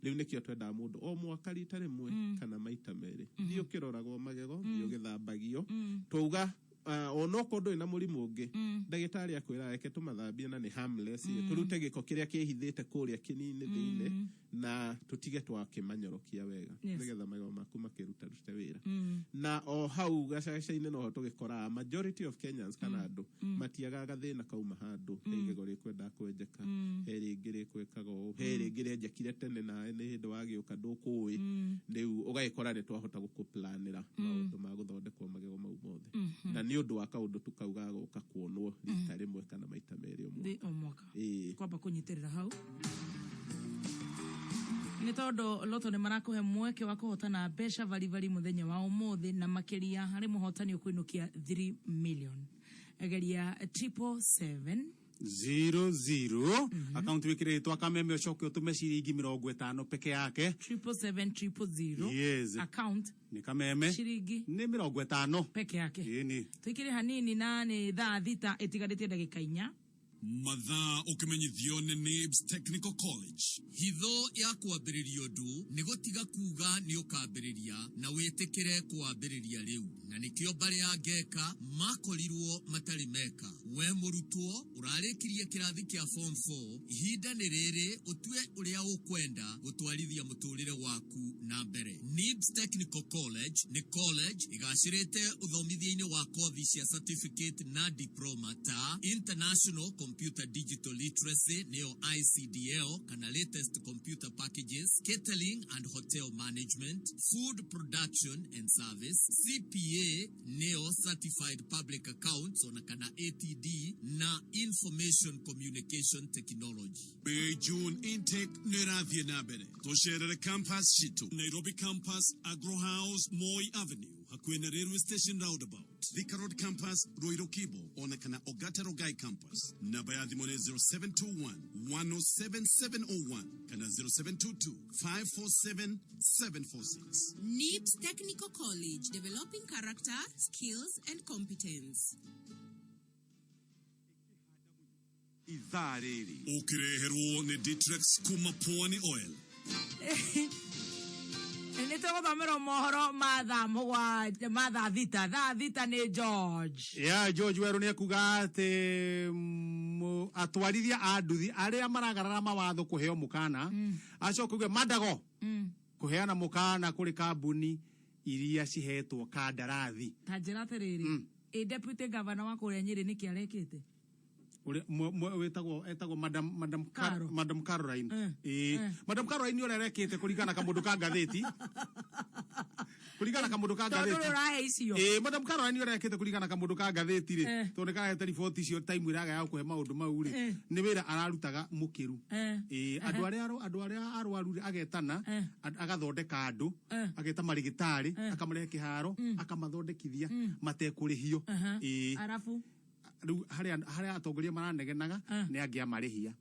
Rĩu nĩkĩo twendaga mũndũ o mwaka rita rĩmwe kana maita merĩ, thiĩ ũkĩroragwo magego, thiĩ ũgĩthambagio. Twauga Onokorwo ndũrĩ na mũrimũ ũngĩ, ndagĩtarĩ akwĩra reke tũmathambie na nĩ harmless, tũrute gĩko kĩrĩa kĩhithĩte kũrĩa kĩnini thĩinĩ na tũtige twakĩmanyorokia wega, nĩgetha magego maku makĩrutarute wĩra. Na o hau gacagaca-inĩ noho tũgĩkoraga majority of Kenyans kana andũ matiagaga gathĩna kauma handũ he igego rĩkwendaga kwenjeka, he rĩngĩ rĩkwĩkaga ũũ, he rĩngĩ rĩenjekire tene nawe nĩ hĩndĩ wagĩũka ndũkũĩ. Rĩu ũgagĩkora nĩ twahota gũkũplanĩra maũndũ ma gũthondekwo magego mau mothe, na nĩ ũndũ wa kaũndũ tu kau gagoka kuonwo rita rĩmwe kana maita merĩ o mwaka. Thĩ o mwaka. Ĩĩ. Kwamba kũnyitĩrĩra hau nĩ tondũ Lotto nĩ marakũhe mweke wa kũhotana mbeca baribari mũthenya wa ũmũthĩ, na makĩria harĩ mũhotani ũkũinũkia 3 million. Geria 777 00 akaunti wikire ritwa Kameme, ucoke utume ciringi 50 peke yake. 777 000. Yes. Account Nĩ Kameme. Ciringi nĩ 50 peke yake. Ĩni. Tũikĩre hanini na nĩ thaa 6 ĩtigarĩtie ndagĩka 4. Mathaa ũkĩmenyithio nĩ NIBS Technical College. Hitho ya kwambĩrĩria ũndũ nĩ gũtiga kuga nĩ ũkambĩrĩria na wĩtĩkĩre kwambĩrĩria rĩu, na nĩkĩo mbarĩ ya Ngeka makorirwo matarĩ meka. We mũrutwo ũrarĩkirie kĩrathi kĩa form 4, ihinda nĩ rĩrĩ ũtue ũrĩa ũkwenda gũtwarithia mũtũrĩre waku na mbere. NIBS Technical College nĩ college ĩgacĩrĩte ũthomithia-inĩ wa kothi cia certificate na diploma ta International Computer Digital Literacy, nĩyo ICDL, kana latest computer packages, catering and hotel management, food production and service, CPA, nĩyo Certified Public Accounts, ona kana ATD, na Information Communication Technology. May June intake nĩ ĩrathiĩ na mbere. Tũcerere campus citũ: Nairobi campus, Agro House, Moi Avenue, hakuhĩ na railway station roundabout; Thika Road campus, Ruiru Kibo, ona kana Ogata Rongai campus. Namba ya thimũ nĩ 0721 107 701 kana 0722 547 746. NIBS Technical College, developing character, skills, and competence. Ithaa rĩrĩ ũkĩreherwo nĩ Ditrex kuma Pwani Oil. Nĩ tũgũthomerwo mohoro ma thaa 7, ma thaa 6. Thaa 6 nĩ George. Ya George Weru nĩ ekuga atĩ atwarithia a nduthi arĩa maragarara mawatho kũheo mũkana. Acoka uge Mandago kũheana mũkana kũrĩ kambuni iria cihetwo kandarathi. Ta njĩra atĩrĩrĩ, ĩ deputy governor wa kũrĩa Nyĩrĩ nĩkĩ arekĩte? Ũrĩa wĩtagwo etagwo Madam Caro. Madam Caroline. Ĩĩ. Madam Caroline ũrĩa arekĩte kũringana na kamũndũ ka ngathĩti, kũringana na kamũndũ ka Tondũ ngathĩti. ũrĩa ũrahe icio. Ĩĩ, Madam Caroline ũrĩa arekĩte kũringana na kamũndũ ka ngathĩti rĩ, tondũ nĩ karahete riboti icio time ĩraga ya kũhe maũndũ mau rĩ, nĩ wĩra ararutaga mũkĩru. Ĩĩ, andũ arĩa arwaru rĩ, agetana, agathondeka andũ, ageta marĩgĩtarĩ, akamarehe kĩharo, akamathondekithia matekũrĩhio. Ĩĩ. Arabu Rĩu harĩa atongoria maranegenaga nĩ angĩ amarĩhia.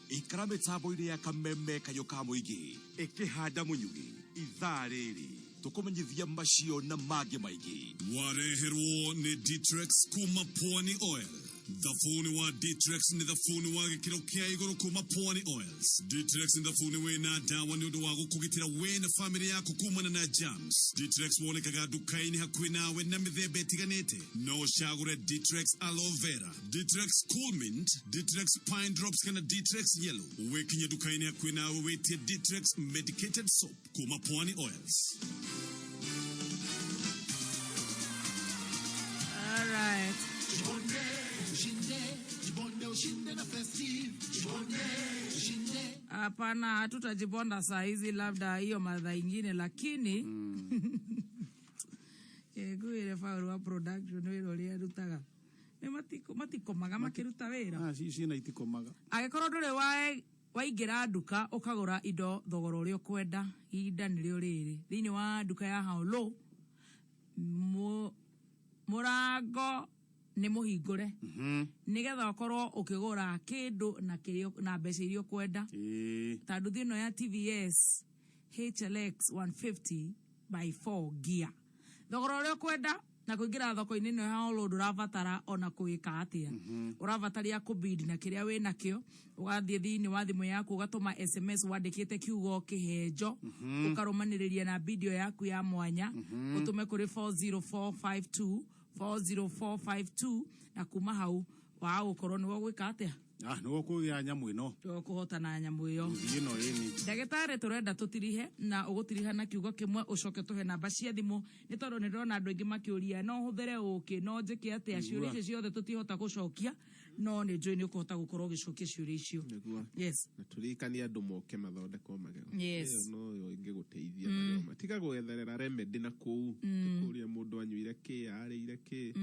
Ikara mĩtambo-inĩ ya Kameme kayũ ka mũingĩ ĩkĩhanda mũnyugĩ. Ithaa rĩrĩ tũkũmenyithia macio na mangĩ maingĩ. Wareherwo nĩ Ditrex kuma Pwani Oil. Thabuni wa Ditrex nĩ thabuni wa gĩkĩro kĩa igũrũ kuma Pwani Oils. Ditrex nĩ thabuni wĩna ndawa nĩ ũndũ wa gũkũgitĩra we na famĩlĩ yaku kumana na germs. Ditrex wonekaga nduka-inĩ hakuhĩ nawe na mĩthemba ĩtiganĩte. No ũcagũre Ditrex Aloe Vera, Ditrex Cool Mint, Ditrex Pine Drops kana Ditrex Yellow. Wĩkinye nduka-inĩ hakuhĩ nawe wĩtie Ditrex Medicated Soap kuma Pwani Oils. All right. Ushinde, jibonde, ushinde na Festive. Jibonde, ushinde. Hapana, hatutajibonda saa hizi, labda hiyo madha ingine, lakini ngwire Paul wa production wĩra ũrĩa arutaga nĩ matikomaga makĩruta wĩra. Ah, ciana itikomaga. Angĩkorwo ndũrĩ waingĩra nduka ũkagũra indo thogora ũrĩa ũkwenda, ihinda nĩrĩo rĩrĩ. Thĩinĩ wa nduka ya Haolo, mũrango nĩ mũhingũre nĩgetha ũkorwo ũkĩgũra kĩndũ na kĩrĩa na mbeca iria ũkwenda, ta nduthi ĩno ya TVS HLX 150 by 4 gear, thogora ũrĩa ũkwenda. Na kũingĩra thoko-inĩ ĩno ya olo ndũrabatara ona kwĩka atĩa, ũrabataria kũbid na kĩrĩa wĩ nakĩo, ũgathiĩ thĩinĩ wa thimũ yaku ũgatũma SMS wandĩkĩte kiugo kĩhenjo, ũkarũmanĩrĩria na video yaku ya mwanya, ũtũme kũrĩ 40452 40452, na kuma hau wa gũkorwo nĩwe gwĩka atĩa? Ah, nĩguo kũgĩa nyamũ ĩno. Nĩwe kũhotana nyamũ ĩyo. Nduthi ĩno ĩni. Ndagĩtarĩ, tũrenda tũtirihe na ũgũtiriha na kiugo kĩmwe, ũcoke tũhe namba cia thimũ, nĩ tondũ nĩ ndĩrona andũ aingĩ makĩũria no hũthĩre ũkĩ, no njĩke atĩa. Ciũria icio ciothe tũtihota gũcokia, no nĩ njũĩ nĩ ũkũhota gũkorwo ũgĩcokia ciũria icio. Nĩguo. Yes. Na tũririkanie andũ moke mathondekwo magego. Yes. Ĩyo noyo ĩngĩgũteithia magego matiga gwetherera remedy na kũu. Kũrĩa mũndũ anyuire kĩ, arĩire kĩ,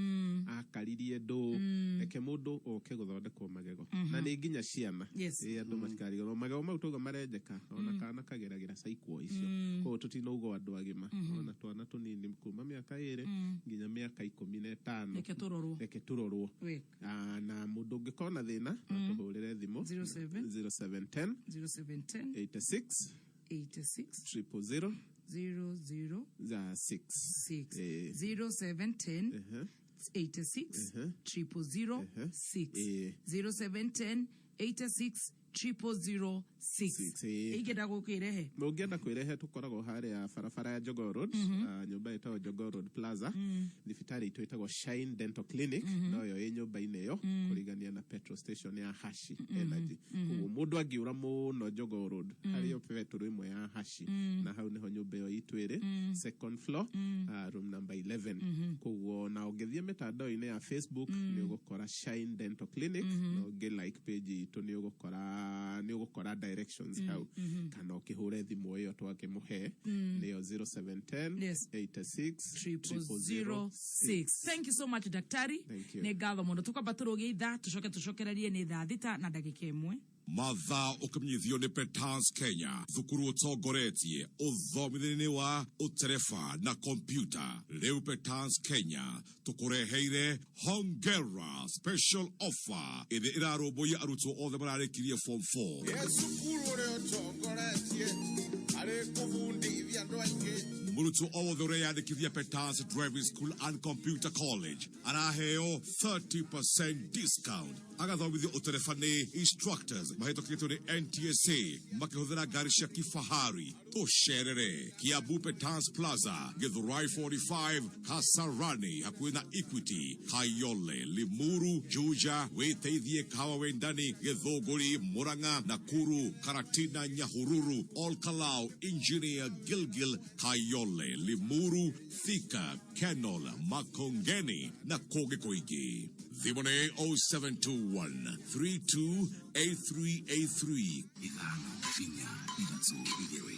akaririe ndũ. Reke mũndũ oke gũthondekwo magego. Na nĩ nginya ciana. Yes. Ĩ, andũ matikariganĩrwo magego mau tauga marenjeka ona kana kageragĩra cycle icio. Koguo tũtinauga o andũ agima, ona twana tũnini kuma mĩaka 2 nginya mĩaka 15. Reke tũrorwo. Reke tũrorwo. Wĩ. Ah, na mũndũ ũngĩkorwo na thĩna no tũhũrĩre thimũ 07 0710 0710 86 86 000 00 6. 6. Eh. 0710 86 000 6. 0710 86 000 6. Eh. Ingĩenda gũkĩrehe? Ũngĩenda kwĩrehe, tũkoragwo harĩa barabara ya Jogoo Road, nyũmba ĩtagwo Jogoo Road Plaza. Thibitarĩ itũ ĩtagwo Shine Dental Clinic, noyo ĩ nyũmba-inĩ ĩyo kũrigania na petrol station ya Hashi Energy. Koguo mũndũ angĩũra mũno Jogoo Road, harĩ petro ĩmwe ya Hashi, na hau nĩho nyũmba ĩyo itũ ĩrĩ, second floor, room number 11. Koguo na ũngĩthiĩ mĩtandao-inĩ ya Facebook nĩ ũgũkora Shine Dental Clinic, na ũngĩ like page itũ nĩ ũgũkora directions hau, kana ũkĩhũre thimũ ĩyo twakĩmũhe, nĩyo 0710 Yes. 86 006. Thank you so much, daktari. Thank you. Nĩ ngatho mũno. Tũkwamba tũrũgie ithaa, tũcoke tũcokererie nĩ thaa 6:01. Mathaa ũkĩmenyithio nĩ Petans Kenya, thukuru ũtongoretie ũthomithia-inĩ wa ũtereba na kompyuta. Rĩu Petans Kenya tũkũreheire hongera special offer ĩrĩa ĩrarũmbũiya arutwo othe mararĩkirie form 4. Ĩ cukuru ũrĩa ũtongoretie harĩ kũbundithia andũ aingĩ. Mũrutwo o wothe ũreyandĩkithia Petans Driving School and Computer College araheo 30% discount, agathomithio ũtereba nĩ instructors mahĩtũkĩtwo nĩ NTSA makĩhũthĩra ngari cia kifahari. Tũcerere Kiambu, Petans Plaza, Githurai 45, Kasarani hakuhĩ na Equity, Kayole, Limuru, Juja, Wĩteithie, Kahawa Wendani, Gĩthũngũri, Murang'a, Nakuru, Karatina, Nyahururu, Olkalou, Engineer, Gilgil, Kayole, Limuru, Thika, Kenol, Makongeni na kũngĩ kũingĩ. Thimũ nĩ 0721 328383. 5 4 3 2 1.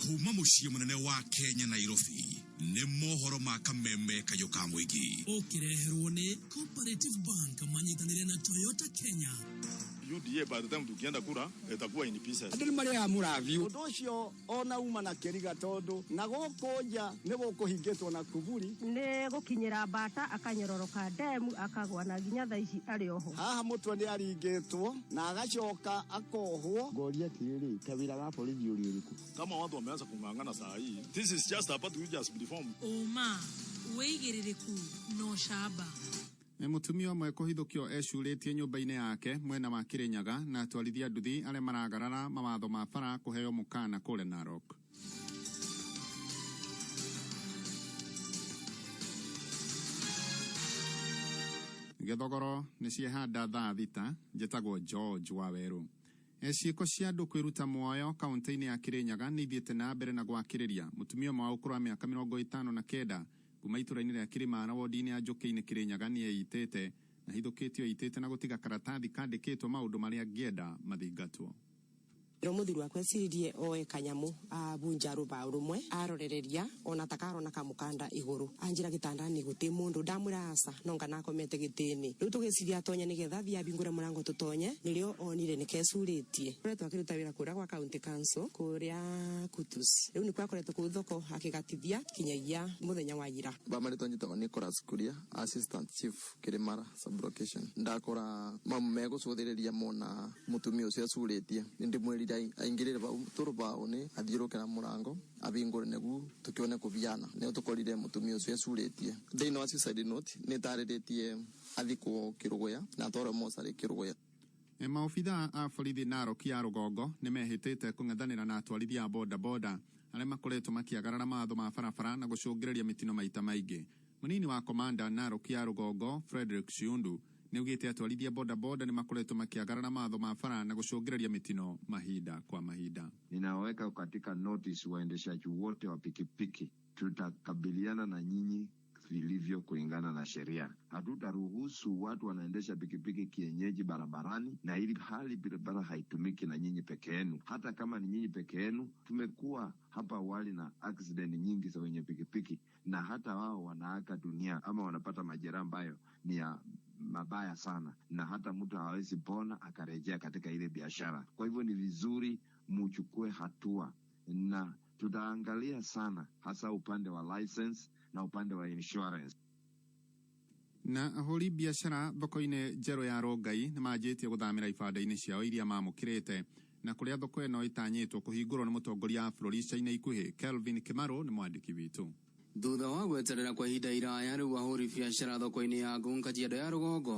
Kuma mũciĩ mũnene wa Kenya, Nairobi, nĩ mohoro ma kameme kayũ ka mũingĩ. Ũkĩreherwo nĩ Cooperative Bank manyitanĩire na Toyota Kenya. UDA by the time tukienda kura itakuwa in pieces. Andũ nĩ marĩaga mũravio ũndũ ũcio ona uma na kĩriga, tondũ na gũkũ nja nĩ gũkũhingĩtwo na kuburi. Nĩ gũkinyĩra mbata akanyororoka ndemu akagwa, na nginya thaa ici arĩ oho. Haha mũtwe nĩ aringĩtwo na agacoka akohwo. Ngoria atirĩrĩ, ta wĩra wa borithi ũrĩ ũrĩkũ? Kama watu wameanza kung'ang'ana saa hii, this is just a party which has been formed. Ũma, wĩigĩrĩrĩku na ũcamba. Nĩ mũtumia ũmwe kũhithũkio ecurĩtie nyũmba-inĩ yake mwena wa Kĩrĩnyaga, na atwarithia nduthi arĩa maragarara mawatho ma bara kũheo mũkana kũrĩa Narok. Gĩthogoro nĩ ciehanda thaa 6. Njĩtagwo George Wawerũ. Ciĩko cia andũ kwĩruta muoyo kaunti-inĩ ya Kĩrĩnyaga nĩ ithiĩte na mbere na gwakĩrĩria. Mũtumia ũmwe wa ũkũrũ wa mĩaka 59 kuma itũra-inĩ rĩa Kĩrĩmara, wodi-inĩ ya Njũkĩ-inĩ, Kĩrĩnyaga, nĩ eyitĩte na hithũkĩtio eitĩte na gũtiga karatathi kandĩkĩtwo maũndũ marĩa angĩenda mathingatwo. Ro muthuri wakwa eciririe oe kanyamu abunja rubao rumwe arorereria ona takarona kamukanda iguru, anjira gitandani guti mundu. Ndamwira aca, nonga nakomete gitini. Riu tugiciria atonya nigetha thie abingure murango tutonye, nirio onire nikecuritie. Koretwo akiruta wira kuria gwa county council kuria Kutus, riu nikuo akoretwo kuu thoko akigatithia kinyagia muthenya wa ira. Bamarĩtwo njĩtagwo Nicholas Kuria, assistant chief Kĩrĩmara sublocation. Ndakora mamu megũcũthĩrĩria mona mũtumia ũcio acurĩtie, nĩndĩmwĩrire. Amwirire aingirire bau turubauni athiuruke na murango abingure negu tukione kubiana nio tukorire mutumia ucio ecuritie. Thiini wa suicide note ni tariritie athikwo Kiruguya na atwarwo mocarĩ Kiruguya. Maobithaa a borithi Narok ya rũgongo nĩ mehĩtĩte kũng'ethanĩra na atwarithia a bodaboda arĩa makoretwo makĩagarara mawatho ma barabara na gũcũngĩrĩria mĩtino maita maingĩ. Mũnini wa komanda Narok ya rũgongo Frederick Shiundu nĩ augĩte atwarithia bodaboda nĩ makoretwo makĩagarara mawatho ma bara na gũcũngĩrĩria mĩtino mahinda kwa mahinda. Ninaweka katika notice waendeshaji wote wa pikipiki, tutakabiliana na nyinyi vilivyo kulingana na sheria. Hatutaruhusu watu wanaendesha pikipiki kienyeji barabarani, na ili hali barabara haitumiki na nyinyi peke yenu. Hata kama ni nyinyi peke yenu, tumekuwa hapa awali na accident nyingi za wenye pikipiki, na hata wao wanaaga dunia ama wanapata majeraha ambayo ni ya mabaya sana, na hata mtu hawezi pona akarejea katika ile biashara. Kwa hivyo ni vizuri muchukue hatua, na tutaangalia sana hasa upande wa license na upande wa insurance. Na ahũri biacara thoko-inĩ njerũ ya Rongai nĩ manjĩtie gũthamĩra ibanda-inĩ ciao iria mamũkĩrĩte, na kũrĩa thoko ĩno ĩtanyĩtwo kũhingũrwo nĩ mũtongoria wa bũrũri ica-inĩ ikuhĩ. Kelvin Kimaro nĩ mwandĩki witũ. Thutha wa gweterera kwa ihinda iraya rĩu ahũri biacara thoko-inĩ ya Ngong Kajiado ya rũgongo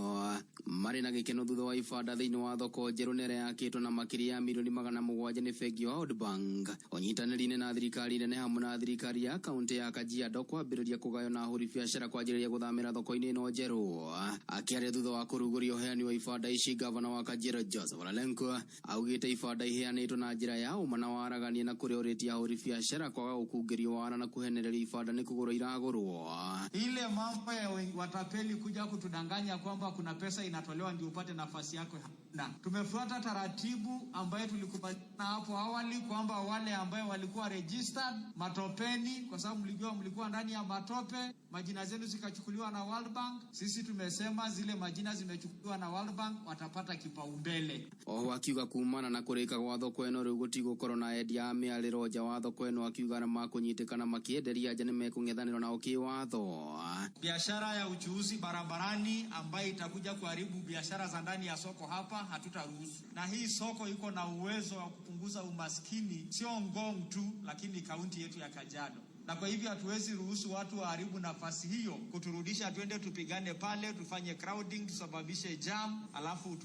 marĩ na gĩkeno thutha wa ibanda thĩinĩ wa thoko njerũ na ĩrĩa yakĩtwo na makĩria ya milioni 700 nĩ bengi ya World Bank ũnyitanĩri-inĩ na thirikari nene hamwe na thirikari ya kaunti ya Kajiado kwambĩrĩria kũgaywo na ahũri biacara kwanjĩrĩria gũthamĩra thoko-inĩ ĩno njerũ. Akĩaria thutha wa kũrugũria ũheani wa ibanda ici, gavana wa Kajiado Joseph Olelenku augĩte ibanda iheanĩtwo na njĩra ya ũma na waragania na kũrĩa ũrĩtie ahũri biacara kwaga gũkungĩrio wara na kũhenereria ibanda nĩ kũgũrwo iragũrwo. Ile mambo ya watapeli kuja kutudanganya kwamba kuna pesa inatolewa ndio upate nafasi yako, na tumefuata taratibu ambayo tulikubaliana hapo awali kwamba wale ambayo walikuwa registered matopeni, kwa sababu mlijua mlikuwa ndani ya matope, majina zenu zikachukuliwa na World Bank. Sisi tumesema zile majina zimechukuliwa na World Bank watapata kipaumbele. Oho akiuga kumana na kurika gwa thoko ĩno rĩu gũtigũkorwo na endia a mĩarĩro nja wa thoko ĩno, akiuga arĩa makũnyitĩkana makĩenderia nja nĩmekũng'ethanĩrwo nao kĩwatho. Biashara ya uchuuzi barabarani ambayo itakuja kuharibu biashara za ndani ya soko hapa hatutaruhusu. Na hii soko iko na uwezo wa kupunguza umaskini, sio Ngong tu, lakini kaunti yetu ya Kajiado. Na kwa hivyo hatuwezi ruhusu watu waharibu nafasi hiyo kuturudisha twende tupigane pale, tufanye crowding, tusababishe jam, alafu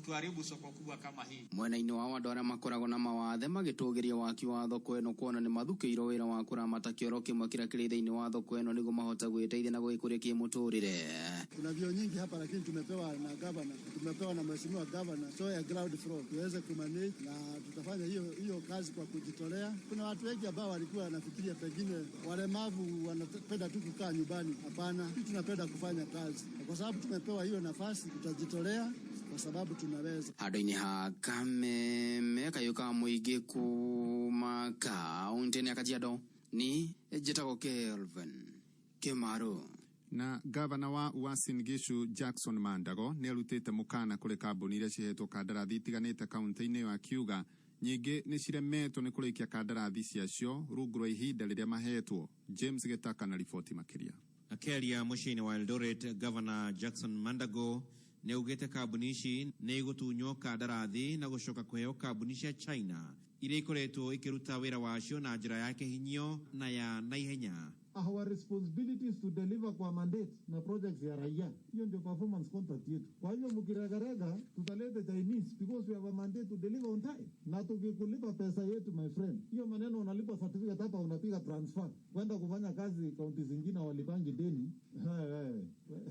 tuharibu soko kubwa kama hii. Mwena-inĩ wao andũ arĩa makoragwo na mawathe magĩtũgĩria waki wa thoko ĩno kuona nĩ mathukĩirwo wĩra wa kũramata kĩoro kĩmwe kĩrĩa kĩrĩ thĩinĩ wa thoko ĩno nĩguo mahote gwĩteithia na gwĩkũria kĩmũtũrĩre. Kuna vio nyingi hapa lakini tumepewa na governor, tumepewa na mheshimiwa governor, so ya ground floor tuweze kumanage na tutafanya hiyo kazi kwa kujitolea. Kuna watu wengi ambao walikuwa wanafikiria pengine walemavu wanapenda tu kukaa nyumbani. Hapana, sisi tunapenda kufanya kazi. Na kwa sababu tumepewa hiyo nafasi tutajitolea kwa sababu tunaweza. Handũ-inĩ ha Kameme kayũ ka mũingĩ kuma kaũntĩ-inĩ ya Kajiado ni njĩtagwo Kelvin Kimaro. Na gavana wa Uasin Gishu Jackson Mandago nĩ arutĩte mũkana kũrĩ kambuni iria cihetwo kandarathi itiganĩte kaũntĩ-inĩ ĩyo, akiuga nyingĩ nĩ ciremetwo nĩ kũrĩkia kandarathi ciacio rungu rwa ihinda rĩrĩa mahetwo. James Gitaka na riboti makĩria. Akĩaria mũciĩ-inĩ wa Eldoret, Governor Jackson Mandago nĩ augĩte kambuni ici nĩ igũtunywo kandarathi na gũcoka kũheo kambuni cia China iria ikoretwo ikĩruta wĩra wacio na njĩra ya kĩhinyio na ya naihenya. Our responsibility is to deliver kwa mandate na projects ya raia. Hiyo ndio performance contract yetu. Kwa hiyo mkiregarega, tutaleta Chinese because we have a mandate to deliver on time. Na tukikulipa pesa yetu, my friend, hiyo maneno unalipa certificate hapa, unapiga transfer kwenda kufanya kazi kaunti zingine walipangi deni.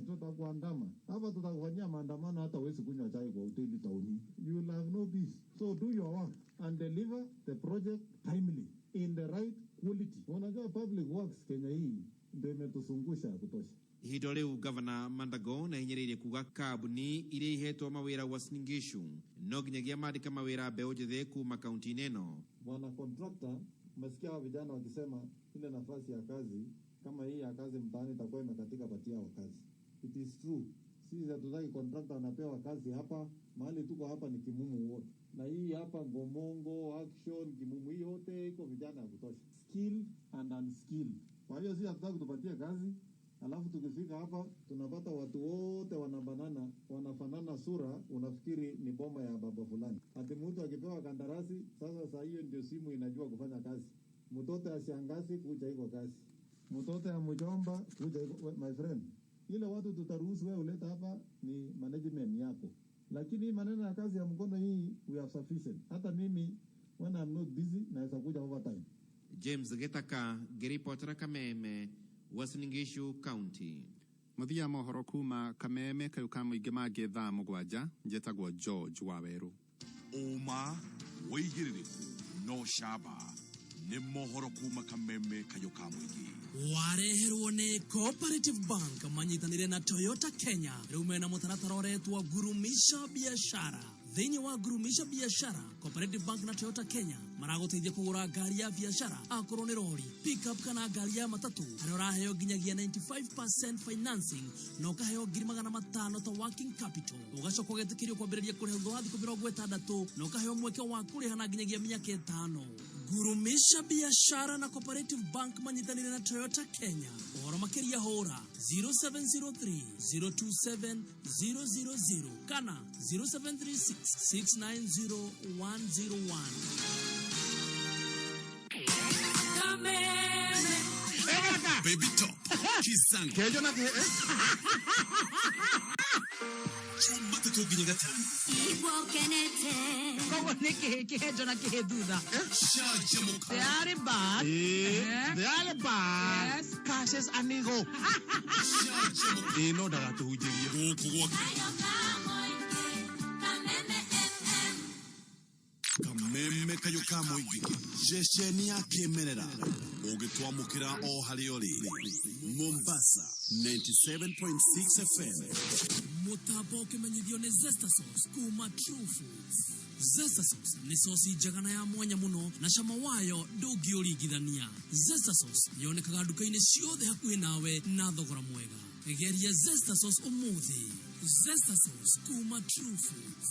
Tutakuandama hapa, tutakufanyia maandamano, hata huwezi kunywa chai kwa hoteli tauni. You will have no peace. So do your work and deliver the project timely in the right quality. Unajua public works Kenya hii ndio imetuzungusha ya kutosha. Ihinda rĩu Gavana Mandago nĩ ahinyĩrĩirie kuga kambuni iria ihetwo mawĩra Uasin Gishu no nginyagia mandĩke mawĩra mbeũ njĩthĩ kuma kaunti-inĩ ĩno. Bwana contractor, umesikia hawa vijana wakisema ile nafasi ya kazi kama hii ya kazi mtaani itakuwa imekatika, patia wa kazi. It is true. Sisi hatutaki contractor anapewa kazi hapa, mahali tuko hapa ni Kimumu wote. Na hii hapa Ngomongo, Action, Kimumu, hii yote iko vijana ya kutosha. Skilled and unskilled. Kwa hiyo sisi hatutaki kutupatia kazi, Alafu tukifika hapa tunapata watu wote wanabanana, wanafanana sura, unafikiri ni boma ya baba fulani. Ati mtu akipewa kandarasi, sasa saa hiyo ndio simu inajua kufanya kazi. Mtoto ya shangazi kuja iko kazi, mtoto ya mjomba kuja iko. My friend, ile watu tutaruhusu wewe uleta hapa ni management yako, lakini hii maneno ya kazi ya mkono hii we are sufficient. Hata mimi when I'm not busy naweza kuja overtime. James Gitaka ngĩribotera Kameme, Uasin Gishu County. Mũthia mohoro kuma Kameme kayũ ka mũingĩ mangĩ thaa 7 njĩtagwo George Wawerũ. Ũma wĩigĩrĩrĩku no camba nĩ mohoro kuma Kameme kayũ ka mũingĩ. Wareherwo nĩ Cooperative Bank manyitanĩire na Toyota Kenya. Rĩu mena mũtaratara ũretwo Gurumisha Biashara. Thĩinĩ wa Gurumisha Biashara, Cooperative Bank na Toyota Kenya maragũteithia kũgũra ngari ya biashara, akorwo nĩ rori, pickup kana ngari ya matatũ, harĩa ũraheo nginyagia 95% financing na ũkaheo 500,000 ta working capital. Ũgacoka ũgetĩkĩrio kwambĩrĩria kũrĩha thutha wa thikũ 60 na ũkaheo mweke wa kũrĩha na nginyagia mĩaka 5. Gurumisha Biashara na Cooperative Bank manyitanĩire na Toyota Kenya. Ũhoro makĩria hũra 0703 027 000 kana 0736 690 101. Baby Top Kizango Kejo na ke Jumatatu nginya Gatano. Koguo nĩ kĩhĩ kĩhenjo na kĩhĩ thutha. Canjamũka. They are bad. They are bad. Yes. Cases anigo. Ĩ no ndagatũhunjĩrie. Gũkũ gwa Kameme kayũ ka mũingĩ, ceceni ya kĩmerera ũngĩtwamũkĩra o harĩa ũrĩ. Mombasa 97.6 FM. Mũtambo ũkĩmenyithio nĩ Zesta Sauce kuma True Foods. Zesta Sauce nĩ sosi njega na ya mwanya mũno na cama wayo ndũngĩũringithania. Zesta Sauce yonekaga nduka-inĩ ciothe hakuhĩ nawe na thogora mwega. Geria Zesta Sauce ũmũthĩ. Zesta Sauce kuma True Foods.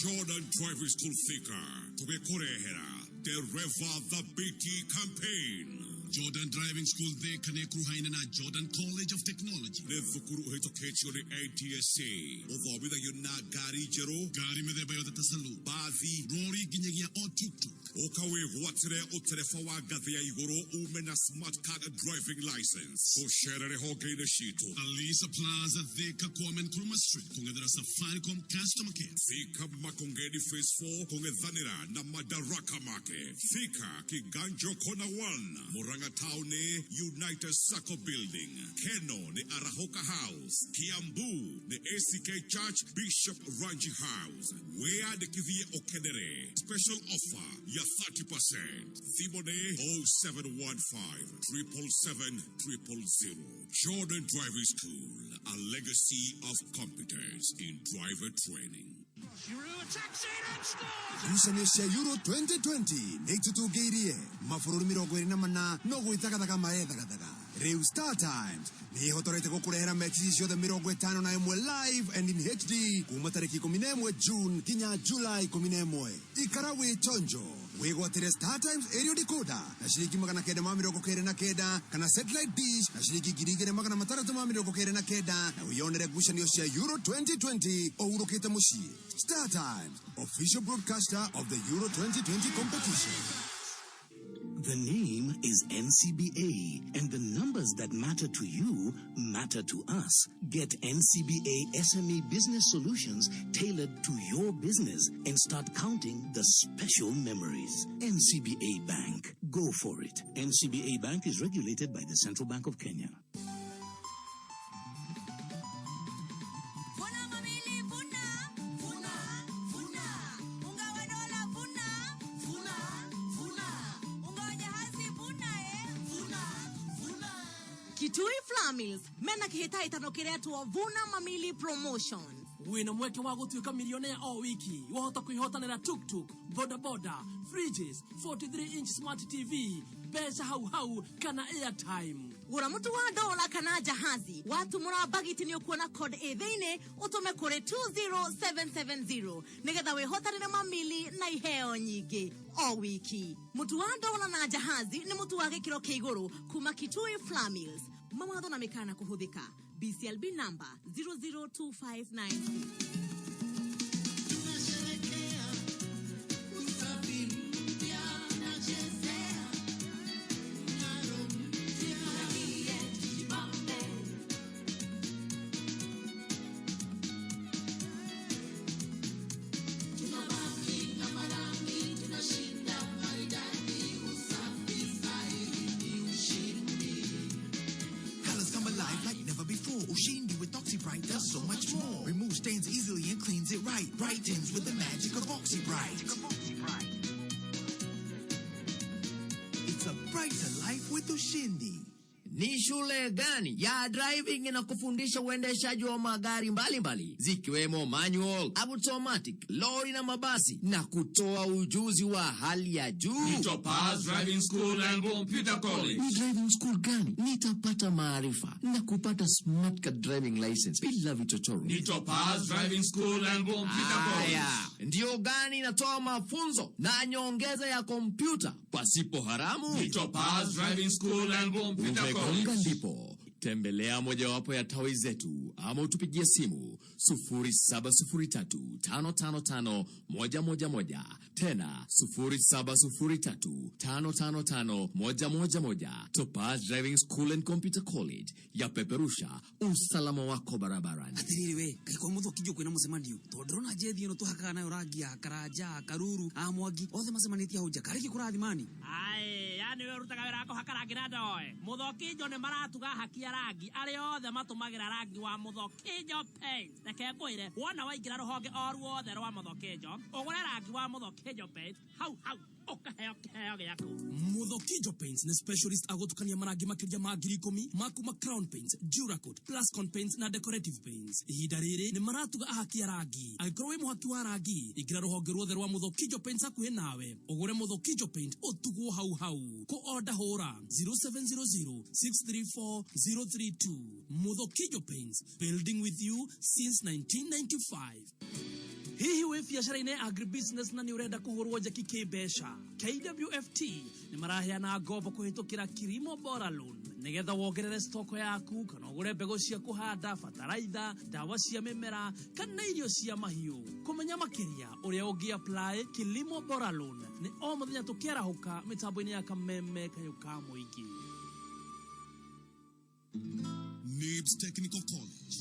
Jordan Driving School Thika tũgĩkũrehera Dereva Thabiti Campaign. Jordan Driving School Thika nĩ ĩkuruhaine na Jordan College of Technology. Nĩ thukuru ũhĩtũkĩtio nĩ NTSA, ũthomithagio na ngari njerũ, ngari mĩthemba yothe ta saloon, bathi, rori nginyagia o tuktuk. Ũka wĩgwatĩre ũtereba wa ngathĩ ya igũrũ ume na smart card driving license. Ũcerere honge-inĩ citũ. Alisa Plaza Thika, Kwame Nkrumah Street, kũng'ethera Safaricom customer care. Thika Makongeni Phase 4 kũng'ethanĩra na Madaraka Market. Thika Kiganjo Corner 1, Murang'a Town nĩ United Sacco Building. Keno nĩ Arahoka House. Kiambu nĩ ACK Church Bishop Ranji House. Wĩyandĩkithie ũkenere special offer ya 30%. Thimũ nĩ 0715 777 000. Jordan Driving School, a legacy of competence in driver training. Ngucanio cia Euro 2020 nĩ itũtũngĩirie mabũrũri 24 no gwĩthagathaga marethagathaga. Rĩu Star Times nĩ ĩhotorete gũkũrehera mechi ici ciothe 51 live and in HD kuma tarĩki 11 June nginya July 11. Ikara wĩ chonjo, wĩgwatĩre Star Times aerial decoder na ciringi 999 kana satellite dish na ciringi 2699 na wĩyonere ngucanio cia Euro 2020 ũhurũkĩte mũciĩ. Star Times, official broadcaster of the Euro 2020 competition. The name is NCBA, and the numbers that matter to you matter to us. Get NCBA SME business solutions tailored to your business and start counting the special memories. NCBA Bank. Go for it. NCBA Bank is regulated by the Central Bank of Kenya. Vuna mamili vuna, vuna, vuna. Unga wa dola vuna, vuna, vuna. Unga wa jahazi vuna, vuna, vuna. Kitui Flour Mills mena kĩhĩtahĩtano kĩretwo Vuna Mamili Promotion. Wĩna mweke wa gũtuĩka milionea o wiki. Wahota kwĩhotanĩra tuktuk, bodaboda, fridges, 43 inch smart TV, mbeca hau hau kana airtime. Gũra mũtu wa dola kana jahazi, watumũra bagiti nĩ ũkuona code ĩ thĩinĩ, ũtũme kũrĩ 20770 nĩgetha wĩhotanĩre mamili na iheo nyingĩ o wiki. Mũtu wa dola na jahazi nĩ mũtu wa gĩkĩro kĩa igũrũ kuma Kitui Flour Mills. Mawatho na mĩkana kũhũthĩka. BCLB number 002596. Usafi mpya nachezea mng'aro mpya. Furahie, tujibambe. Tunabaki na marangi, tunashinda maridadi. Usafi sahihi ni ushindi. Colors come alive like never before. Ushindi with OxyBright does so much more. Removes stains easily and cleans it right. Brightens with the magic of OxyBright. It's a brighter life with Ushindi. Ni shule gani ya driving inakufundisha uendeshaji wa magari mbalimbali zikiwemo manual, automatic, lori na mabasi na kutoa ujuzi wa hali ya juu? Ni Topaz Driving School and Computer College. Ni driving school gani nitapata maarifa na kupata smart card driving license bila vichochoro? Ni Topaz Driving School and Computer College. Haya, ndiyo gani inatoa mafunzo na nyongeza ya kompyuta pasipo haramu? Ni Topaz Driving School and Computer Umegonga College. ndipo. Tembelea mojawapo ya tawi zetu ama utupigie simu 0703555111, tena 0703555111. Topaz Driving School and Computer College ya peperusha usalama wako barabarani. Atiriri we kaĩ kwa mũthũki kwĩna mũcemanio tondũ ndĩrona njethi ĩno tũhakaga nayo rangi ya karanja karuru a mwangi othe macemanĩtie hau nja karĩki kũrathimani. Aĩ, yani we ũrutaga wĩra wa kũhaka rangi na ndoe. Mũthokinjo nĩ maratuga haki ya rangi arĩa othe matũmagĩra rangi wa Mũthokinjo Paint. Reke ngwĩre, wona waingĩra rũhonge o ruothe rwa Mũthokinjo, ũgũre rangi wa Mũthokinjo Paint, hau hau ũkaheo kĩheo gĩaku. Mũthokinjo Paints nĩ specialist agũtukania marangi makĩria ma 10,000 ma kuma Crown Paints, Duracoat, Plascon Paints na Decorative Paints. Ihinda rĩrĩ nĩ maratuga ahaki a rangi. Angĩkorwo wĩ mũhaki wa rangi, ingĩra rũhonge ruothe rwa Mũthokinjo Paints hakuhĩ nawe, ũgũre Mũthokinjo Paint ũtugwo hau hau. Kũ order hũra 0700 634 032. Mũthokinjo Paints, building with you since 1995. Hihi wĩ biacara-inĩ agribusiness na nĩ ũrenda kũhũrwo njeki kĩmbeca? KWFT nĩ maraheana ngombo kũhĩtũkĩra Kilimo Bora Loan nĩgetha wongerere stoko yaku kana ũgũre mbegũ cia kũhanda, bataraitha, ndawa cia mĩmera kana irio cia mahiũ. Kũmenya makĩria ũrĩa ũngĩ apply Kilimo Bora Loan nĩ o mũthenya tũkĩarahũka mĩtambo-inĩ ya Kameme Kayũ ka Mũingĩ. NIBS Technical College.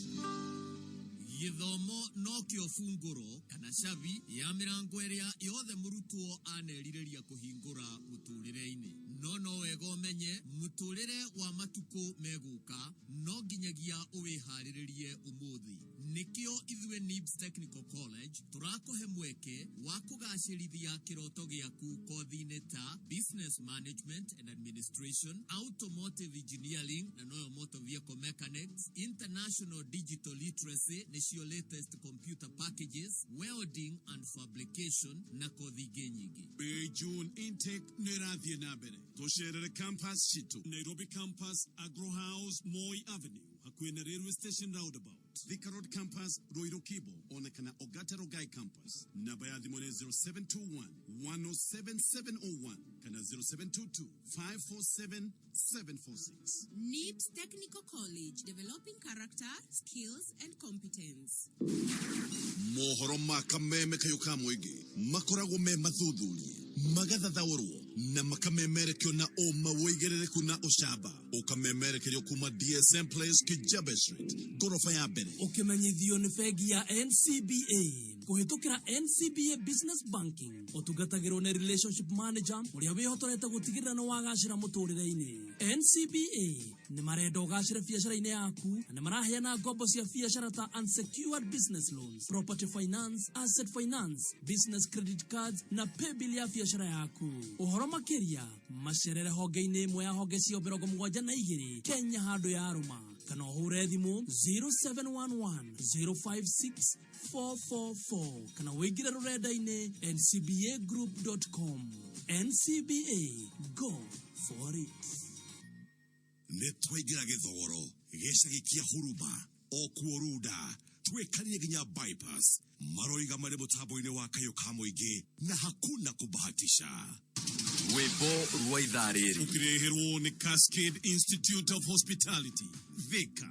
Gĩthomo nokĩo bungũro kana cabi ya mĩrango ĩrĩa yothe mũrutwo anerirĩria kũhingũra mũtũrĩre-inĩ. No no wega ũmenye mũtũrĩre wa matukũ megũka no nginyagia ũwĩharĩrĩrie ũmũthĩ. Nĩkĩo ithuĩ NIBS Technical College tũrakũhe mweke wa kũgacĩrithia kĩroto gĩaku kothi-inĩ ta Business Management and Administration, Automotive Engineering na noyo Motor Vehicle Mechanics, International Digital Literacy nĩcio latest computer packages, welding and fabrication na kothi ingĩ nyingĩ. May June intake nĩ ĩrathiĩ na mbere. Tũcerere campus citũ Nairobi campus, Agro House, Moi Avenue, hakuhĩ na railway station roundabout, Thika Road campus, Ruiru Kibo, ona kana Ogata Rongai campus. Namba ya thimũ nĩ 0721 107701 kana 0722 547 746. NIBS Technical College, developing character, skills, and competence. Mohoro ma Kameme Kayũ ka Mũingĩ makoragwo me mathuthurie, magathathaũrwo na makamemerekio na ũma, wĩigĩrĩrĩku na ũcamba, ũkamemerekerio kuma DSM Place, Kijabe Street, ngoroba ya mbere. Ũkĩmenyithio nĩ bengi ya NCBA kũhĩtũkĩra NCBA Business Banking. Ũtungatagĩrwo nĩ relationship manager ũrĩa wĩhotorete gũtigĩrĩra nĩ wagacĩra mũtũrĩre-inĩ. NCBA nĩ marenda ũgacĩre biacara-inĩ yaku na nĩ maraheana ngombo cia biacara ta unsecured business loans, property finance, asset finance, business credit cards na paybill ya biacara yaku. Ũhoro makĩria macerere honge-inĩ ĩmwe ya honge cio 72 Kenya handũ ya rũma, kana ũhũre thimũ 0711 056 444 kana wĩingĩre rũrenda-inĩ ncbagroup.com. NCBA, go for it. Nĩ twaingĩra gĩthogoro gĩcagi kĩa Huruma o kuo Runda, twĩkanie nginya bypass, maroiga marĩ mũtambo-inĩ wa Kayũ ka Mũingĩ na hakuna kubahatisha. Rwĩmbo rwa ithaa rĩrĩ. Ũkĩreherwo nĩ Cascade Institute of Hospitality, Thika.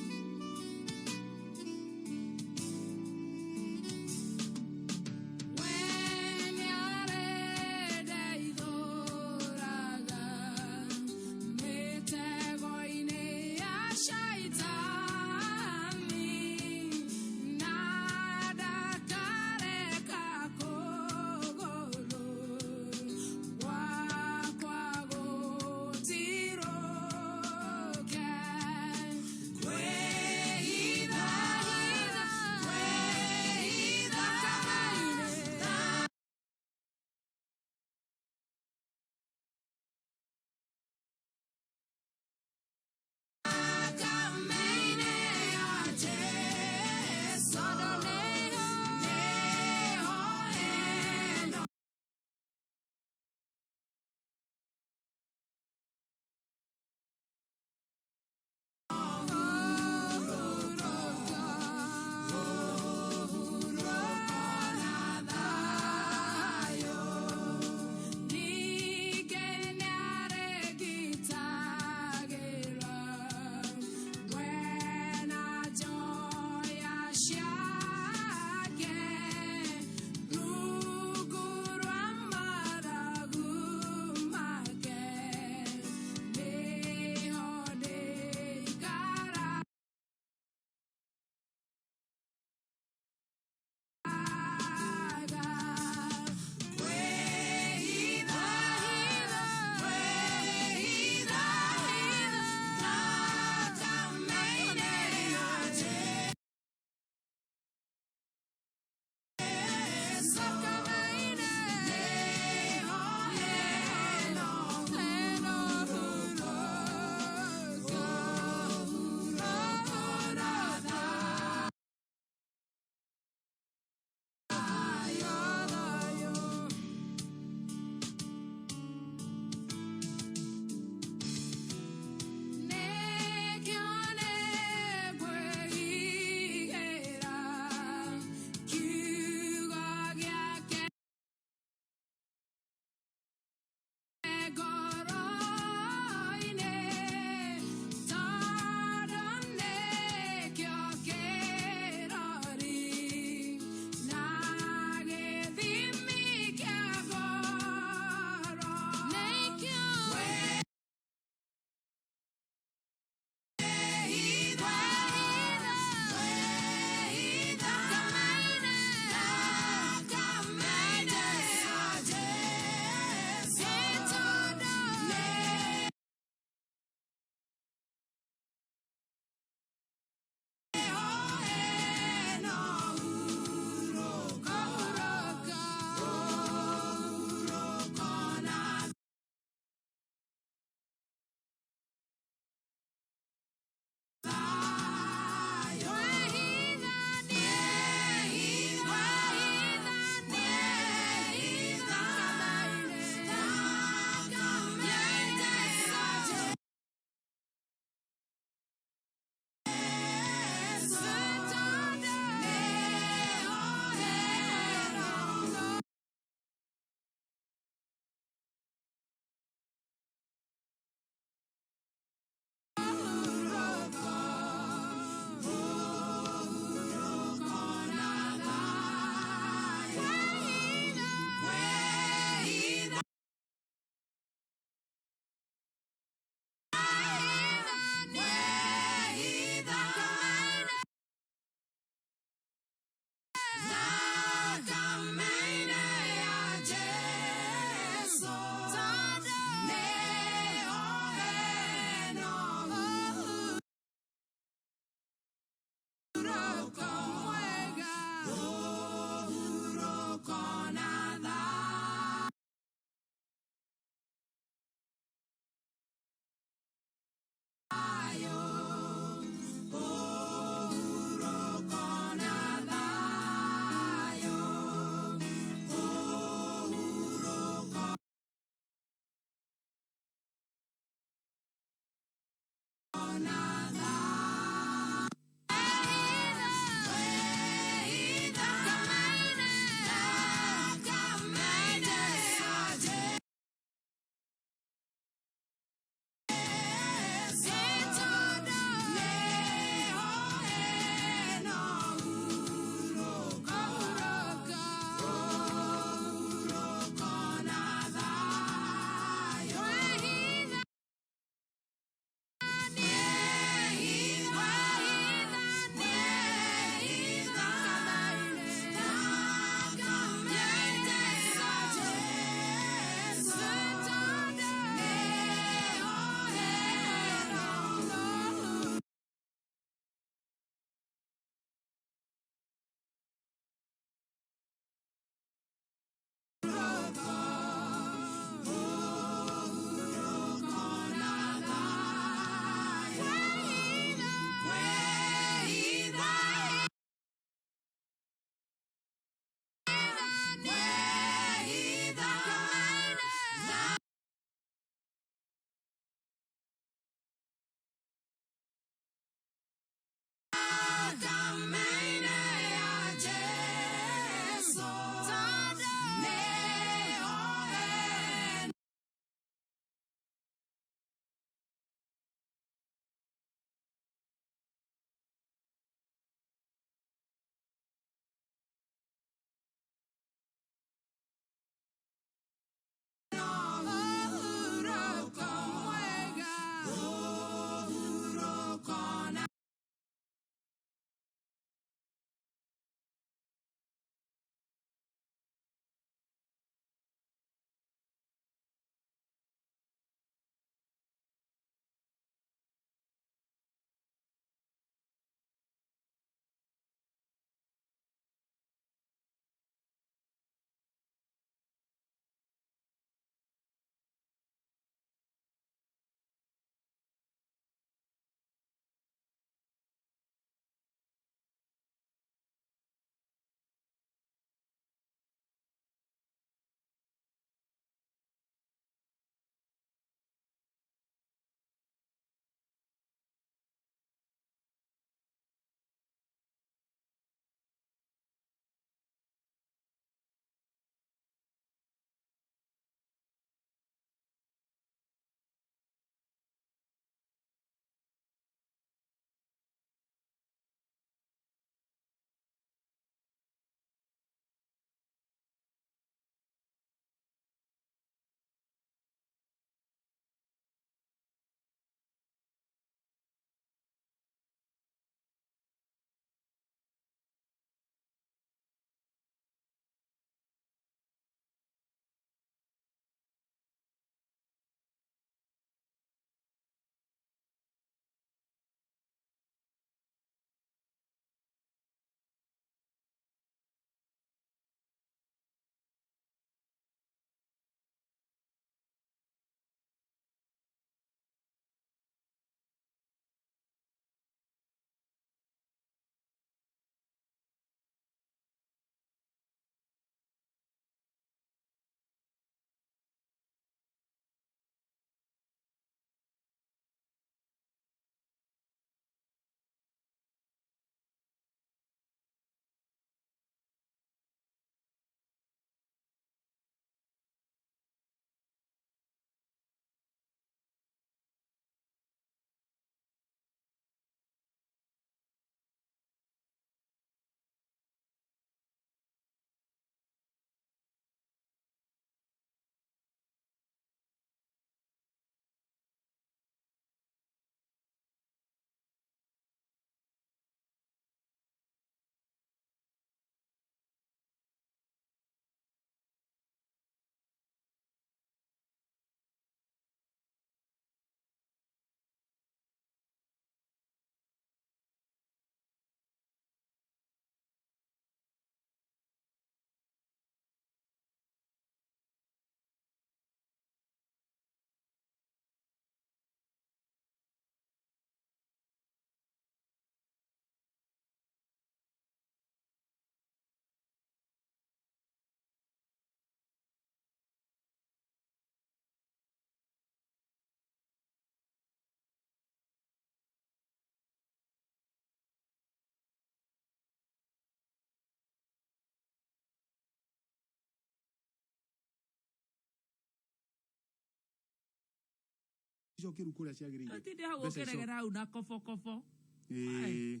Icokie rĩu kũrĩa ciagĩrĩire. Ũtinde hau Mbeca icoke. ũkĩregera hau na kobokobo. Ĩĩ.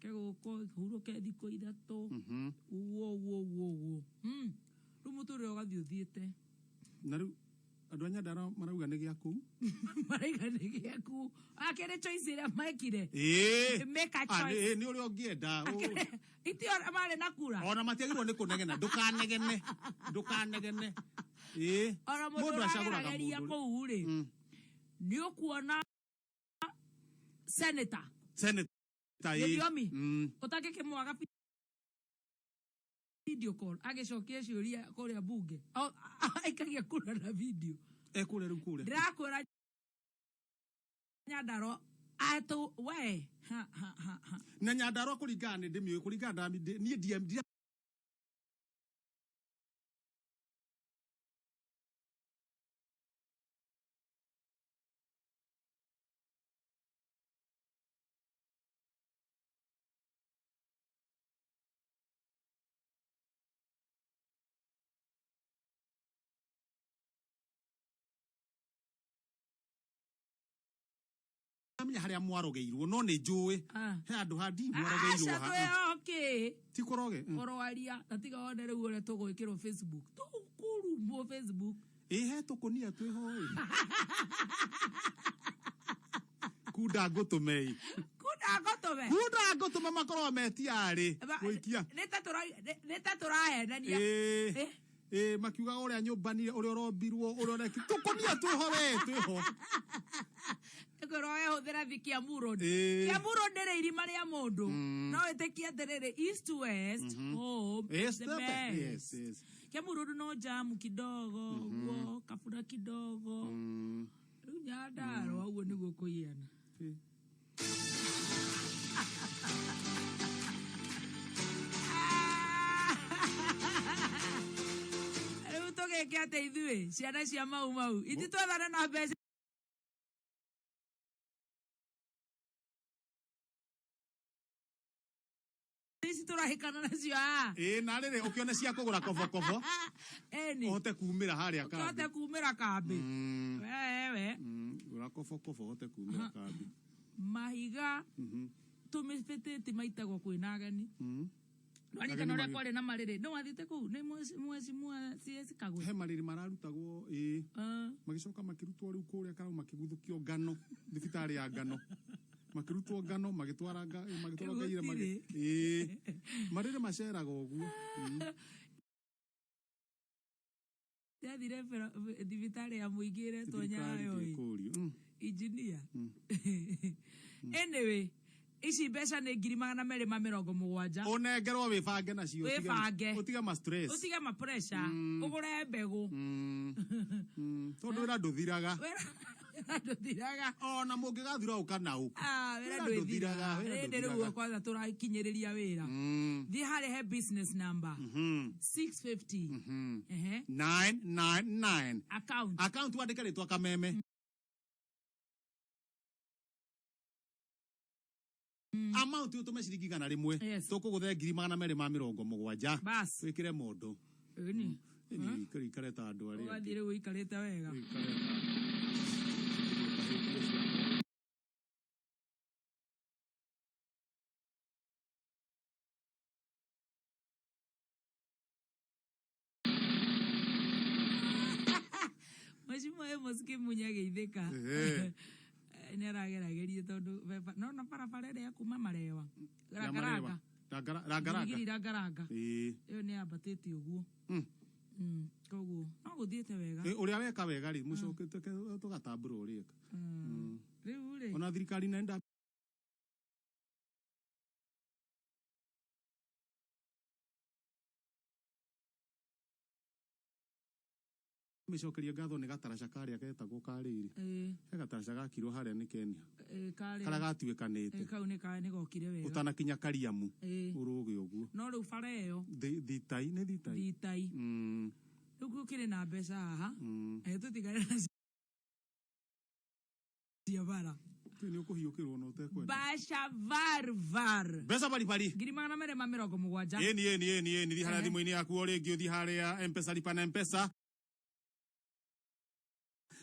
Kegũkũ hurũke thikũ 3. Mhm. Uguo uguo uguo uguo. Rĩu mũtũrĩre ũgathiĩ ũthiĩte. Na rĩu andũ a Nyandarua marauga nĩ gĩa kũu. Marauga nĩ gĩaku. Akĩrĩ choice ĩrĩa mekire. Ĩĩ. Make a Ah, choice. nĩ ũrĩa ũngĩenda. Itio marĩ na kura. Ona matiagĩrĩirwo nĩ kũnegena. Ndũkanegene. Ndũkanegene. Ĩĩ. Ona mũndũ Mũndũ acagũraga ũragerageria mũndũ. kũu rĩ. Nĩ ũkuona senator. Senator. Ĩĩ. Gĩthiomi. Ũtangĩkĩmwaga video call agĩcokia ciũria kũrĩa bunge. Aikagia kura na video. Ekũrĩa rĩu kũrĩa. Ndĩrakwĩra Nyandarua atũ we ha ha ha ha. Na Nyandarua kũringana nĩ ndĩmĩũĩ kũringana na niĩ DM ndiramenya harĩa mwarogeirwo no nĩ njũĩ he handũ ha ndi mwarogeirwo Aca ha twĩhoke. Ti kũroge. Kũroaria na tiga wone rĩu ũrĩa tũgwĩkĩrwo Facebook. Tũkũrumwo Facebook. Ĩ he tũkũnia twĩho ĩ. Kunda ngũtũme ĩ. Kunda ngũtũme. Kunda ngũtũme makorwo metiarĩ gũikia. Nĩ ta tũrahenania. Ĩ. Ĩ makiuga ũrĩa nyũmbanire ũrĩa ũrombirwo ũrĩa ũreki tũkũnia twĩho we twĩho. Ĩkorwo wehũthĩra thi Kiambu Road. Ĩ. Kiambu Road nĩ irima rĩa mũndũ. No wĩtĩkie atĩrĩrĩ east to west home Yes, the the best. best. Yes, yes. Kiambu Road no jamu kidogo ũguo kabura kidogo. Rĩu Nyandarua ũguo nĩguo kũhiana. Rĩu tũgĩke atĩa ithuĩ ciana cia mau mau ititwethane na mbeca ici tũrahĩkana nacio haha. Ĩ na rĩrĩ ũkĩone cia kũgũra kobokobo Ĩni. ũhote kumĩra harĩa Ũkĩhote kambi. kumĩra kambi. Wewe. Gũra kobokobo ũhote kumĩra kambi. Mahiga tũmĩbĩtĩti maitagwo kwĩna ageni. Nĩwanyitana Ageni ũrĩa kwarĩ na marĩrĩ. Nĩ wathiĩte kũu nĩ mweci CS Kagwe. He marĩrĩ mararutagwo ĩ magĩcoka makĩrutwo rĩu kũrĩa karau makĩguthũkio ngano thibitarĩ ya ngano makĩrutwo ngano magĩtwara magĩtwara ngaira Gũtirĩ. ĩ marĩrĩ maceraga ũguo. Ndathire thibitarĩ ya mũingĩ ĩretwo Thirikari Nyayo ĩ. ndĩkũrio. Engineer. Anyway, ici mbeca nĩ 270,000. Ũnengerwo wĩbange nacio. Wĩbange. Ũtige ma stress. Ũtige ma pressure. Ũgũre mbegũ. Tondũ wĩra ndũthiraga. Wĩra ndũthiraga. Ona mũngĩgathura ũka na ũka. Wĩra ndũthiraga. Rĩndĩ rĩu kwanza tũrakinyĩrĩria wĩra. Thiĩ harĩa he business number. 650. Ehe. 999. Account. Account wandĩke rĩtwa Kameme. Amount ũtũme ciringi 100. Tũkũgũthe 270,000. Wĩkĩre mondo. Ĩni. Ĩni ikare ta andũ arĩa. Ũgathiĩ rĩu ũikarĩte wega. Mheshimiwa Amos Kĩmunya agĩithĩka. Ehe. Nĩ aragerageria tondũ no na barabara ĩrĩa ya kuma Marewa. Ya Marewa. Rangaranga. Rangaranga. Ndigiri rangaranga. Ĩĩ. Ĩyo nĩ yambatĩte ũguo. Koguo no gũthiĩte wega. Ũrĩa weka wega rĩ mũcoke tũgatambũra ũrĩa eka. Rĩu rĩ. Ona thirikari nenda mĩcokeria ngatho nĩ gataraca karĩa getagwo karĩrĩ. Ĩĩ. He gataraca gakirwo harĩa nĩ Kenya. Ĩĩ, karĩa. Karĩa gatuĩkanĩte. Ĩĩ, kau nĩ gokire wega. Ũtanakinya Kariamu. Ĩĩ. Ũrũge ũguo. No rĩu bara ĩyo. Thitai nĩ thitai. Thitai. Rĩu gũkĩrĩ na mbeca haha. Tũtigane na cia bara. Nĩ ũkũhiũkĩrwo na ũtekwenda. Mbeca varvar. Mbeca baribari. 270,000. Ĩni ĩni ĩni ĩni thiĩ harĩa thimũ-inĩ yaku o rĩngĩ ũthiĩ harĩa M-Pesa lipa na M-Pesa.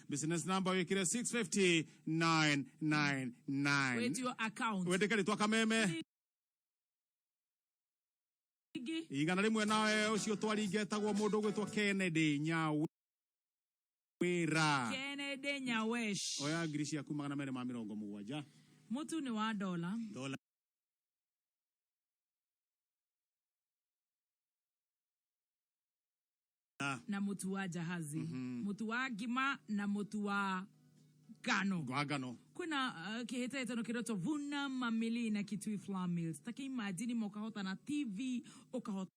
Business number wĩkĩre 650 999. Wĩtio account. Wĩndĩke rĩtwa Kameme. Ingĩ. 100 nawe ũcio twaringa etagwo mũndũ ũgwĩtwo Kennedy Nyawĩra. Kennedy Nyawesh. Oya ngiri ciaku 270. Mũtu nĩ wa dola. Dola. Na mũtu wa jahazi. Mũtu wa ngima na mũtu wa ngano. Wa ngano. Kwĩna kĩhĩtahĩtano kĩretwo Vuna Mamili na Kitui Flour Mills. Ta kĩimagine ma ũkahota na TV, ũkahota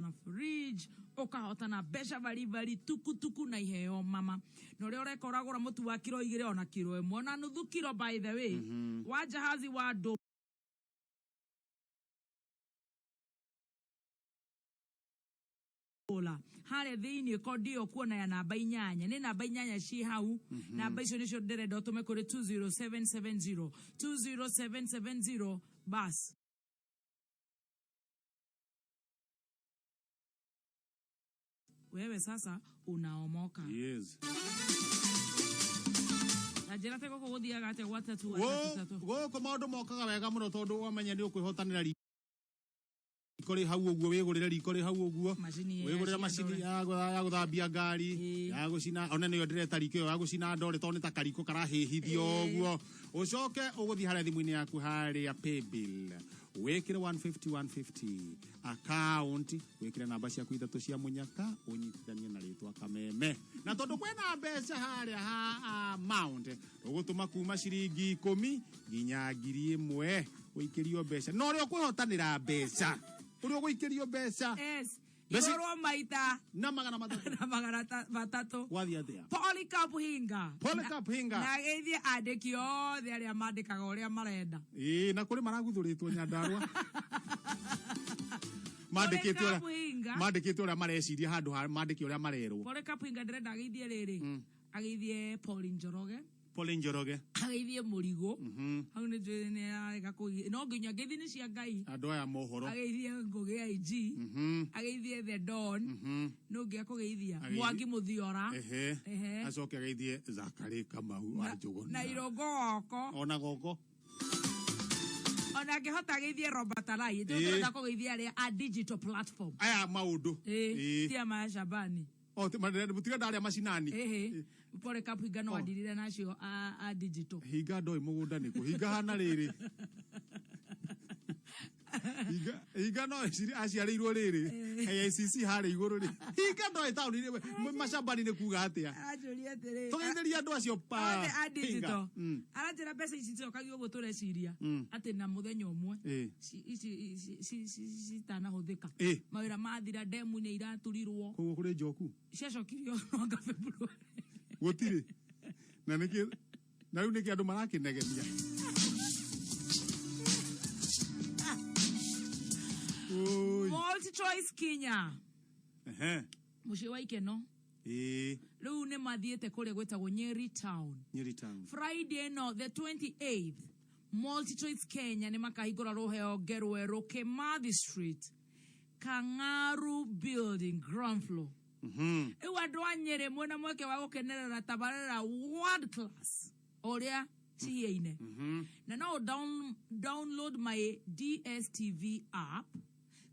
na fridge, ũkahota na mbeca baribari tukutuku na iheo mama. Na ũrĩa ũreka ũragũra mũtu wa kiro 2 ona kiro 1 ona nuthu kiro by the way. Wa jahazi wa dola harĩa thĩinĩ kodi ĩyo kuona ya namba 8 nĩ namba 8 ciĩ hau. Namba icio nĩcio ndĩrenda ũtũme kũrĩ 20770 20770 bas. Wewe sasa unaomoka. Yes. Na njĩra te gũkũ gũthiaga atĩa gwa tatu wa tatu tatu? Gũkũ maũndũ mokaga wega mũno tondũ wamenya nĩ ũkwĩhotanĩra riko rĩ hau ũguo, wĩgũrĩre riko rĩ hau ũguo, Macini ya wĩgũrĩre cia macini ndore. ya gũthambia ngari, ya gũcina, ona nĩyo ndĩreta riko ĩyo ya gũcina ndore tondũ nĩ ta kariko karahĩhithio ũguo. Ũcoke ũgũthiĩ harĩa thimũ-inĩ yaku harĩa paybill, wĩkĩre 150 150 account, wĩkĩre namba ciaku ithatũ cia mũnyaka, ũnyitithanie na rĩtwa Kameme. Na tondũ kwĩna mbeca harĩa ha amount, ũgũtũma kuma ciringi 10 nginya 1000 ũikĩrio mbeca. Na ũrĩa ũkwĩhotanĩra mbeca, ũrĩa ũgũikĩrio mbeca. Yes. Mbeca- Igũrũ maita na 300. Na 300. Gwathiĩ atĩa? Polycarp Hinga. Polycarp Hinga. Na ageithie andĩki othe arĩa mandĩkaga ũrĩa marenda. Ĩĩ, na kũrĩ maraguthũrĩtwo Nyandarũa. Mandĩkĩte ũrĩa Polycarp Hinga. mandĩkĩte ũrĩa mareciria handũ ha mandĩke ũrĩa marerwo. Polycarp Hinga ndĩrenda ageithie rĩrĩ. Ageithie Pauline Njoroge. Pauline Njoroge. Ageithie Mũrigo. Hau nĩ njũĩ nĩ ararega kũgeithia. No nginya ngeithi nĩ cia Ngai. Andũ aya mohoro. Ageithie Ngũgĩ IG. Ageithie The Don. Nũ ũngĩ akũgeithia? Mwangi Mũthiora. Ehe. Ehe. Acoke ageithie Zakari Kamau wa Njũgũna. Na Irũngũ Goko. Ona Goko. Ona angĩhota ageithie Robert Alai. Ĩĩ. Tũrenda kũgeithia arĩa a digital platform. Aya maũndũ. Ĩĩ. Ĩĩ. Tia ma Shabani. O, mũtiga ndarĩa macinani. Ĩhĩ. Polycarp Hinga no andirire nacio a digital. Hinga ndoĩ mũgũnda nĩkũ. Hinga hana rĩrĩ. Hinga no aciarĩirwo rĩrĩ. AICC harĩa igũrũ rĩ. Hinga ndoĩ taũni-inĩ, macambani nĩ kuga atĩa. Aranjũria atĩrĩ. Tũgeithĩrie andũ acio pa. Othe a digital. Hinga. Aranjĩra mbeca ici cicokagia ũguo tũreciria. Atĩ na mũthenya ũmwe. Ici citanahũthĩka. Mawĩra mathira, ndemu nĩ iraturirwo. Koguo kũrĩ njoku. Ciacokirio mwaka February. Gũtirĩ. Na nĩkĩ, na rĩu nĩkĩ andũ marakĩnegenia? Oi. Multi-choice Kenya. Ehe. Mũciĩ wa Ikeno. Ĩĩ. Rĩu nĩ mathiĩte kũrĩa gwĩtagwo Nyeri Town. Nyeri Town. Friday no the 28th. Multi-choice Kenya nĩ makahingũra rũhonge rwerũ Kimathi Street. Kangaru Building ground floor. Rĩu andũ a Nyeri mwĩna mweke wa gũkenerera tabarĩra world class ũrĩa cihiaine. Na no download my DSTV app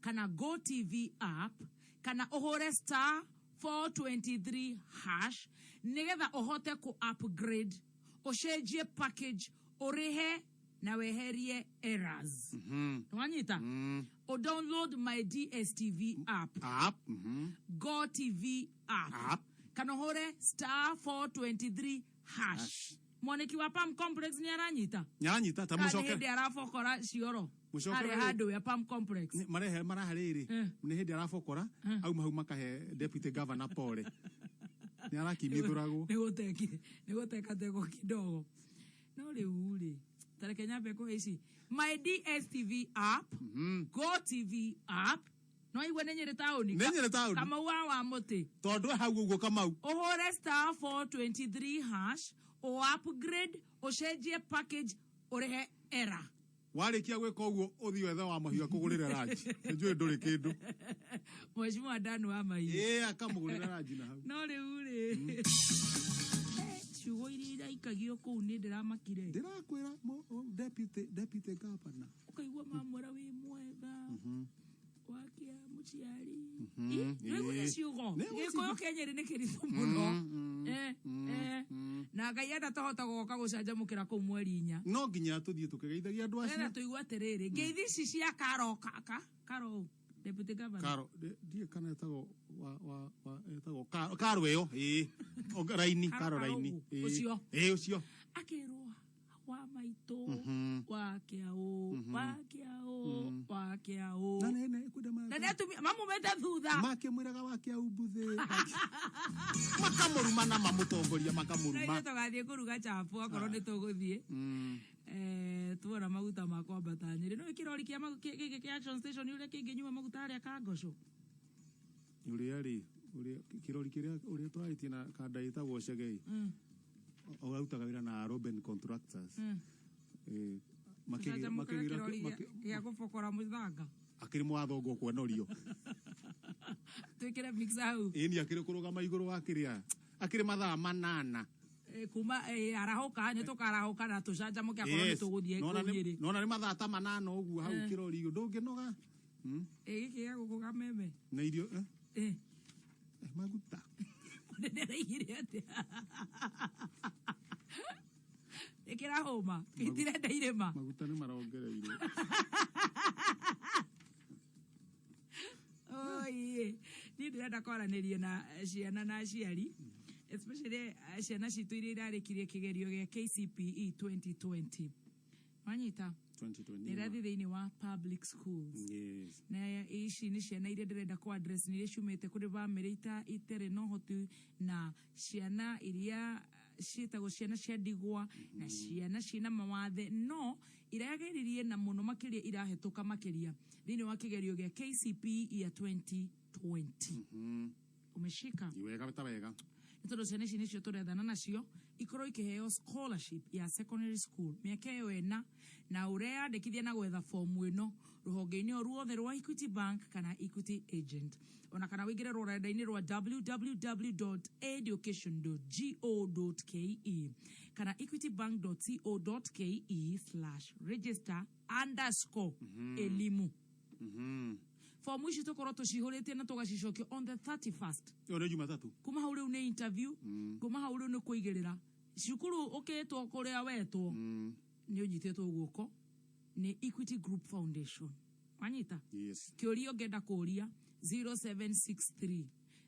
kana Go TV app kana ũhũre star 423 hash nĩgetha ũhote ku upgrade, ũcenjie package, ũrĩhe na weherie errors. Nĩwanyita? O download my DSTV app. App. Go TV app. App. Kana ũhũre star 423 hash. Mwaniki wa Palm Complex nĩ aranyita? Nĩaranyita, ta Kana mũcoke. hĩndĩ arabokora cioro. Mũcoke Harĩa rĩrĩ. handũ ya Palm Complex. Nĩ, marehe marahe rĩrĩ. Nĩ hĩndĩ arabokora, auma hau makahe deputy governor pole. Nĩ arakimithũragwo. Nĩ gũteka teko kidogo. No rĩu rĩ, ta reke nyambe kũhe ici. My DSTV app, Go TV app, no igua nĩ Nyĩrĩ taũni. Nĩ Nyĩrĩ taũni. Kamau wa mũtĩ. Tondũ hau ũguo Kamau. Ũhũre star 423 hash, o upgrade, ũcenjie package, ũrĩhe error. Warĩkia gwĩka ũguo ũthiĩ wethe wa mahiũ akũgũrĩre ranji. Nĩnjũĩ ndũrĩ kĩndũ. Mheshimiwa Dan wa mahiũ. Ĩĩ akamũgũrĩra ranji na hau. No rĩu rĩ, ciugo iria iraikagio kũu nĩ ndĩramakire. Ndĩrakwĩra deputy governor. Ũkaigua mamwĩra wĩ mwega. Wakia mũciari. Nĩũiguire ciugo. Gĩkũyũ kĩa Nyĩrĩ nĩ kĩritũ mũno. Na Ngai enda tũhota gũgoka gũcanjamũkĩra kũu mweri 4. No nginya tũthiĩ tũkĩgeithagia andũ acio. Nĩgetha tũigue atĩrĩrĩ, ngeithi ici cia Karo kaka, Karo deputy governor. Karo, ndiũĩ kana etagwo wa etagwo Karo, Karo ĩyo, ĩĩ. Raini, Karo Raini. Ũcio. Ĩĩ ũcio. Akerwo wa maitũ, wa kĩaũ, wa kĩaũ, wa kĩaũ. Na nĩ kwenda Na nĩ atumia mamumĩte thutha. Makĩmwĩraga wa kĩaũ mbuthĩ. Makamũruma na mamũtongoria makamũruma. Na ithuĩ tũgathiĩ kũruga chapo akorwo nĩ tũgũthiĩ. Tuona maguta ma kwambata Nyĩrĩ. Nĩũĩ kĩrori kĩa gĩkĩ kĩa Action Station ũrĩa kĩngĩnyua maguta harĩa Kangocũ? Ũrĩa rĩ, ũrĩa kĩrori kĩrĩa ũrĩa twarĩtie na kanda ĩtagwo Chegei. Ũrarutaga wĩra na Robin Contractors. Tũcanjamũkĩre kĩrori gĩa gũbokora mũthanga. Akĩrĩ mwathongo kwenorio. Twĩkĩre mixer hau. Ĩni akĩrĩ kũrũgama igũrũ wa kĩrĩa. Akĩrĩ mathaa 8. Kuma arahũka nĩ tũkarahũka na tũcanjamũke akorwo nĩ tũgũthiĩ kũu Nyĩrĩ. Nona nĩ mathaa ta 8 ũguo hau kĩrori ndũngĩnoga. Gĩkĩ gĩa gũkũ kameme. Na irio, maguta. Mũnene araigire atĩa? Ĩkĩra hũma, itirenda irĩma. Maguta nĩ marongereirwo. Oi, niĩ ndĩrenda kwaranĩria na ciana na aciari, especially ciana citũ iria irarĩkirie kĩgerio gĩa KCPE 2020. Wanyita? 2020. Nĩrathiĩ thĩinĩ wa public schools. Yes. Na ici nĩ ciana iria ndĩrenda kũ address nĩ iria ciumĩte kũrĩ bamĩrĩ itarĩ na ũhoti na ciana iria ciĩtagwo ciana cia ndigwa na ciana ciĩna mawathe no irageririe na mũno makĩria irahĩtũka makĩria thĩinĩ wa kĩgerio gĩa KCPE ya 2020. Umeshika? Ni wega ta wega. Nĩ tondũ ciana ici nĩcio tũrethana nacio ikorwo ikĩheo scholarship ya secondary school mĩaka ĩyo ĩna na ũreyandĩkithia na gwetha fomu ĩno rũhonge-inĩ o ruothe rwa Equity Bank kana Equity Agent ona kana wĩingĩre rũrenda-inĩ rwa www.education.go.ke kana equitybank.co.ke/register _ elimu. Fomu ici tũkorwo tũcihũrĩtie na tũgacicokia on the 31st. Ĩyo nĩ Jumatatũ. Kuma hau rĩu nĩ interview, kuma hau rĩu nĩ kũigĩrĩra cukuru ũkĩtwo kũrĩa wetwo nĩ ũnyitĩtwo guoko nĩ Equity Group Foundation. Wanyita? Yes. Kĩũria ũngĩenda kũũria 0763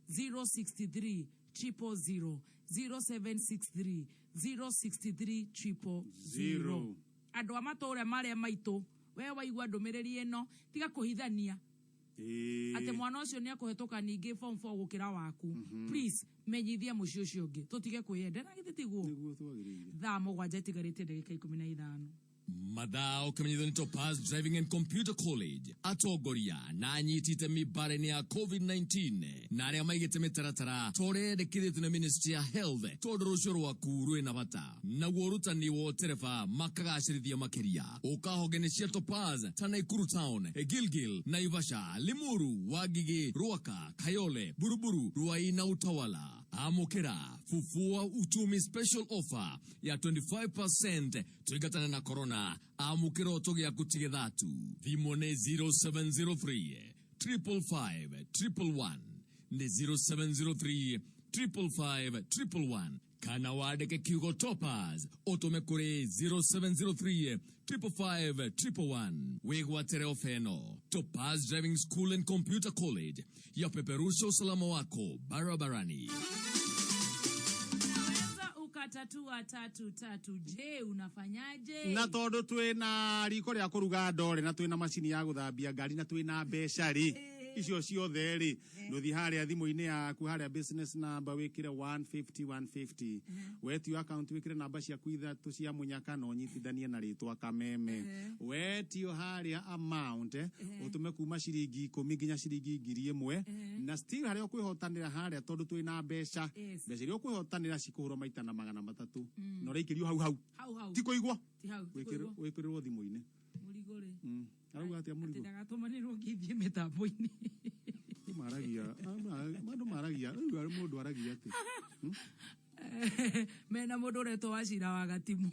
063 000 0763 063 000. Andũ a matũũra marĩa maitũ, we waigua ndũmĩrĩri ĩno tiga kũhithania atĩ mwana ũcio nĩ ekũhetũka ningĩ form 4 gũkĩra waku. Please menyithia mũciĩ ũcio ũngĩ tũtige kwĩyenda na githĩ tiguo. Nĩguo twagĩrĩire. Thaa 7 itigarĩtie ndagĩka 15. Mathaa ũkĩmenyithio nĩ Topaz Driving and Computer College atongoria na anyiti itemi mbara-inĩ ya COVID-19 na arĩa maigĩte mĩtaratara ta ũrĩa yendekithĩtio nĩ Ministry ya Health tondũ rũciũ rwaku rwĩna bata naguo ũrutani wa ũtereba makagacĩrithia makĩria ũkahonge-inĩ cia Topaz ta Nakuru Town, Gilgil, Naivasha, Limuru, Wangigĩ, Ruaka, Kayole, Buruburu, Ruai na Utawala. Amũkĩra Fufua Uchumi special offer ya 25% tũingatane na corona. Amũkĩra ũtũ gĩaku ti gĩthatu. Thimũ nĩ 0703 555 111 nĩ 0703 555 111 kana wandĩke kiugo Topaz ũtũme kũrĩ 0703 555 111 wĩgwatĩre ofa ĩno. Topaz Driving School and Computer College yapeperusha usalama wako barabarani. Unaweza ukatatua tatu tatu. Je, unafanyaje? Na tondũ twĩna riko rĩa kũruga ndore na twĩna macini ya gũthambia ngari na twĩna mbeca rĩ, icio ciothe rĩ, ndũthiĩ harĩa thimũ-inĩ yaku harĩa business number wĩkĩre 150 150. Wetio account wĩkĩre namba ciaku ithatũ cia mũnyaka na ũnyitithanie na rĩtwa Kameme. Wetio harĩa amount, ũtũme kuma ciringi 10 nginya ciringi 1000 na still harĩa ũkwĩhotanĩra harĩa tondũ twĩna mbeca, mbeca iria ũkwĩhotanĩra cikũhũrwo maita na 300 na ũraikĩrio hau hau. Hau hau. Ti kũigwo. Ti hau, ti kũigwo. Wĩkĩrĩrwo thimũ-inĩ. Mũrigo. Mũrigo rĩ. Arauga atĩa Atĩ mũrigo? ndagatũmanĩrwo ngĩthiĩ mĩtambo-inĩ. Andũ maragia, andũ maragia, rĩu arĩ mũndũ aragia atĩ. Mena mũndũ ũretwo Wacira wa Gatimũ.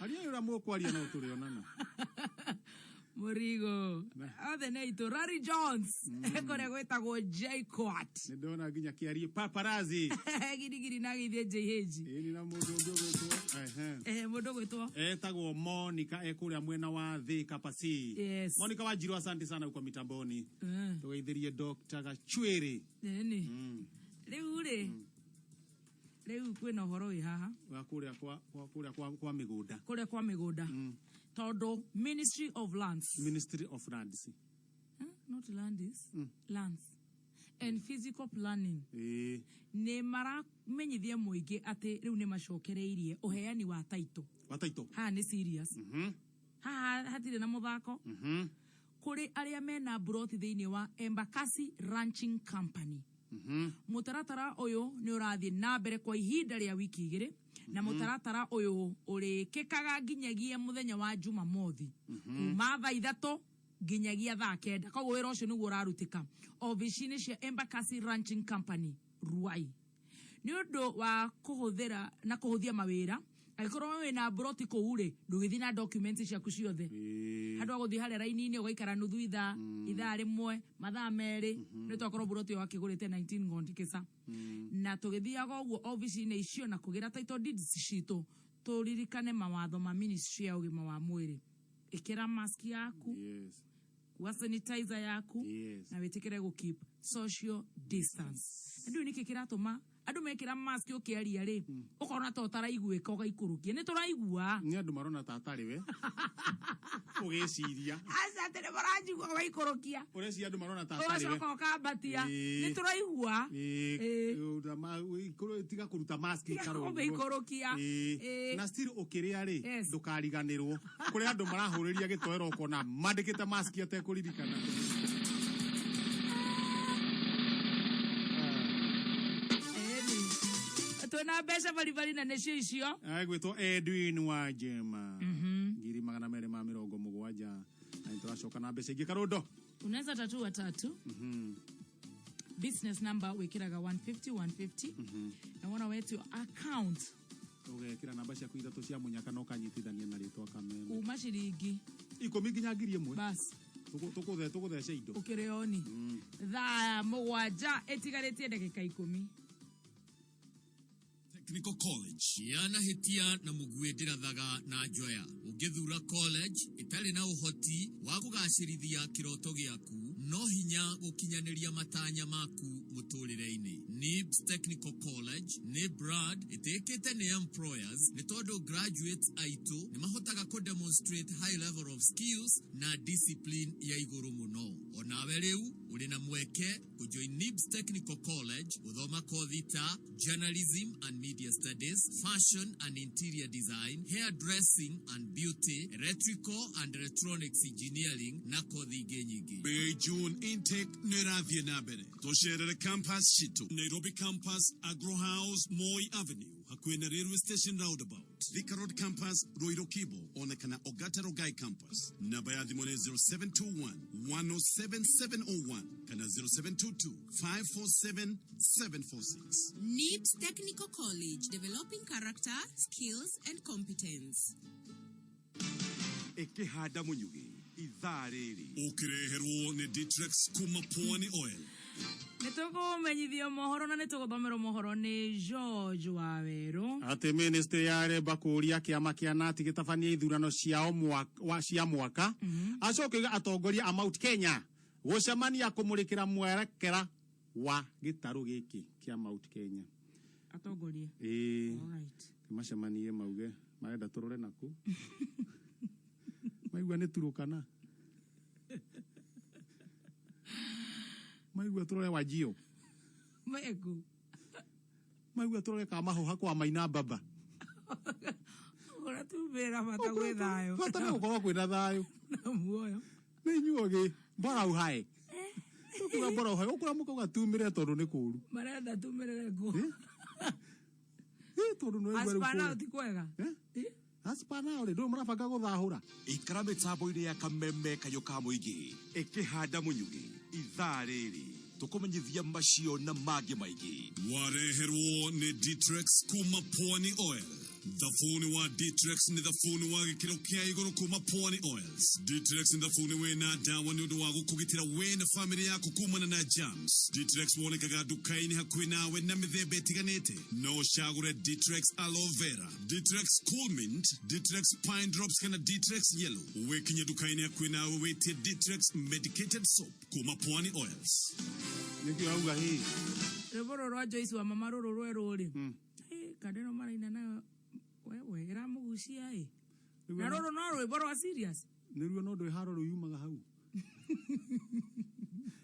Aria ũrĩa mũkwaria no tũrĩonana. Mũrigo. Othe nĩ aitũ. Larry Jones. Kũrĩa gwĩtagwo JKUAT. Nĩ ndona nginya kĩarie paparazzi. Girigiri na agĩthiĩ JH. Ĩni na mũndũ ũngĩ ũgwĩtwo. Ehe. Eh, mũndũ ũgwĩtwo. Etagwo Monica e kũrĩa mwena wa Thika Pasi. Yes. Monica Wanjiru, asante sana uko mitamboni. Tũgeithirie Dr. Gachwiri. Nĩ. Rĩu rĩ. Rĩu kwĩna ũhoro wĩ haha. Wa kũrĩa kwa kwa kũrĩa kwa kwa mĩgũnda. Kũrĩa kwa mĩgũnda. Tondũ Ministry of Lands. Ministry of Lands. Huh? Not landis. Lands. And physical planning. Ĩĩ. Nĩ maramenyithia mũingĩ atĩ rĩu nĩ macokereirie ũheani wa taito. Wa taito. Haha nĩ serious. Haha hatirĩ na mũthako. Kũrĩ arĩa mena mburoti thĩinĩ wa Embakasi Ranching Company. Mũtaratara ũyũ nĩ ũrathiĩ na mbere kwa ihinda rĩa wiki igĩrĩ na mũtaratara ũyũ ũrĩkĩkaga nginyagia mũthenya wa Jumamothi kuma thaa 3 nginyagia thaa 9. Koguo wĩra ũcio nĩguo ũrarutĩka obici-inĩ cia Embakasi Ranching Company Ruai nĩ ũndũ wa kũhũthĩra na kũhũthia mawĩra. Angĩkorwo wĩna mburoti kũu rĩ, ndũgĩthiĩ na documents ciaku ciothe handũ ha gũthiĩ harĩa raini-inĩ ũgaikara nuthu ithaa, ithaa rĩmwe, mathaa 2, nĩ twakorwo mburoti ĩyo wakĩgũrĩte 19 ngondi kĩca. Na tũgĩthiaga ũguo obici-inĩ icio na kũgĩra title deeds citũ, tũririkane mawatho ma ministry ya ũgima wa mwĩrĩ. Ĩkĩra mask yaku, Yes. kua sanitizer yaku, Yes. na wĩtĩkĩre gũ keep social distance. Na ndiũĩ nĩkĩ kĩratũma andũ mekĩra mask ũkĩaria rĩ, ũkona ta ũtaraiguĩka ũgaikũrũkia. Nĩ tũraigua. Nĩ andũ marona ta atarĩ we. Ũgĩciria. Aca atĩ nĩ maranjigua ũgaikũrũkia. Ũreciria andũ marona ta atarĩ we. Ũgacoka ũkambatia. Ĩĩ. Nĩ tũraigua. Ĩĩ. Tiga kũruta mask Tiga ikara ũguo. kũmĩikũrũkia. Ĩĩ. Ĩĩ. Na still ũkĩrĩa rĩ, ndũkariganĩrwo. Kũrĩ andũ marahũrĩria gĩtoero ũkona mandĩkĩte mask atekũririkana. Twĩna mbeca baribari na nĩcio icio. Agwĩtwo Edwin Wanjema. 270,000. Na nĩtũracoka na mbeca ingĩ Karũndo. Unaweza tatua tatu. Business number wĩkĩraga 150 150. Na wona wetio account Ũgekĩra namba ciaku 3 cia mũnyaka na ũkanyitithania na rĩtwa Kameme. kuma ciringi 10 nginya 1,000. Bas. Tũgũtheca indo. Ũkĩrĩ oni. Thaa 7 ĩtigarĩtie ndagĩka 10. Technical College. Yanahĩtia na mũguĩ ndĩrathaga na njoya. Ũngĩthura college ĩtarĩ na ũhoti wa kũgacĩrithia kĩroto gĩaku, no hinya gũkinyanĩria matanya maku mũtũrĩre-inĩ. NIBS Technical College nĩ brand ĩtĩkĩte nĩ employers nĩ tondũ graduates aitũ nĩ mahotaga kũ demonstrate high level of skills na discipline ya igũrũ mũno. Onawe rĩu ũrĩ na mweke kũjoin NIBS Technical College gũthoma kothi ta journalism and media studies, fashion and interior design, hairdressing and beauty, electrical and electronics engineering na kothi ingĩ nyingĩ. May June intake nĩ ĩrathiĩ na mbere. Tũcerere campus citũ. Nairobi campus, Agro House, Moi Avenue, hakuhĩ na railway station roundabout. Thika Road campus, Ruiru Kibo, ona kana Ogata Rongai campus. Namba ya thimũ nĩ 0721 107 701 kana 0722 547 746. NIBS Technical College, developing character, skills and competence. Ĩkĩhanda mũnyugĩ ithaa rĩrĩ. Ũkĩreherwo nĩ Ditrex kuma Pwani Oil. Nĩ tũkũmenyithio mohoro na nĩ tũgũthomerwo mohoro nĩ George Wawerũ. Atĩ ministry ya Labour kũũria kĩama kĩa nati gĩtabanie ithurano ciao cia mwaka. Acoke oiga atongoria a Mount Kenya gũcemania kũmũrĩkĩra mwerekera wa gĩtarũ gĩkĩ kĩa Mount Kenya. Atongoria. Ĩĩ. All right. Macemanie mauge marenda tũrore naku. Maigua nĩ Turukana. Maigua tũrore Wajio. Meku. Maigua tũrore Kamahuha kwa Maina Baba. Ũrĩa tumĩra bata gwĩ thayũ. Bata nĩ gũkorwo kwĩna thayũ. Na muoyo. Nĩ inyuogĩ mbora uhae. Ũkuga mbora uhae, ũkũra mũkauga tumĩre tondũ nĩ kũũru. Marenda tumĩrĩre ngũ. Tondũ nĩ waigua rĩu As per now kũũru. ti kwega. Haspa nao rĩ, ndũĩ mũrabanga gũthahũra. Ikara mĩtambo-inĩ ya kameme kayũ ka mũingĩ ĩkĩhanda mũnyugĩ ithaa rĩrĩ tũkũmenyithia macio na mangĩ maingĩ. Wareherwo nĩ Dtrex kuma Pwani Oil. Thabuni wa Dtrex nĩ thabuni wa gĩkĩro kĩa igũrũ kuma Pwani Oils. Dtrex nĩ thabuni wĩna ndawa nĩ ũndũ wa gũkũgitĩra we na famĩlĩ yaku kumana na germs. Dtrex wonekaga nduka-inĩ hakuhĩ nawe na mĩthemba ĩtiganĩte. No ũcagũre Dtrex Aloe Vera, Dtrex Cool Mint, Dtrex Pine Drops kana Dtrex Yellow. Wĩkinye nduka-inĩ hakuhĩ nawe wĩtie Dtrex Medicated Soap kuma Pwani Oils. Nĩkĩo auga hĩ. Rwĩmbo rũrũ rwa Joyce wa mama rũrũ rwerũ rĩ, kandeno maraina nayo wewe ĩramũgucia ĩ, na rũrũ no rwĩmbo rwa serious. Nĩruo no ndũĩ haro rĩu yumaga hau.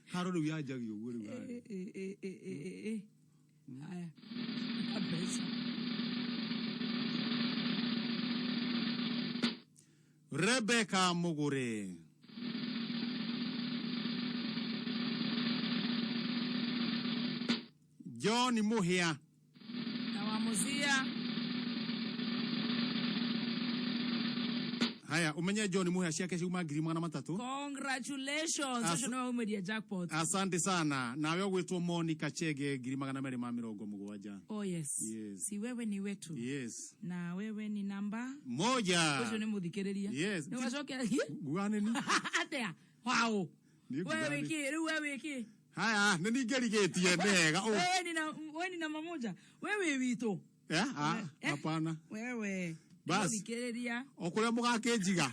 Haro rĩu yanjagia ũguo rĩu harĩa. Ĩ, ĩ, ĩ, ĩ, ĩ, ĩ. Haya. Mbeca. Rebecca Mugure. John Muhia. Na wamuzia. Haya, umenye John Muhia ciake ciuma 300,000. Congratulations. Ũcio nĩwe umĩria jackpot. Asante sana. Nawe ũgwĩtwo Monica Chege 270,000. Oh yes. Yes. Si wewe ni wetu. Yes. Na wewe ni namba Moja. Ũcio nĩ mũthikĩrĩria. Yes. Nĩ ũgacokia Nguga nĩ ni. Atĩa? Wow. Niĩ nguga Wewe nĩ- wĩkĩ? Rĩu wewe wĩkĩ? Haya, nĩ ningĩrigĩtie nĩ hega. Oh. Wewe ni na wewe ni namba moja. Wewe witũ. Eh, ah, hapana. Wewe. Bas. Mũthikĩrĩria. O kũrĩa mũgakĩnjiga.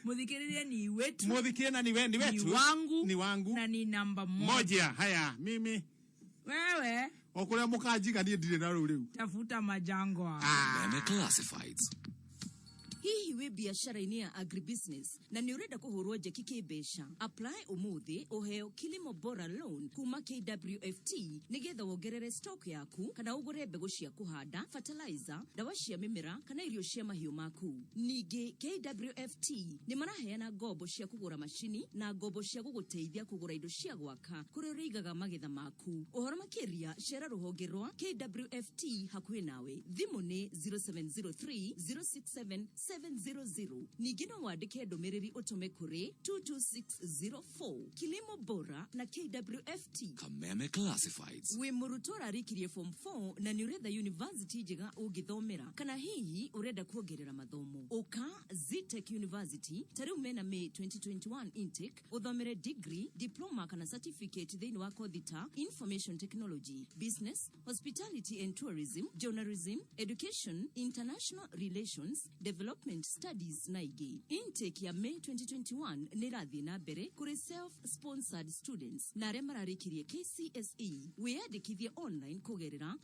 Mũthikĩrĩria ni wetu. Mũthikĩrĩria na ni we ni wetu. Ni wangu. Ni wangu. Na ni namba moja. Moja. Haya, mimi Wewe o kũrĩa mũkanjiga niĩ ndirĩ na rũu rĩu. tafuta majangwa. Meme Classifieds. Hihi wĩ biacara-inĩ ya agribusiness na nĩ ũrenda kũhũrwo njeki kĩmbeca? Apply ũmũthĩ ũheo Kilimo Bora Loan kuma KWFT nĩgetha wongerere stock yaku kana ũgũre mbegũ cia kũhanda, fertilizer, ndawa cia mĩmera kana irio cia mahiũ maku. Ningĩ KWFT nĩ maraheana ngombo cia kũgũra macini na ngombo cia gũgũteithia kũgũra indo cia gwaka kũrĩa ũrĩigaga magetha maku. Ũhoro makĩria cera rũhonge rwa KWFT hakuhĩ nawe. Thimũ nĩ 0703 067 700. Ningĩ no wandĩke ndũmĩrĩri ũtũme kũrĩ 22604. Kilimo Bora na KWFT. Kameme Classifieds. Wĩ mũrutwo ũrarĩkirie form 4 na nĩ ũretha university njega ũngĩthomera kana hihi ũrenda kuongerera mathomo, ũka Zetech University ta rĩu mena May 2021 intake ũthomere degree, diploma kana certificate thĩinĩ wa kothi ta information technology, business, hospitality and tourism, journalism, education, international relations, development studies na ingĩ. Intake ya May 2021 nĩ ĩrathiĩ na mbere kũrĩ self sponsored students na arĩa mararĩkirie KCSE. Wĩyandĩkithie online kũgerera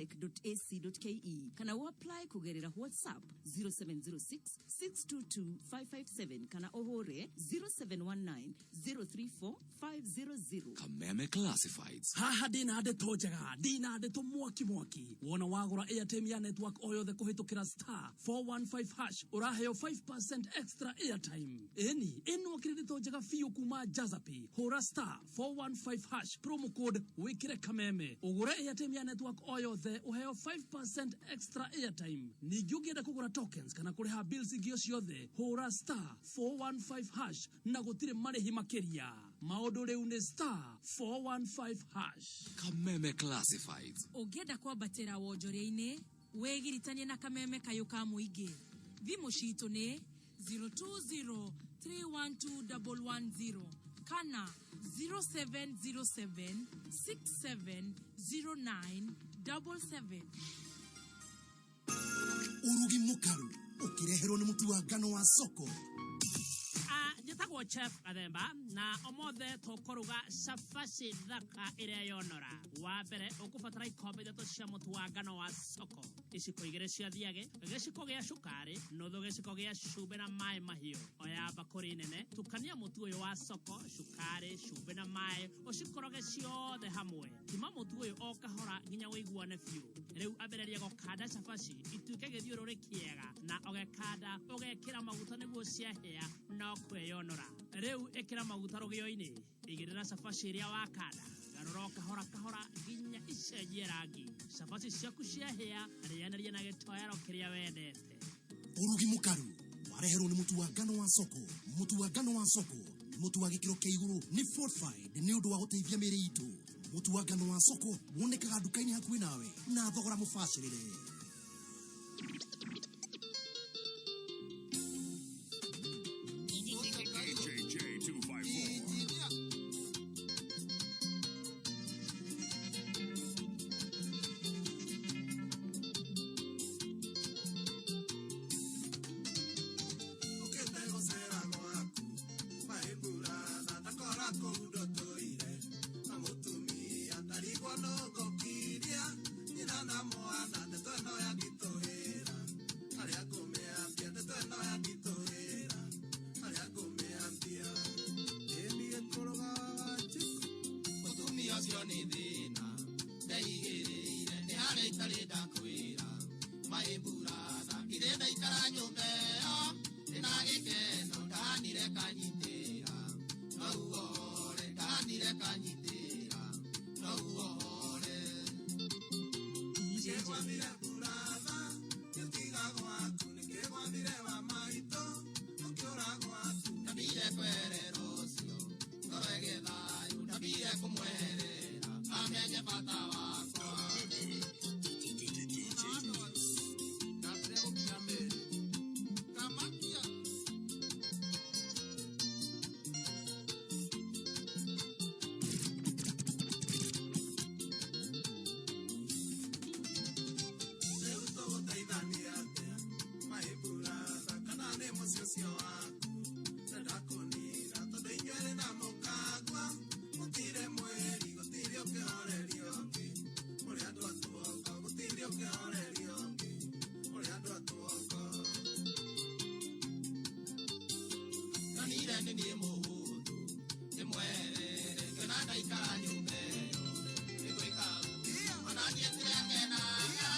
www.zetech.ac.ke kana ũapply kũgerera WhatsApp 0706 622 557 kana ũhũre 0719 034 500. Kameme Classifieds. Haha ndina ndeto njega, ndina ndeto mwaki mwaki. Wona wagũra airtime ya network o yothe kũhĩtũkĩra star 415 hash ũraheo 5% extra airtime. Ĩni ĩno akĩrĩ ndeto njega biũ kuma Jazapi. Hũra star 415 hash promo code wĩkĩre kameme ũgũre airtime ya network o yothe ũheo 5% extra airtime. Ningĩ ũngĩenda kũgũra tokens kana kũrĩha bills ingĩ o ciothe, hũra star 415 hash na gũtirĩ marĩhi makĩria. Maũndũ rĩu nĩ star 415 hash. Kameme Classifieds. Ũngĩenda kwambatĩra wonjoria-inĩ, wĩgiritanie na kameme kayũ ka mũingĩ. Thimũ citũ nĩ 020 312 110 kana 0707 6709 77. Ũrugi mũkaru ũkĩreherwo nĩ mũtu wa ngano wa soko. Njĩtagwo Chef Gathemba na ũmũthĩ tũkũruga cabaci thaka ĩrĩa yonora. Wa mbere ũkũbatara ikombe 3 cia mũtu wa ngano wa soko, iciko 2 cia thiagĩ, gĩciko gĩa cukari, nuthu gĩciko gĩa cumbĩ na maĩ mahiũ. Oya mbakũri nene, tukania mũtu ũyũ wa soko, cukari, cumbĩ na maĩ, ũcikoroge ciothe hamwe. Kima mũtu ũyũ o kahora nginya ũiguane biũ. Rĩu ambĩrĩria gũkanda cabaci ituĩke gĩthiũrũrĩ kĩega, na ũgekanda ũgekĩra maguta nĩguo ciahĩa no kwĩyonora. Rĩu ĩkĩra maguta rũgĩo-inĩ, igĩrĩra cabaci ĩrĩa wakanda, Garũra o kahora kahora nginya icenjie rangi. Cabaci ciaku ciahĩa, rĩanĩria na gĩtoero kĩrĩa wendete. Ũrugi mũkaru wareherwo nĩ mũtu wa ngano wa soko. Mũtu wa ngano wa soko nĩ mũtu wa gĩkĩro kĩa igũrũ, nĩ fortified nĩ ũndũ wa gũteithia mĩĩrĩ itũ. Mũtu wa ngano wa soko wonekaga nduka-inĩ hakuhĩ nawe na thogora mũbacĩrĩre. DJ 254. Ũkĩte gũcera gwaku maĩ mbura ndakora kũu ndũtũire na mũtumia ndarigwo nũngũkiria nyina na mwana ndeto ĩno yanditũhĩra arĩa ngũmĩambia ndeto ĩno yanditũhĩra arĩa ngũmĩambia ĩni gĩkũrũga wa Wanjikũ. Mũtumia ũcio nĩ thĩna ndeigĩrĩire nĩ harĩa itarĩ ndakwĩra maĩ mburatha githĩ ndaikara nyũmba ĩyo ndĩna gĩkeno ndahanire kanyitĩra no uohore ndahanire kanyitĩra no uohore. Nĩkĩgwathire mburatha ngĩtiga gwaku nĩkĩgwathire wa maitũ ũkĩũra gwaku. Ndambire kwerera ũcio ngoro ĩgĩe thayũ ndambire kũmweherera amenye bata wakwa. Ndambire gũkia meri kamakia. Rĩu tũgũteithania atĩa maĩ mburatha kana nĩ mũciĩ ũcio waku ndenda kũnina tondũ inyuerĩ na mũkagwa gũtirĩ mwĩri gũtirĩ ũkĩhoreria ũngĩ mũrĩ andũ a tuoko gũtirĩ ũkĩhoreria ũngĩ mũrĩ andũ a tuoko. Ndonire nĩ niĩ mũhũthũ ndĩmweherere ngĩona ndaikara nyũmba ĩyo nĩgwĩka ũguo ona niĩ ndĩrakenaga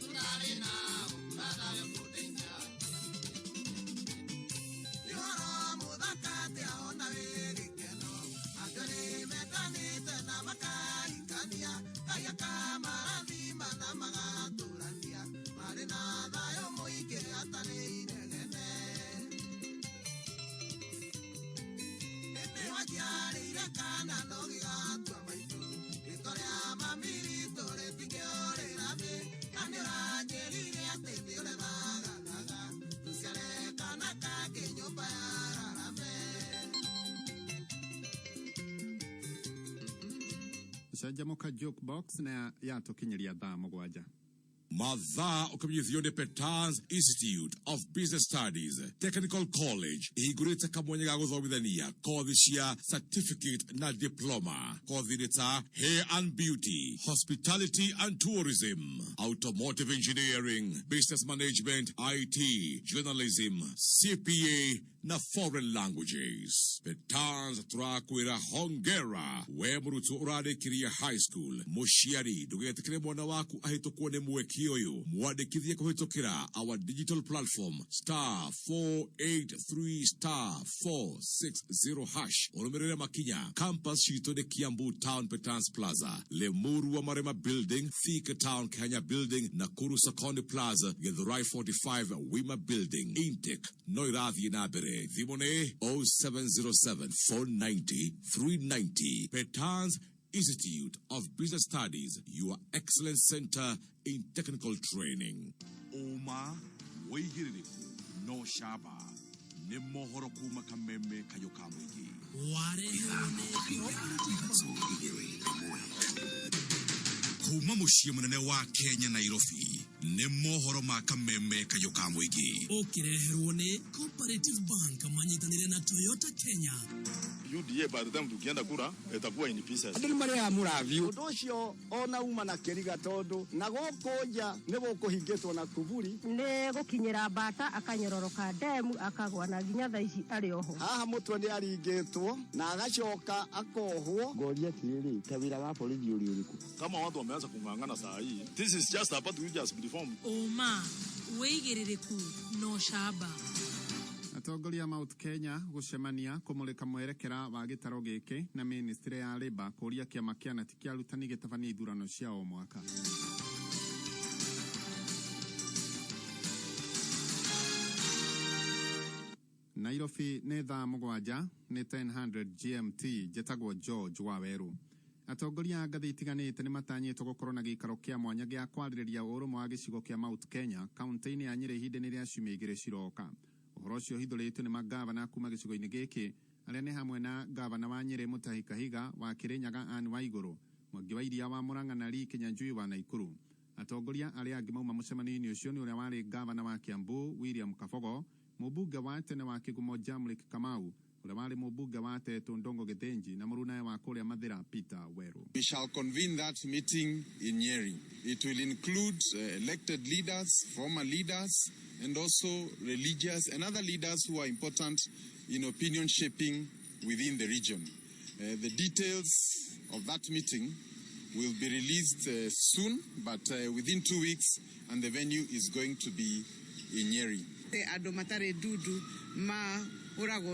tũrarĩ nao mburatha we ũkũndeithia. Nĩ ũhoro mũthaka atĩa ona wĩ gĩkeno andũ nĩ mendanĩte na makahikania Ngai akamarathima na magatũrania marĩ na thayũ mũingĩ hatarĩ inegene. Ĩndĩ waciarĩire kana no gĩgatua maitũ rĩtwa rĩa mami ritũ rĩtingĩũrĩra thĩ na nĩ ũranjĩrire atĩ thĩ ũrĩthagathaga tũciare kana kangĩ nyũmba ya rarame. Canjamũka jukebox na yatũkinyĩria thaa 7. Mathaa ũkĩmenyithio nĩ Petans Institute of Business Studies Technical College ĩhingũrĩte kamwanya ga gũthomithania kothi cia certificate na diploma. Kothi nĩ ta hair and beauty, hospitality and tourism, automotive engineering, business management, IT, journalism, CPA na foreign languages. Petans tũrakwĩra hongera we mũrutwo ũrarĩkirie high school mũciari ndũgetĩkĩre mwana waku ahĩtũkwo nĩ mweke ũyũ mwandĩkithie kũhĩtũkĩra our digital platform star 483 star 460 hash ũrũmĩrĩre makinya. Campus citũ nĩ Kiambu Town Petans Plaza, Limuru wa Marema Building, Thika Town Kenya Building, Nakuru Sokoni Plaza, Githurai 45 Wima Building. Intake no irathiĩ na mbere. Thimũ nĩ 0707 490 390. Petans Institute of Business Studies, your excellence center in technical training. Ũma wĩigĩrĩrĩku no camba nĩ mohoro kuma kameme kayũ ka mũingĩ. Wareherwo nĩ Kuma mũciĩ mũnene wa Kenya Nairobi nĩ mohoro ma kameme kayũ ka mũingĩ. Ũkĩreherwo nĩ Cooperative Bank manyitanĩre na Toyota Kenya. UDA by the time tukienda kura itakuwa in pieces. Andũ nĩ marĩaga mũravio ũndũ ũcio ona uma na kĩriga tondũ na gũkũ nja nĩ gũkũhingĩtwo na kuburi. Nĩ gũkinyĩra mbata akanyororoka ndemu akagwa na nginya thaa ici arĩ oho. Haha mũtwe nĩ aringĩtwo na agacoka akohwo. Ngoria atirĩrĩ ta wĩra wa borithi ũrĩ ũrĩkũ? Kama watu wameanza kung'ang'ana saa hii, this is just a party which has been formed. Ũma wĩigĩrĩrĩku no camba. Atongoria Mount Kenya gũcemania kũmũrĩka mwerekera wa gĩtaro gĩkĩ na ministry ya Labour kũria kĩama kĩa nati kĩa arutani gĩtabanie ithurano cia o mwaka. Nairobi nĩ thaa 7 nĩ 1000 GMT. Njĩtagwo George Waweru. Atongoria a ngathĩ itiganĩte nĩ matanyĩtwo gũkorwo na gĩikaro kĩa mwanya gĩa kwarĩrĩria ũrũmwe wa gĩcigo kĩa Mount Kenya kaunti-inĩ ya Nyĩrĩ ihinda-inĩ rĩa ciumia 2 ciroka. Ũhoro ũcio ũhithũrĩtio nĩ mangavana kuma gĩcigo-inĩ gĩkĩ arĩa nĩ hamwe na ngavana wa Nyĩrĩ Mutahi Kahiga, wa Kĩrĩnyaga Anne Waigũrũ, Mwangi wa Iria wa Murang'a na Lee Kinyanjui wa Naikuru. Atongoria arĩa angĩ mauma mũcemanio-inĩ ũcio nĩ ũrĩa warĩ ngavana wa Kiambu William Kabogo, mũmbunge wa tene wa Kĩgumo Jamlick Kamau, ũrĩa warĩ mũmbunge wa Tetu Ndongo Gĩthĩnji na mũrunae wa kũrĩa Mathĩra Peter Weru. We shall convene that meeting in Nyeri. It will include elected leaders, former leaders, and also religious and other leaders who are important in opinion shaping within the region. The details of that meeting will be released soon, but within 2 weeks, and the venue is going to be in Nyeri. Andũ matarĩ ndundu mahũragwo.